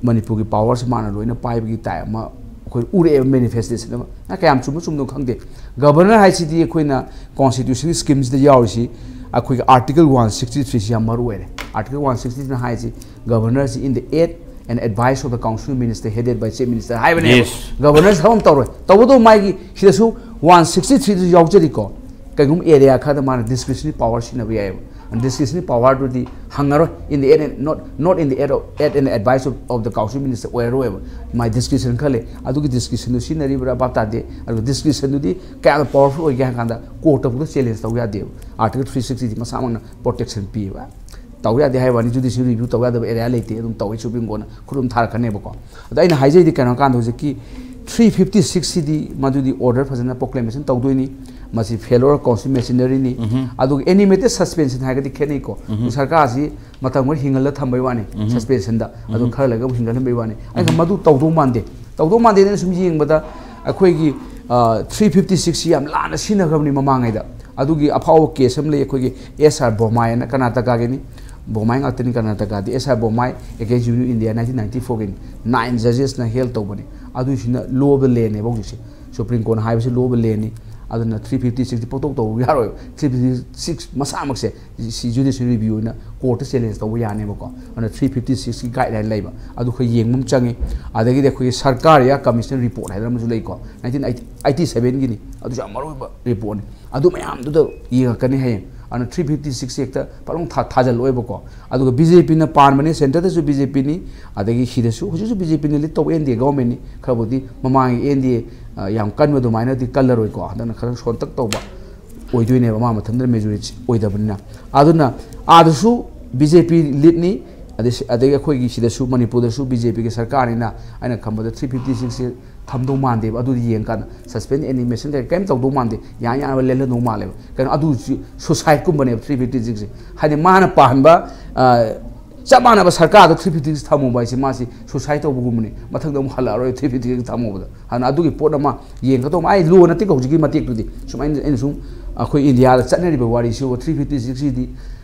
ꯃꯅꯤꯄꯨꯔꯒꯤ ꯄꯥꯋꯔꯁꯤ ꯃꯥꯅ ꯂꯣꯏꯅ ꯄꯥꯏꯕꯒꯤ ꯇꯥꯏꯞ ꯑꯃ ꯑꯩꯈꯣꯏ ꯎꯔꯛꯑꯦꯕ, ꯃꯦꯅꯤꯐꯦꯁꯇꯦꯁꯟ ꯑꯃ꯫ ꯅ ꯀꯌꯥꯝ ꯆꯨꯝꯕ ꯆꯨꯝꯗꯣ ꯈꯪꯗꯦ꯫ ꯒꯕꯔꯅꯔ ꯍꯥꯏꯁꯤꯗꯤ ꯑꯩꯈꯣꯏꯅ ꯀꯣꯟꯁꯇꯤꯇ꯭ꯌꯨꯁꯟꯒꯤ ꯁ꯭ꯀꯤꯝꯁꯤꯗ ꯌꯥꯎꯔꯤꯁꯤ ꯑꯩꯈꯣꯏꯒꯤ ꯑꯥꯔꯇꯤꯀꯜ ꯋꯥꯟ ꯁꯤꯛꯁꯇꯤ ꯊ꯭ꯔꯤꯁꯤ ꯌꯥꯝ ꯃꯔꯨ ꯑꯣꯏꯔꯦ꯫ ꯑꯥꯔꯇꯤꯀꯜ ꯋꯥꯟ ꯁꯤꯛꯁꯇꯤ ꯊ꯭ꯔꯤꯅ ꯍꯥꯏꯁꯤ, "Governors in the aid and advice of the Council Minister headed by Chief Minister" ꯍꯥꯏꯕꯅꯦꯕ꯫ Yes. ꯒꯕꯔꯅꯔꯁꯤ ꯊꯕꯛ ꯑꯃ ꯇꯧꯔꯣꯏ꯫ ꯇꯧꯕꯇꯕꯨ ꯃꯥꯒꯤ ꯁꯤꯗꯁꯨ ꯋꯥꯟ ꯁꯤꯛꯁꯇꯤ ꯊ꯭ꯔꯤꯗꯁꯨ ꯌꯥꯎꯖꯔꯤꯀꯣ꯫ ꯀꯩꯒꯨꯝꯕ ꯑꯦꯔꯤꯌꯥ ꯈꯔꯗ ꯃꯥꯅ ꯗꯤꯁꯀ꯭ꯔꯤꯁꯅꯔꯤ ꯄꯥꯋꯔ ꯁꯤꯖꯤꯟꯅꯕ ꯌꯥꯏꯑꯕ꯫ ꯗꯤꯁꯀ꯭ꯔꯤꯁꯅꯔꯤ ꯄꯥꯋꯔꯗꯨꯗꯤ ꯍꯪꯉꯔꯣꯏ꯫ In the aid and not, not in the aid of, aid and advice of, of the Council Minister ꯑꯣꯏꯔꯔꯣꯏꯕ꯫ ꯃꯥꯏ ꯗꯤꯁꯀ꯭ꯔꯤꯁꯟ ꯈꯔ ꯂꯩ꯫ ꯑꯗꯨꯒꯤ ꯗꯤꯁꯀ꯭ꯔꯤꯁꯟꯗꯨ ꯁꯤꯖꯤꯟꯅꯔꯤꯕ꯭ꯔꯥ ꯚꯥꯞ ꯇꯥꯗꯦ꯫ ꯑꯗꯨꯒ ꯗꯤꯁꯀ꯭ꯔꯤꯁꯟꯗꯨꯗꯤ ꯀꯌꯥꯝ ꯄꯥꯋꯔꯐꯨꯜ ꯑꯣꯏꯒꯦ ꯍꯥꯏ ꯀꯥꯟꯗ ꯀꯣꯔꯠꯇꯐꯥꯎꯗ ꯆꯦꯂꯦꯟꯖ ꯇꯧ ꯌꯥꯗꯦꯕ꯫ ꯑꯥꯔꯇꯤꯀꯜ ꯊ꯭ꯔꯤ ꯁꯤꯛꯁꯇꯤꯗꯤ ꯃꯁꯥꯃꯛꯅ ꯄ꯭ꯔꯣꯇꯦꯛꯁꯟ ꯄꯤꯕ꯫ ꯇꯧ ꯌꯥꯗꯦ ꯍꯥꯏꯕ ꯋꯥꯅꯤ, ꯖꯨꯗꯤꯁꯤꯌꯦꯜ ꯔꯤꯚ꯭ꯌꯨ ꯇꯧ ꯌꯥꯗꯕ ꯑꯦꯔꯤꯌꯥ ꯂꯩꯇꯦ, ꯑꯗꯨꯝ ꯇꯧꯋꯤ, ꯁꯨꯄ꯭ꯔꯤꯝ ꯀꯣꯔꯠꯅ ꯈꯨꯠ ꯑꯗꯨꯝ ꯊꯥꯔꯛꯀꯅꯦꯕꯀꯣ꯫ ꯑꯗ ꯑꯩꯅ ꯍꯥꯏꯖꯩꯗꯤ ꯀꯩꯅꯣ ꯍꯥꯏ ꯀꯥꯟꯗ ꯍꯧꯖꯤꯛꯀꯤ ꯊ꯭ꯔꯤ ꯐꯤꯐꯇꯤ ꯁꯤꯛꯁꯁꯤꯗꯤ ꯃꯗꯨꯗꯤ ꯑꯣꯔꯗꯔ ꯐꯖꯅ ꯄ꯭ꯔꯣꯀ꯭ꯂꯦꯃꯦꯁꯟ ꯇꯧꯗꯣꯏꯅꯤ, ꯃꯁꯤ ꯐꯦꯂꯣꯔ ꯑꯣꯐ ꯀꯥꯎꯟꯁꯤꯜ ꯃꯦꯁꯤꯅꯔꯤꯅꯤ꯫ ꯑꯗꯨꯒ ꯑꯦꯅꯤꯃꯦꯇꯦꯗ ꯁꯁꯄꯦꯟꯁꯟ ꯍꯥꯏꯔꯒꯗꯤ ꯈꯦꯠꯅꯩꯀꯣ꯫ ꯁꯔꯀꯥꯔꯁꯤ ꯃꯇꯝ ꯈꯔ ꯍꯤꯡꯍꯜꯂ ꯊꯝꯕꯩ ꯋꯥꯅꯤ, ꯁꯁꯄꯦꯟꯁꯟꯗ꯫ ꯑꯗꯨ ꯈꯔ ꯂꯩꯔꯒ ꯑꯃꯨꯛ ꯍꯤꯡꯒꯠꯍꯟꯕꯩ ꯋꯥꯅꯤ꯫ ꯑꯩꯅ ꯃꯗꯨ ꯇꯧꯗꯧ ꯃꯥꯟꯗꯦ꯫ ꯇꯧꯗꯧ ꯃꯥꯟꯗꯦꯅ ꯁꯨꯝ ꯌꯦꯡꯕꯗ ꯑꯩꯈꯣꯏꯒꯤ ꯊ꯭ꯔꯤ ꯐꯤꯐꯇꯤ ꯁꯤꯛꯁꯁꯤ ꯌꯥꯝ ꯂꯥꯟꯅ ꯁꯤꯖꯤꯟꯅꯈ꯭ꯔꯕꯅꯤ ꯃꯃꯥꯡꯉꯩꯗ꯫ ꯑꯗꯨꯒꯤ ꯑꯐꯥꯎꯕ ꯀꯦꯁ ꯑꯃ ꯂꯩ, ꯑꯩꯈꯣꯏꯒꯤ ꯑꯦꯁ ꯑꯥꯔ ꯕꯣꯃꯥꯏ ꯍꯥꯏꯅ, ꯀꯔꯅꯥꯇꯀꯥꯒꯤꯅꯤ, ꯕꯣꯃꯥꯏ ꯉꯥꯛꯇꯅꯤ ꯀꯔꯅꯥꯇꯀꯥꯗꯤ꯫ S R Bommai against Union India nineteen ninety-fourꯒꯤ ꯅꯥꯏꯟ ꯖꯖꯦꯁꯅ ꯍꯦꯜ ꯇꯧꯕꯅꯤ꯫ ꯑꯗꯨꯏꯁꯤꯅ law of the landꯅꯦꯕ ꯍꯧꯖꯤꯛꯁꯦ꯫ ꯁꯨꯄ꯭ꯔꯤꯝ ꯀꯣꯔꯠꯅ ꯍꯥꯏꯕꯁꯤ law of the landꯅꯤ꯫ ꯑꯗꯨꯅ ꯊ꯭ꯔꯤ ꯐꯤꯐꯇꯤ ꯁꯤꯛꯁꯇꯤ ꯄꯣꯛꯇꯧ ꯇꯧꯕ ꯌꯥꯔꯣꯏꯕ꯫ ꯊ꯭ꯔꯤ ꯐꯤꯐꯇꯤ ꯁꯤꯛꯁ ꯃꯁꯥꯃꯛꯁꯦ ꯁꯤ ꯖꯨꯗꯤꯁꯤꯌꯦꯜ ꯔꯤꯚ꯭ꯌꯨ ꯑꯣꯏꯅ ꯀꯣꯔꯠꯇ ꯆꯦꯂꯦꯟꯖ ꯇꯧꯕ ꯌꯥꯅꯦꯕꯀꯣ꯫ ꯑꯗꯨꯅ ꯊ꯭ꯔꯤ ꯐꯤꯐꯇꯤ ꯁꯤꯛꯁꯀꯤ ꯒꯥꯏꯗꯂꯥꯏꯟ ꯂꯩꯕ ꯑꯗꯨ ꯑꯩꯈꯣꯏ ꯌꯦꯡꯕ ꯑꯃ ꯆꯪꯉꯤ꯫ ꯑꯗꯒꯤꯗꯤ ꯑꯩꯈꯣꯏꯒꯤ ꯁꯔꯀꯥꯔ ꯌꯥ ꯀꯃꯤꯁꯟ ꯔꯤꯄꯣꯔꯠ ꯍꯥꯏꯗꯅ ꯑꯃꯁꯨ ꯂꯩꯀꯣ, ꯅꯥꯏꯟꯇꯤꯟ ꯑꯩꯠꯇꯤ ꯁꯚꯦꯟꯒꯤꯅꯤ꯫ ꯑꯗꯨꯁꯨ ꯌꯥꯝ ꯃꯔꯨ ꯑꯣꯏꯕ ꯔꯤꯄꯣꯔꯠꯅꯤ꯫ ꯑꯗꯨ ꯃꯌꯥꯝꯗꯨꯗ ꯌꯦꯡꯉꯛꯀꯅꯤ ꯍꯌꯦꯡ꯫ ꯑꯗꯨꯅ ꯊ꯭ꯔꯤ ꯐꯤꯐꯇꯤ ꯁꯤꯛꯁ ꯑꯦꯛꯇ ꯐꯠꯂꯥꯎ ꯊꯥ-, ꯊꯥꯖꯤꯜꯂꯣꯏꯕꯀꯣ꯫ ꯑꯗꯨꯒ ꯕꯤ ꯖꯦ ꯄꯤꯅ ꯄꯥꯟꯕꯅꯤ, ꯁꯦꯟꯇꯔꯗꯁꯨ ꯕꯤ ꯖꯦ ꯄꯤꯅꯤ, ꯑꯗꯒꯤ ꯁꯤꯗꯁꯨ ꯍꯧꯖꯤꯛꯁꯨ ꯕꯤ ꯖꯦ ꯄꯤꯅ ꯂꯤꯗ ꯇꯧꯕ ꯑꯦꯟ ꯗꯤ ꯑꯦ ꯒꯚꯔꯟꯃꯦꯟꯠꯅꯤ꯫ ꯈꯔꯕꯨꯗꯤ ꯃꯃꯥꯡꯒꯤ ꯑꯦꯟ ꯗꯤ ꯑꯦ, ꯑ, ꯌꯥꯝ ꯀꯟꯕ ꯑꯗꯨꯃꯥꯏꯅꯗꯤ ꯀꯜꯂꯔꯣꯏꯀꯣ꯫ ꯍꯟꯗꯛꯅ ꯈꯔ ꯁꯣꯟꯇꯛ ꯇꯧꯕ ꯑꯣꯏꯗꯣꯏꯅꯦꯕ, ꯃꯥ ꯃꯊꯟꯇ ꯃꯦꯖꯣꯔꯤꯇꯤ ꯑꯣꯏꯗꯕꯅꯤꯅ꯫ ꯑꯗꯨꯅ ꯑꯥꯗꯁꯨ ꯕꯤ ꯖꯦ ꯄꯤ ꯂꯤꯗꯅꯤ, ꯑꯗꯩ ꯁꯤ-, ꯑꯗꯒꯤ ꯑꯩꯈꯣꯏꯒꯤ ꯁꯤꯗꯁꯨ ꯃꯅꯤꯄꯨꯔꯗꯁꯨ ꯕꯤ ꯖꯦ ꯄꯤꯒꯤ ꯁꯔꯀꯥꯔꯅꯤꯅ ꯑꯩꯅ ꯈꯟꯕꯗ ꯊ꯭ꯔꯤ ꯐꯤꯐꯇꯤ ꯁꯤꯛꯁꯁꯦ ꯊꯝꯗꯧ ꯃꯥꯟꯗꯦꯕ꯫ ꯑꯗꯨꯗꯤ ꯌꯦꯡꯀꯥꯟꯗ ꯁꯁꯄꯦꯟ ꯑꯦꯅꯤꯃꯦꯁꯟ ꯀꯩ ꯀꯩꯝ ꯇꯧꯗꯧ ꯃꯥꯟꯗꯦ, ꯌꯥꯅ ꯌꯥꯅꯕ ꯂꯦꯜꯍꯟꯗꯧ ꯃꯥꯜꯂꯦꯕ꯫ ꯀꯩꯅꯣ ꯑꯗꯨ ꯁꯨꯁꯥꯏꯠꯀꯨꯝꯕꯅꯦꯕ ꯊ꯭ꯔꯤ ꯐꯤꯐꯇꯤ ꯁꯤꯛꯁꯁꯦ꯫ ꯍꯥꯏꯗꯤ ꯃꯥꯅ ꯄꯥꯍꯟꯕ, ꯑ, ꯆꯞ ꯃꯥꯟꯅꯕ ꯁꯔꯀꯥꯔꯗ ꯊ꯭ꯔꯤ ꯐꯤꯐꯇꯤ ꯁꯤꯛꯁ ꯊꯝꯃꯨꯕ ꯍꯥꯏꯁꯦ ꯃꯥꯁꯤ ꯁꯨꯁꯥꯏꯠ ꯇꯧꯕꯒꯨꯝꯕꯅꯤ꯫ ꯃꯊꯪꯗ ꯑꯃꯨꯛ ꯍꯜꯂꯛꯑꯔꯣꯏ ꯊ꯭ꯔꯤ ꯐꯤꯐꯇꯤ ꯁꯤꯛꯁ ꯊꯝꯃꯨꯕꯗ꯫ ꯑꯗꯨꯅ ꯑꯗꯨꯒꯤ ꯄꯣꯠ ꯑꯃ ꯌꯦꯡꯒꯗꯧꯕ꯫ ꯑꯩ ꯂꯣ ꯅꯠꯇꯦꯀꯣ ꯍꯧꯖꯤꯛꯀꯤ ꯃꯇꯦꯛꯇꯨꯗꯤ꯫ ꯁꯨꯃꯥꯏꯅ ꯑꯩꯅ ꯁꯨꯝ ꯑꯩꯈꯣꯏ ꯏꯟꯗꯤꯌꯥꯗ ꯆꯠꯅꯔꯤꯕ ꯋꯥꯔꯤꯁꯤ ꯊ꯭ꯔꯤ ꯐꯤꯐꯇꯤ ꯁꯤꯛꯁꯁꯤꯗꯤ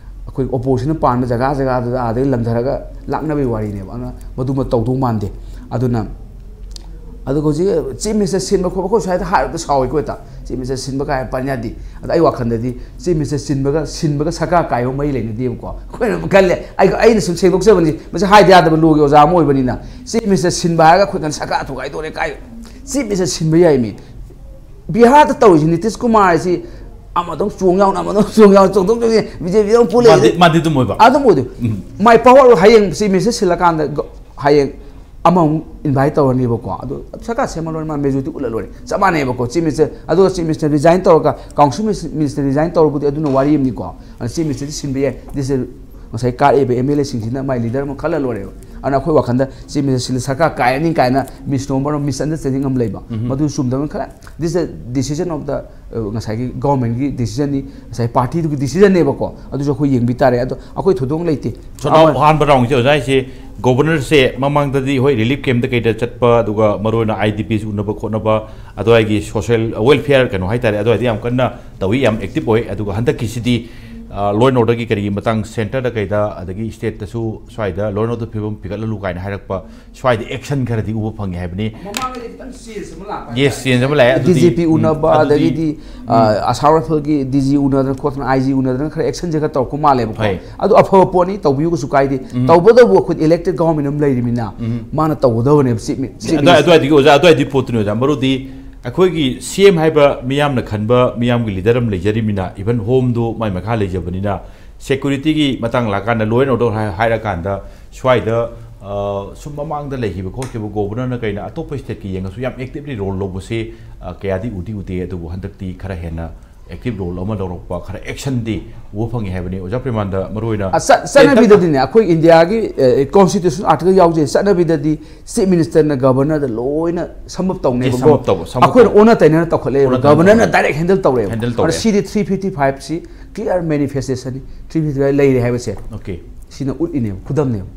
ꯑꯩꯈꯣꯏ ꯑꯣꯄꯣꯖꯤꯁꯟꯅ ꯄꯥꯟꯕ ꯖꯒꯥ ꯖꯒꯥꯗꯨꯗ ꯑꯥꯗꯒꯤ ꯂꯪꯊꯔꯒ ꯂꯥꯛꯅꯕꯒꯤ ꯋꯥꯔꯤꯅꯦꯕ꯫ ꯑꯗꯨꯅ ꯃꯗꯨꯃ ꯇꯧꯗꯧ ꯃꯥꯟꯗꯦ꯫ ꯑꯗꯨꯅ ꯑꯗꯨꯒ ꯍꯧꯖꯤꯛ ꯆꯤꯐ ꯃꯤꯅꯤꯁꯇꯔ ꯁꯤꯟꯕ ꯈꯣꯠꯄ, ꯑꯩꯈꯣꯏ ꯁ꯭ꯋꯥꯏꯗ ꯍꯥꯏꯔꯕꯗ ꯁꯥꯎꯏꯀꯣ ꯍꯦꯛꯇ꯫ ꯆꯤꯐ ꯃꯤꯅꯤꯁꯇꯔ ꯁꯤꯟꯕ ꯀꯥꯏ ꯄꯟ ꯌꯥꯗꯦ꯫ ꯑꯗ ꯑꯩ ꯋꯥꯈꯜꯗꯗꯤ ꯆꯤꯐ ꯃꯤꯅꯤꯁꯇꯔ ꯁꯤꯟꯕꯒ, ꯁꯤꯟꯕꯒ ꯁꯔꯀꯥꯔ ꯀꯥꯏꯕ ꯃꯔꯤ ꯂꯩꯅꯗꯦꯕꯀꯣ꯫ ꯑꯩꯈꯣꯏꯅ ꯈꯜꯂꯦ, ꯑꯩ, ꯑꯩꯅ ꯁꯨꯝ ꯁꯦꯡꯗꯣꯛꯆꯕꯅꯤ, ꯃꯁꯤ ꯍꯥꯏꯗ ꯌꯥꯗꯕ ꯂꯣꯒꯤ ꯑꯣꯖꯥ ꯑꯃ ꯑꯣꯏꯕꯅꯤꯅ꯫ ꯆꯤꯐ ꯃꯤꯅꯤꯁꯇꯔ ꯁꯤꯟꯕ ꯍꯥꯏꯔꯒ ꯑꯩꯈꯣꯏ ꯀꯟ ꯁꯔꯀꯥꯔ ꯊꯨꯒꯥꯏꯗꯣꯔꯦ ꯀꯥꯏ꯫ ꯆꯤꯐ ꯃꯤꯅꯤꯁꯇꯔ ꯁꯤꯟꯕ ꯌꯥꯏ ꯃꯤ꯫ ꯕꯤꯍꯥꯔꯗ ꯇꯧꯔꯤꯁꯤ ꯅꯤꯇꯤꯁ ꯀꯨꯃꯥꯔ ꯍꯥꯏꯁꯤ ꯑꯃꯗꯧ ꯆꯣꯡ ꯌꯥꯎꯅ, ꯑꯃꯗꯧ ꯆꯣꯡ ꯌꯥꯎꯅ, ꯆꯣꯡꯊꯣꯛ ꯆꯣꯡꯁꯤꯟ ꯕꯤ ꯖꯦ ꯄꯤ ꯑꯗꯨꯝ ꯄꯨ ꯂꯩ꯫ ꯃꯥꯗꯤ, ꯃꯥꯗꯤ ꯑꯗꯨꯝ ꯑꯣꯏꯕ꯫ ꯑꯗꯨꯝ ꯑꯣꯏꯗꯣꯏ꯫ ꯎꯝ꯫ ꯃꯥꯏ ꯄꯋꯥꯔ ꯍꯌꯦꯡ ꯆꯤꯐ ꯃꯤꯅꯤꯁꯇꯔ ꯁꯤꯜꯂꯀꯥꯟꯗ ꯒ-, ꯍꯌꯦꯡ ꯑꯃꯃꯨꯛ ꯏꯟꯚꯥꯏꯠ ꯇꯧꯔꯅꯦꯕꯀꯣ꯫ ꯑꯗꯨ ꯁꯔꯀꯥꯔ ꯁꯦꯝꯃ ꯂꯣꯏꯔꯦ, ꯃꯥ ꯃꯦꯖꯣꯔꯤꯇꯤ ꯎꯠꯂ ꯂꯣꯏꯔꯦ, ꯆꯞ ꯃꯥꯟꯅꯩꯕꯀꯣ꯫ ꯆꯤꯐ ꯃꯤꯅꯤꯁꯇꯔ, ꯑꯗꯨꯒ ꯆꯤꯐ ꯃꯤꯅꯤꯁꯇꯔ ꯔꯤꯖꯥꯏꯟ ꯇꯧꯔꯒ ꯀꯥꯎꯟꯁꯤꯜ ꯃꯤꯅꯤꯁꯇꯔ ꯔꯤꯖꯥꯏꯟ ꯇꯧꯔꯕꯨꯗꯤ ꯑꯗꯨꯅ ꯋꯥꯔꯤ ꯑꯃꯅꯤꯀꯣ꯫ ꯑꯗꯨꯅ ꯆꯤꯐ ꯃꯤꯅꯤꯁꯇꯔꯗꯤ ꯁꯤꯟꯕ ꯌꯥꯏ꯫ ꯗꯤꯁ ꯉꯁꯥꯏ ꯀꯥꯔꯛꯏꯕ ꯑꯦꯝ ꯑꯦꯜ ꯑꯦꯁꯤꯡꯁꯤꯅ ꯃꯥꯏ ꯂꯤꯗꯔ ꯑꯃ ꯈꯜꯂ ꯂꯣꯏꯔꯦꯕ꯫ ꯑꯗꯨꯅ ꯑꯩꯈꯣꯏ ꯋꯥꯈꯜꯗ ꯆꯤꯐ ꯃꯤꯅꯤꯁꯇꯔ ꯁꯤꯜꯂ ꯁꯔꯀꯥꯔ ꯀꯥꯏꯔꯅꯤ ꯀꯥꯏꯅ ꯃꯤꯁꯅꯣꯃꯔ, ꯃꯤꯁꯑꯟꯗꯔꯁꯇꯦꯟꯗꯤꯡ ꯑꯃ ꯂꯩꯕ, ꯎꯝ꯫ ꯃꯗꯨ ꯆꯨꯝꯗꯕꯅꯤ꯫ ꯈꯔ, this is the decision of the, uh, ꯉꯁꯥꯏꯒꯤ ꯒꯣꯔꯃꯦꯟꯒꯤ ꯗꯤꯁꯤꯖꯟꯅꯤ, ꯉꯁꯥꯏ ꯄꯥꯔꯇꯤꯗꯨꯒꯤ ꯗꯤꯁꯤꯖꯟꯅꯦꯕꯀꯣ꯫ ꯑꯗꯨꯁꯨ ꯑꯩꯈꯣꯏ ꯌꯦꯡꯕꯤ ꯇꯥꯔꯦ꯫ ꯑꯗꯣ ꯑꯩꯈꯣꯏ ꯊꯣꯏꯗꯣꯛꯅ ꯂꯩꯇꯦ꯫ ꯁꯣꯅꯥꯎ, ꯑꯃ ꯑꯍꯥꯟꯕ ꯔꯥꯎꯟꯁꯦ ꯑꯣꯖꯥ ꯍꯥꯏꯁꯦ ꯒꯣꯕꯔꯅꯔꯁꯦ ꯃꯃꯥꯡꯗꯗꯤ ꯍꯣꯏ ꯔꯤꯂꯤꯐ ꯀꯦꯝꯞꯇ ꯀꯩꯗ ꯆꯠꯄ, ꯑꯗꯨꯒ ꯃꯔꯨꯑꯣꯏꯅ ꯑꯥꯏ ꯗꯤ ꯄꯤꯁ ꯎꯅꯕ ꯈꯣꯠꯅꯕ, ꯑꯗꯨꯋꯥꯏꯒꯤ ꯁꯣꯁꯦꯜ ꯋꯦꯜꯐꯤꯌꯔ ꯀꯩꯅꯣ ꯍꯥꯏꯇꯥꯔꯦ, ꯑꯗꯨꯋꯥꯏꯗꯤ ꯌꯥꯝ ꯀꯟꯅ ꯇꯧꯏ, ꯌꯥꯝ ꯑꯦꯛꯇꯤꯚ ꯑꯣꯏ꯫ ꯑꯗꯨꯒ ꯍꯟꯗꯛꯀꯤꯁꯤꯗꯤ, ꯑ, ꯂꯣ ꯑꯦꯟ ꯑꯣꯔꯗꯔꯒꯤ ꯀꯔꯤꯒꯤ ꯃꯇꯥꯡ ꯁꯦꯟꯇꯔꯗ ꯀꯩꯗ ꯑꯗꯒꯤ ꯁ꯭ꯇꯦꯠꯇꯁꯨ ꯁ꯭ꯋꯥꯏꯗ ꯂꯣ ꯑꯦꯟ ꯑꯣꯔꯗꯔ ꯐꯤꯕꯝ ꯐꯤꯒꯠꯍꯜꯂꯨ ꯀꯥꯏꯅ ꯍꯥꯏꯔꯛꯄ, ꯁ꯭ꯋꯥꯏꯗ ꯑꯦꯛꯁꯟ ꯈꯔꯗꯤ ꯎꯕ ꯐꯪꯉꯦ ꯍꯥꯏꯕꯅꯤ꯫ ꯃꯃꯥꯡꯗꯗꯤ ꯈꯤꯇꯪ ꯆꯦꯟꯖ ꯑꯃ ꯂꯥꯛꯄ ꯌꯦꯁ, ꯍꯥꯏꯇꯥꯔꯦ꯫ ꯆꯦꯟꯖ ꯑꯃ ꯂꯥꯛꯑꯦ꯫ ꯑꯗꯨꯗꯤ, ꯗꯤ ꯖꯤ ꯄꯤ ꯎꯅꯕ, ꯑꯗꯨꯗꯤ, ꯑꯗꯒꯤꯗꯤ, ꯎꯝ꯫ ꯑ, ꯑꯁꯥꯝ ꯔꯥꯏꯐꯜꯒꯤ ꯗꯤ ꯖꯤ ꯎꯅꯗꯅ ꯈꯣꯠꯇꯅ, ꯑꯥꯏ ꯖꯤ ꯎꯅꯗꯅ ꯈꯔ ꯑꯦꯛꯁꯟꯁꯦ ꯈꯔ ꯇꯧꯔꯛꯄ ꯃꯥꯜꯂꯦꯕꯀꯣ꯫ ꯍꯣꯏ꯫ ꯑꯗꯨ ꯑꯐꯕ ꯄꯣꯠꯅꯤ, ꯇꯧꯕꯤꯌꯨ, ꯀꯩꯁꯨ ꯀꯥꯏꯗꯦ꯫ ꯎꯝ꯫ ꯇꯧꯕꯇꯕꯨ ꯑꯩꯈꯣꯏ ꯏꯂꯦꯛꯇꯦꯗ ꯒꯣꯔꯃꯦꯟ ꯑꯃ ꯂꯩꯔꯤꯃꯤꯅ ꯎꯝ꯫ ꯃꯥꯅ ꯇꯧꯒꯗꯕꯅꯦꯕ, ꯆꯤꯞ ꯃꯤ-, ꯆꯤꯞ ꯑꯗꯨꯋꯥꯏ-, ꯃꯤꯅꯤꯁꯇꯔ꯫ ꯑꯗꯨꯋꯥꯏꯗꯒꯤ ꯑꯣꯖꯥ, ꯑꯗꯨꯋꯥꯏꯗꯤ ꯄꯣꯠꯇꯨꯅꯤ ꯑꯣꯖꯥ꯫ ꯃꯔꯨꯗꯤ ꯑꯩꯈꯣꯏꯒꯤ ꯁꯤ ꯑꯦꯝ ꯍꯥꯏꯕ ꯃꯤꯌꯥꯝꯅ ꯈꯟꯕ ꯃꯤꯌꯥꯝꯒꯤ ꯂꯤꯗꯔ ꯑꯃ ꯂꯩꯖꯔꯤꯃꯤꯅ, ꯏꯚꯟ ꯍꯣꯝꯗꯨ ꯃꯥꯏ ꯃꯈꯥ ꯂꯩꯖꯕꯅꯤꯅ, ꯁꯦꯀ꯭ꯌꯨꯔꯤꯇꯤꯒꯤ ꯃꯇꯥꯡ ꯂꯥꯛꯀꯥꯟꯗ, ꯂꯣ ꯑꯦꯟ ꯑꯣꯔꯗꯔ ꯍꯥꯏ-, ꯍꯥꯏꯔꯀꯥꯟꯗ, ꯁ꯭ꯋꯥꯏꯗ, ꯑ, ꯁꯨꯝ ꯃꯃꯥꯡꯗ ꯂꯩꯈꯤꯕ ꯈꯣꯠꯈꯤꯕ ꯒꯣꯕꯔꯅꯔꯅ ꯀꯩꯅ ꯑꯇꯣꯞꯄ ꯁ꯭ꯇꯦꯠꯀꯤ ꯌꯦꯡꯉꯁꯨ ꯌꯥꯝ ꯑꯦꯛꯇꯤꯚꯂꯤ ꯔꯣꯜ ꯂꯧꯕꯁꯦ, ꯑ, ꯀꯌꯥꯗꯤ ꯎꯗꯤ ꯎꯗꯦ꯫ ꯑꯗꯨꯕꯨ ꯍꯟꯗꯛꯇꯤ ꯈꯔ ꯍꯦꯟꯅ ꯑꯦꯛꯇꯤꯚ ꯔꯣꯜ ꯑꯃ ꯂꯧꯔꯛꯄ, ꯈꯔ ꯑꯦꯛꯁꯟꯗꯤ ꯎꯕ ꯐꯪꯉꯤ ꯍꯥꯏꯕꯅꯤ꯫ ꯑꯣꯖꯥ ꯄ꯭ꯔꯦꯃꯥꯟꯗ ꯃꯔꯨꯑꯣꯏꯅ ꯑ, ꯆꯠ-, ꯆꯠꯅꯕꯤꯗꯗꯤꯅꯦ, ꯑꯩꯈꯣꯏ ꯏꯟꯗꯤꯌꯥꯒꯤ, ꯑ, ꯀꯣꯟꯁꯇꯤꯇ꯭ꯌꯨꯁꯟ ꯑꯥꯔꯇꯤꯀꯜ ꯌꯥꯎꯖꯩ, ꯆꯠꯅꯕꯤꯗꯗꯤ ꯆꯤꯞ ꯃꯤꯅꯤꯁꯇꯔꯅ ꯒꯕꯔꯅꯔꯗ ꯂꯣꯏꯅ ꯁꯝ ꯑꯞ ꯇꯧꯅꯦꯕꯀꯣ꯫ ꯁꯝ ꯑꯞ ꯇꯧꯕ, ꯁꯝ ꯑꯞ ꯑꯩꯈꯣꯏꯅ ꯇꯧꯕ꯫ ꯑꯣꯟꯅ ꯇꯩꯅꯅ ꯇꯧꯈꯠꯂꯛꯑꯦꯕ, ꯑꯣꯟꯅ ꯇꯩꯅꯅ ꯒꯕꯔꯅꯔꯅ ꯇꯧꯔꯦ꯫ ꯗꯥꯏꯔꯦꯛ ꯍꯦꯟꯗꯜ ꯇꯧꯔꯦꯕ꯫ ꯍꯦꯟꯗꯜ ꯑꯗꯣ ꯇꯧꯔꯦ꯫ ꯁꯤꯗꯤ ꯊ꯭ꯔꯤ ꯐꯤꯐꯇꯤ ꯐꯥꯏꯚꯁꯤ ꯀ꯭ꯂꯤꯌꯥꯔ ꯃꯦꯅꯤꯐꯦꯁꯇꯦꯁꯟꯅꯤ, ꯊ꯭ꯔꯤ ꯐꯤꯐꯇꯤ ꯐꯥꯏꯚ ꯂꯩꯔꯦ ꯍꯥꯏꯕꯁꯦ꯫ ꯑꯣꯀꯦ꯫ ꯁꯤꯅ ꯎꯠꯂꯤꯅꯦꯕ, ꯈꯨꯗꯝꯅꯦꯕ꯫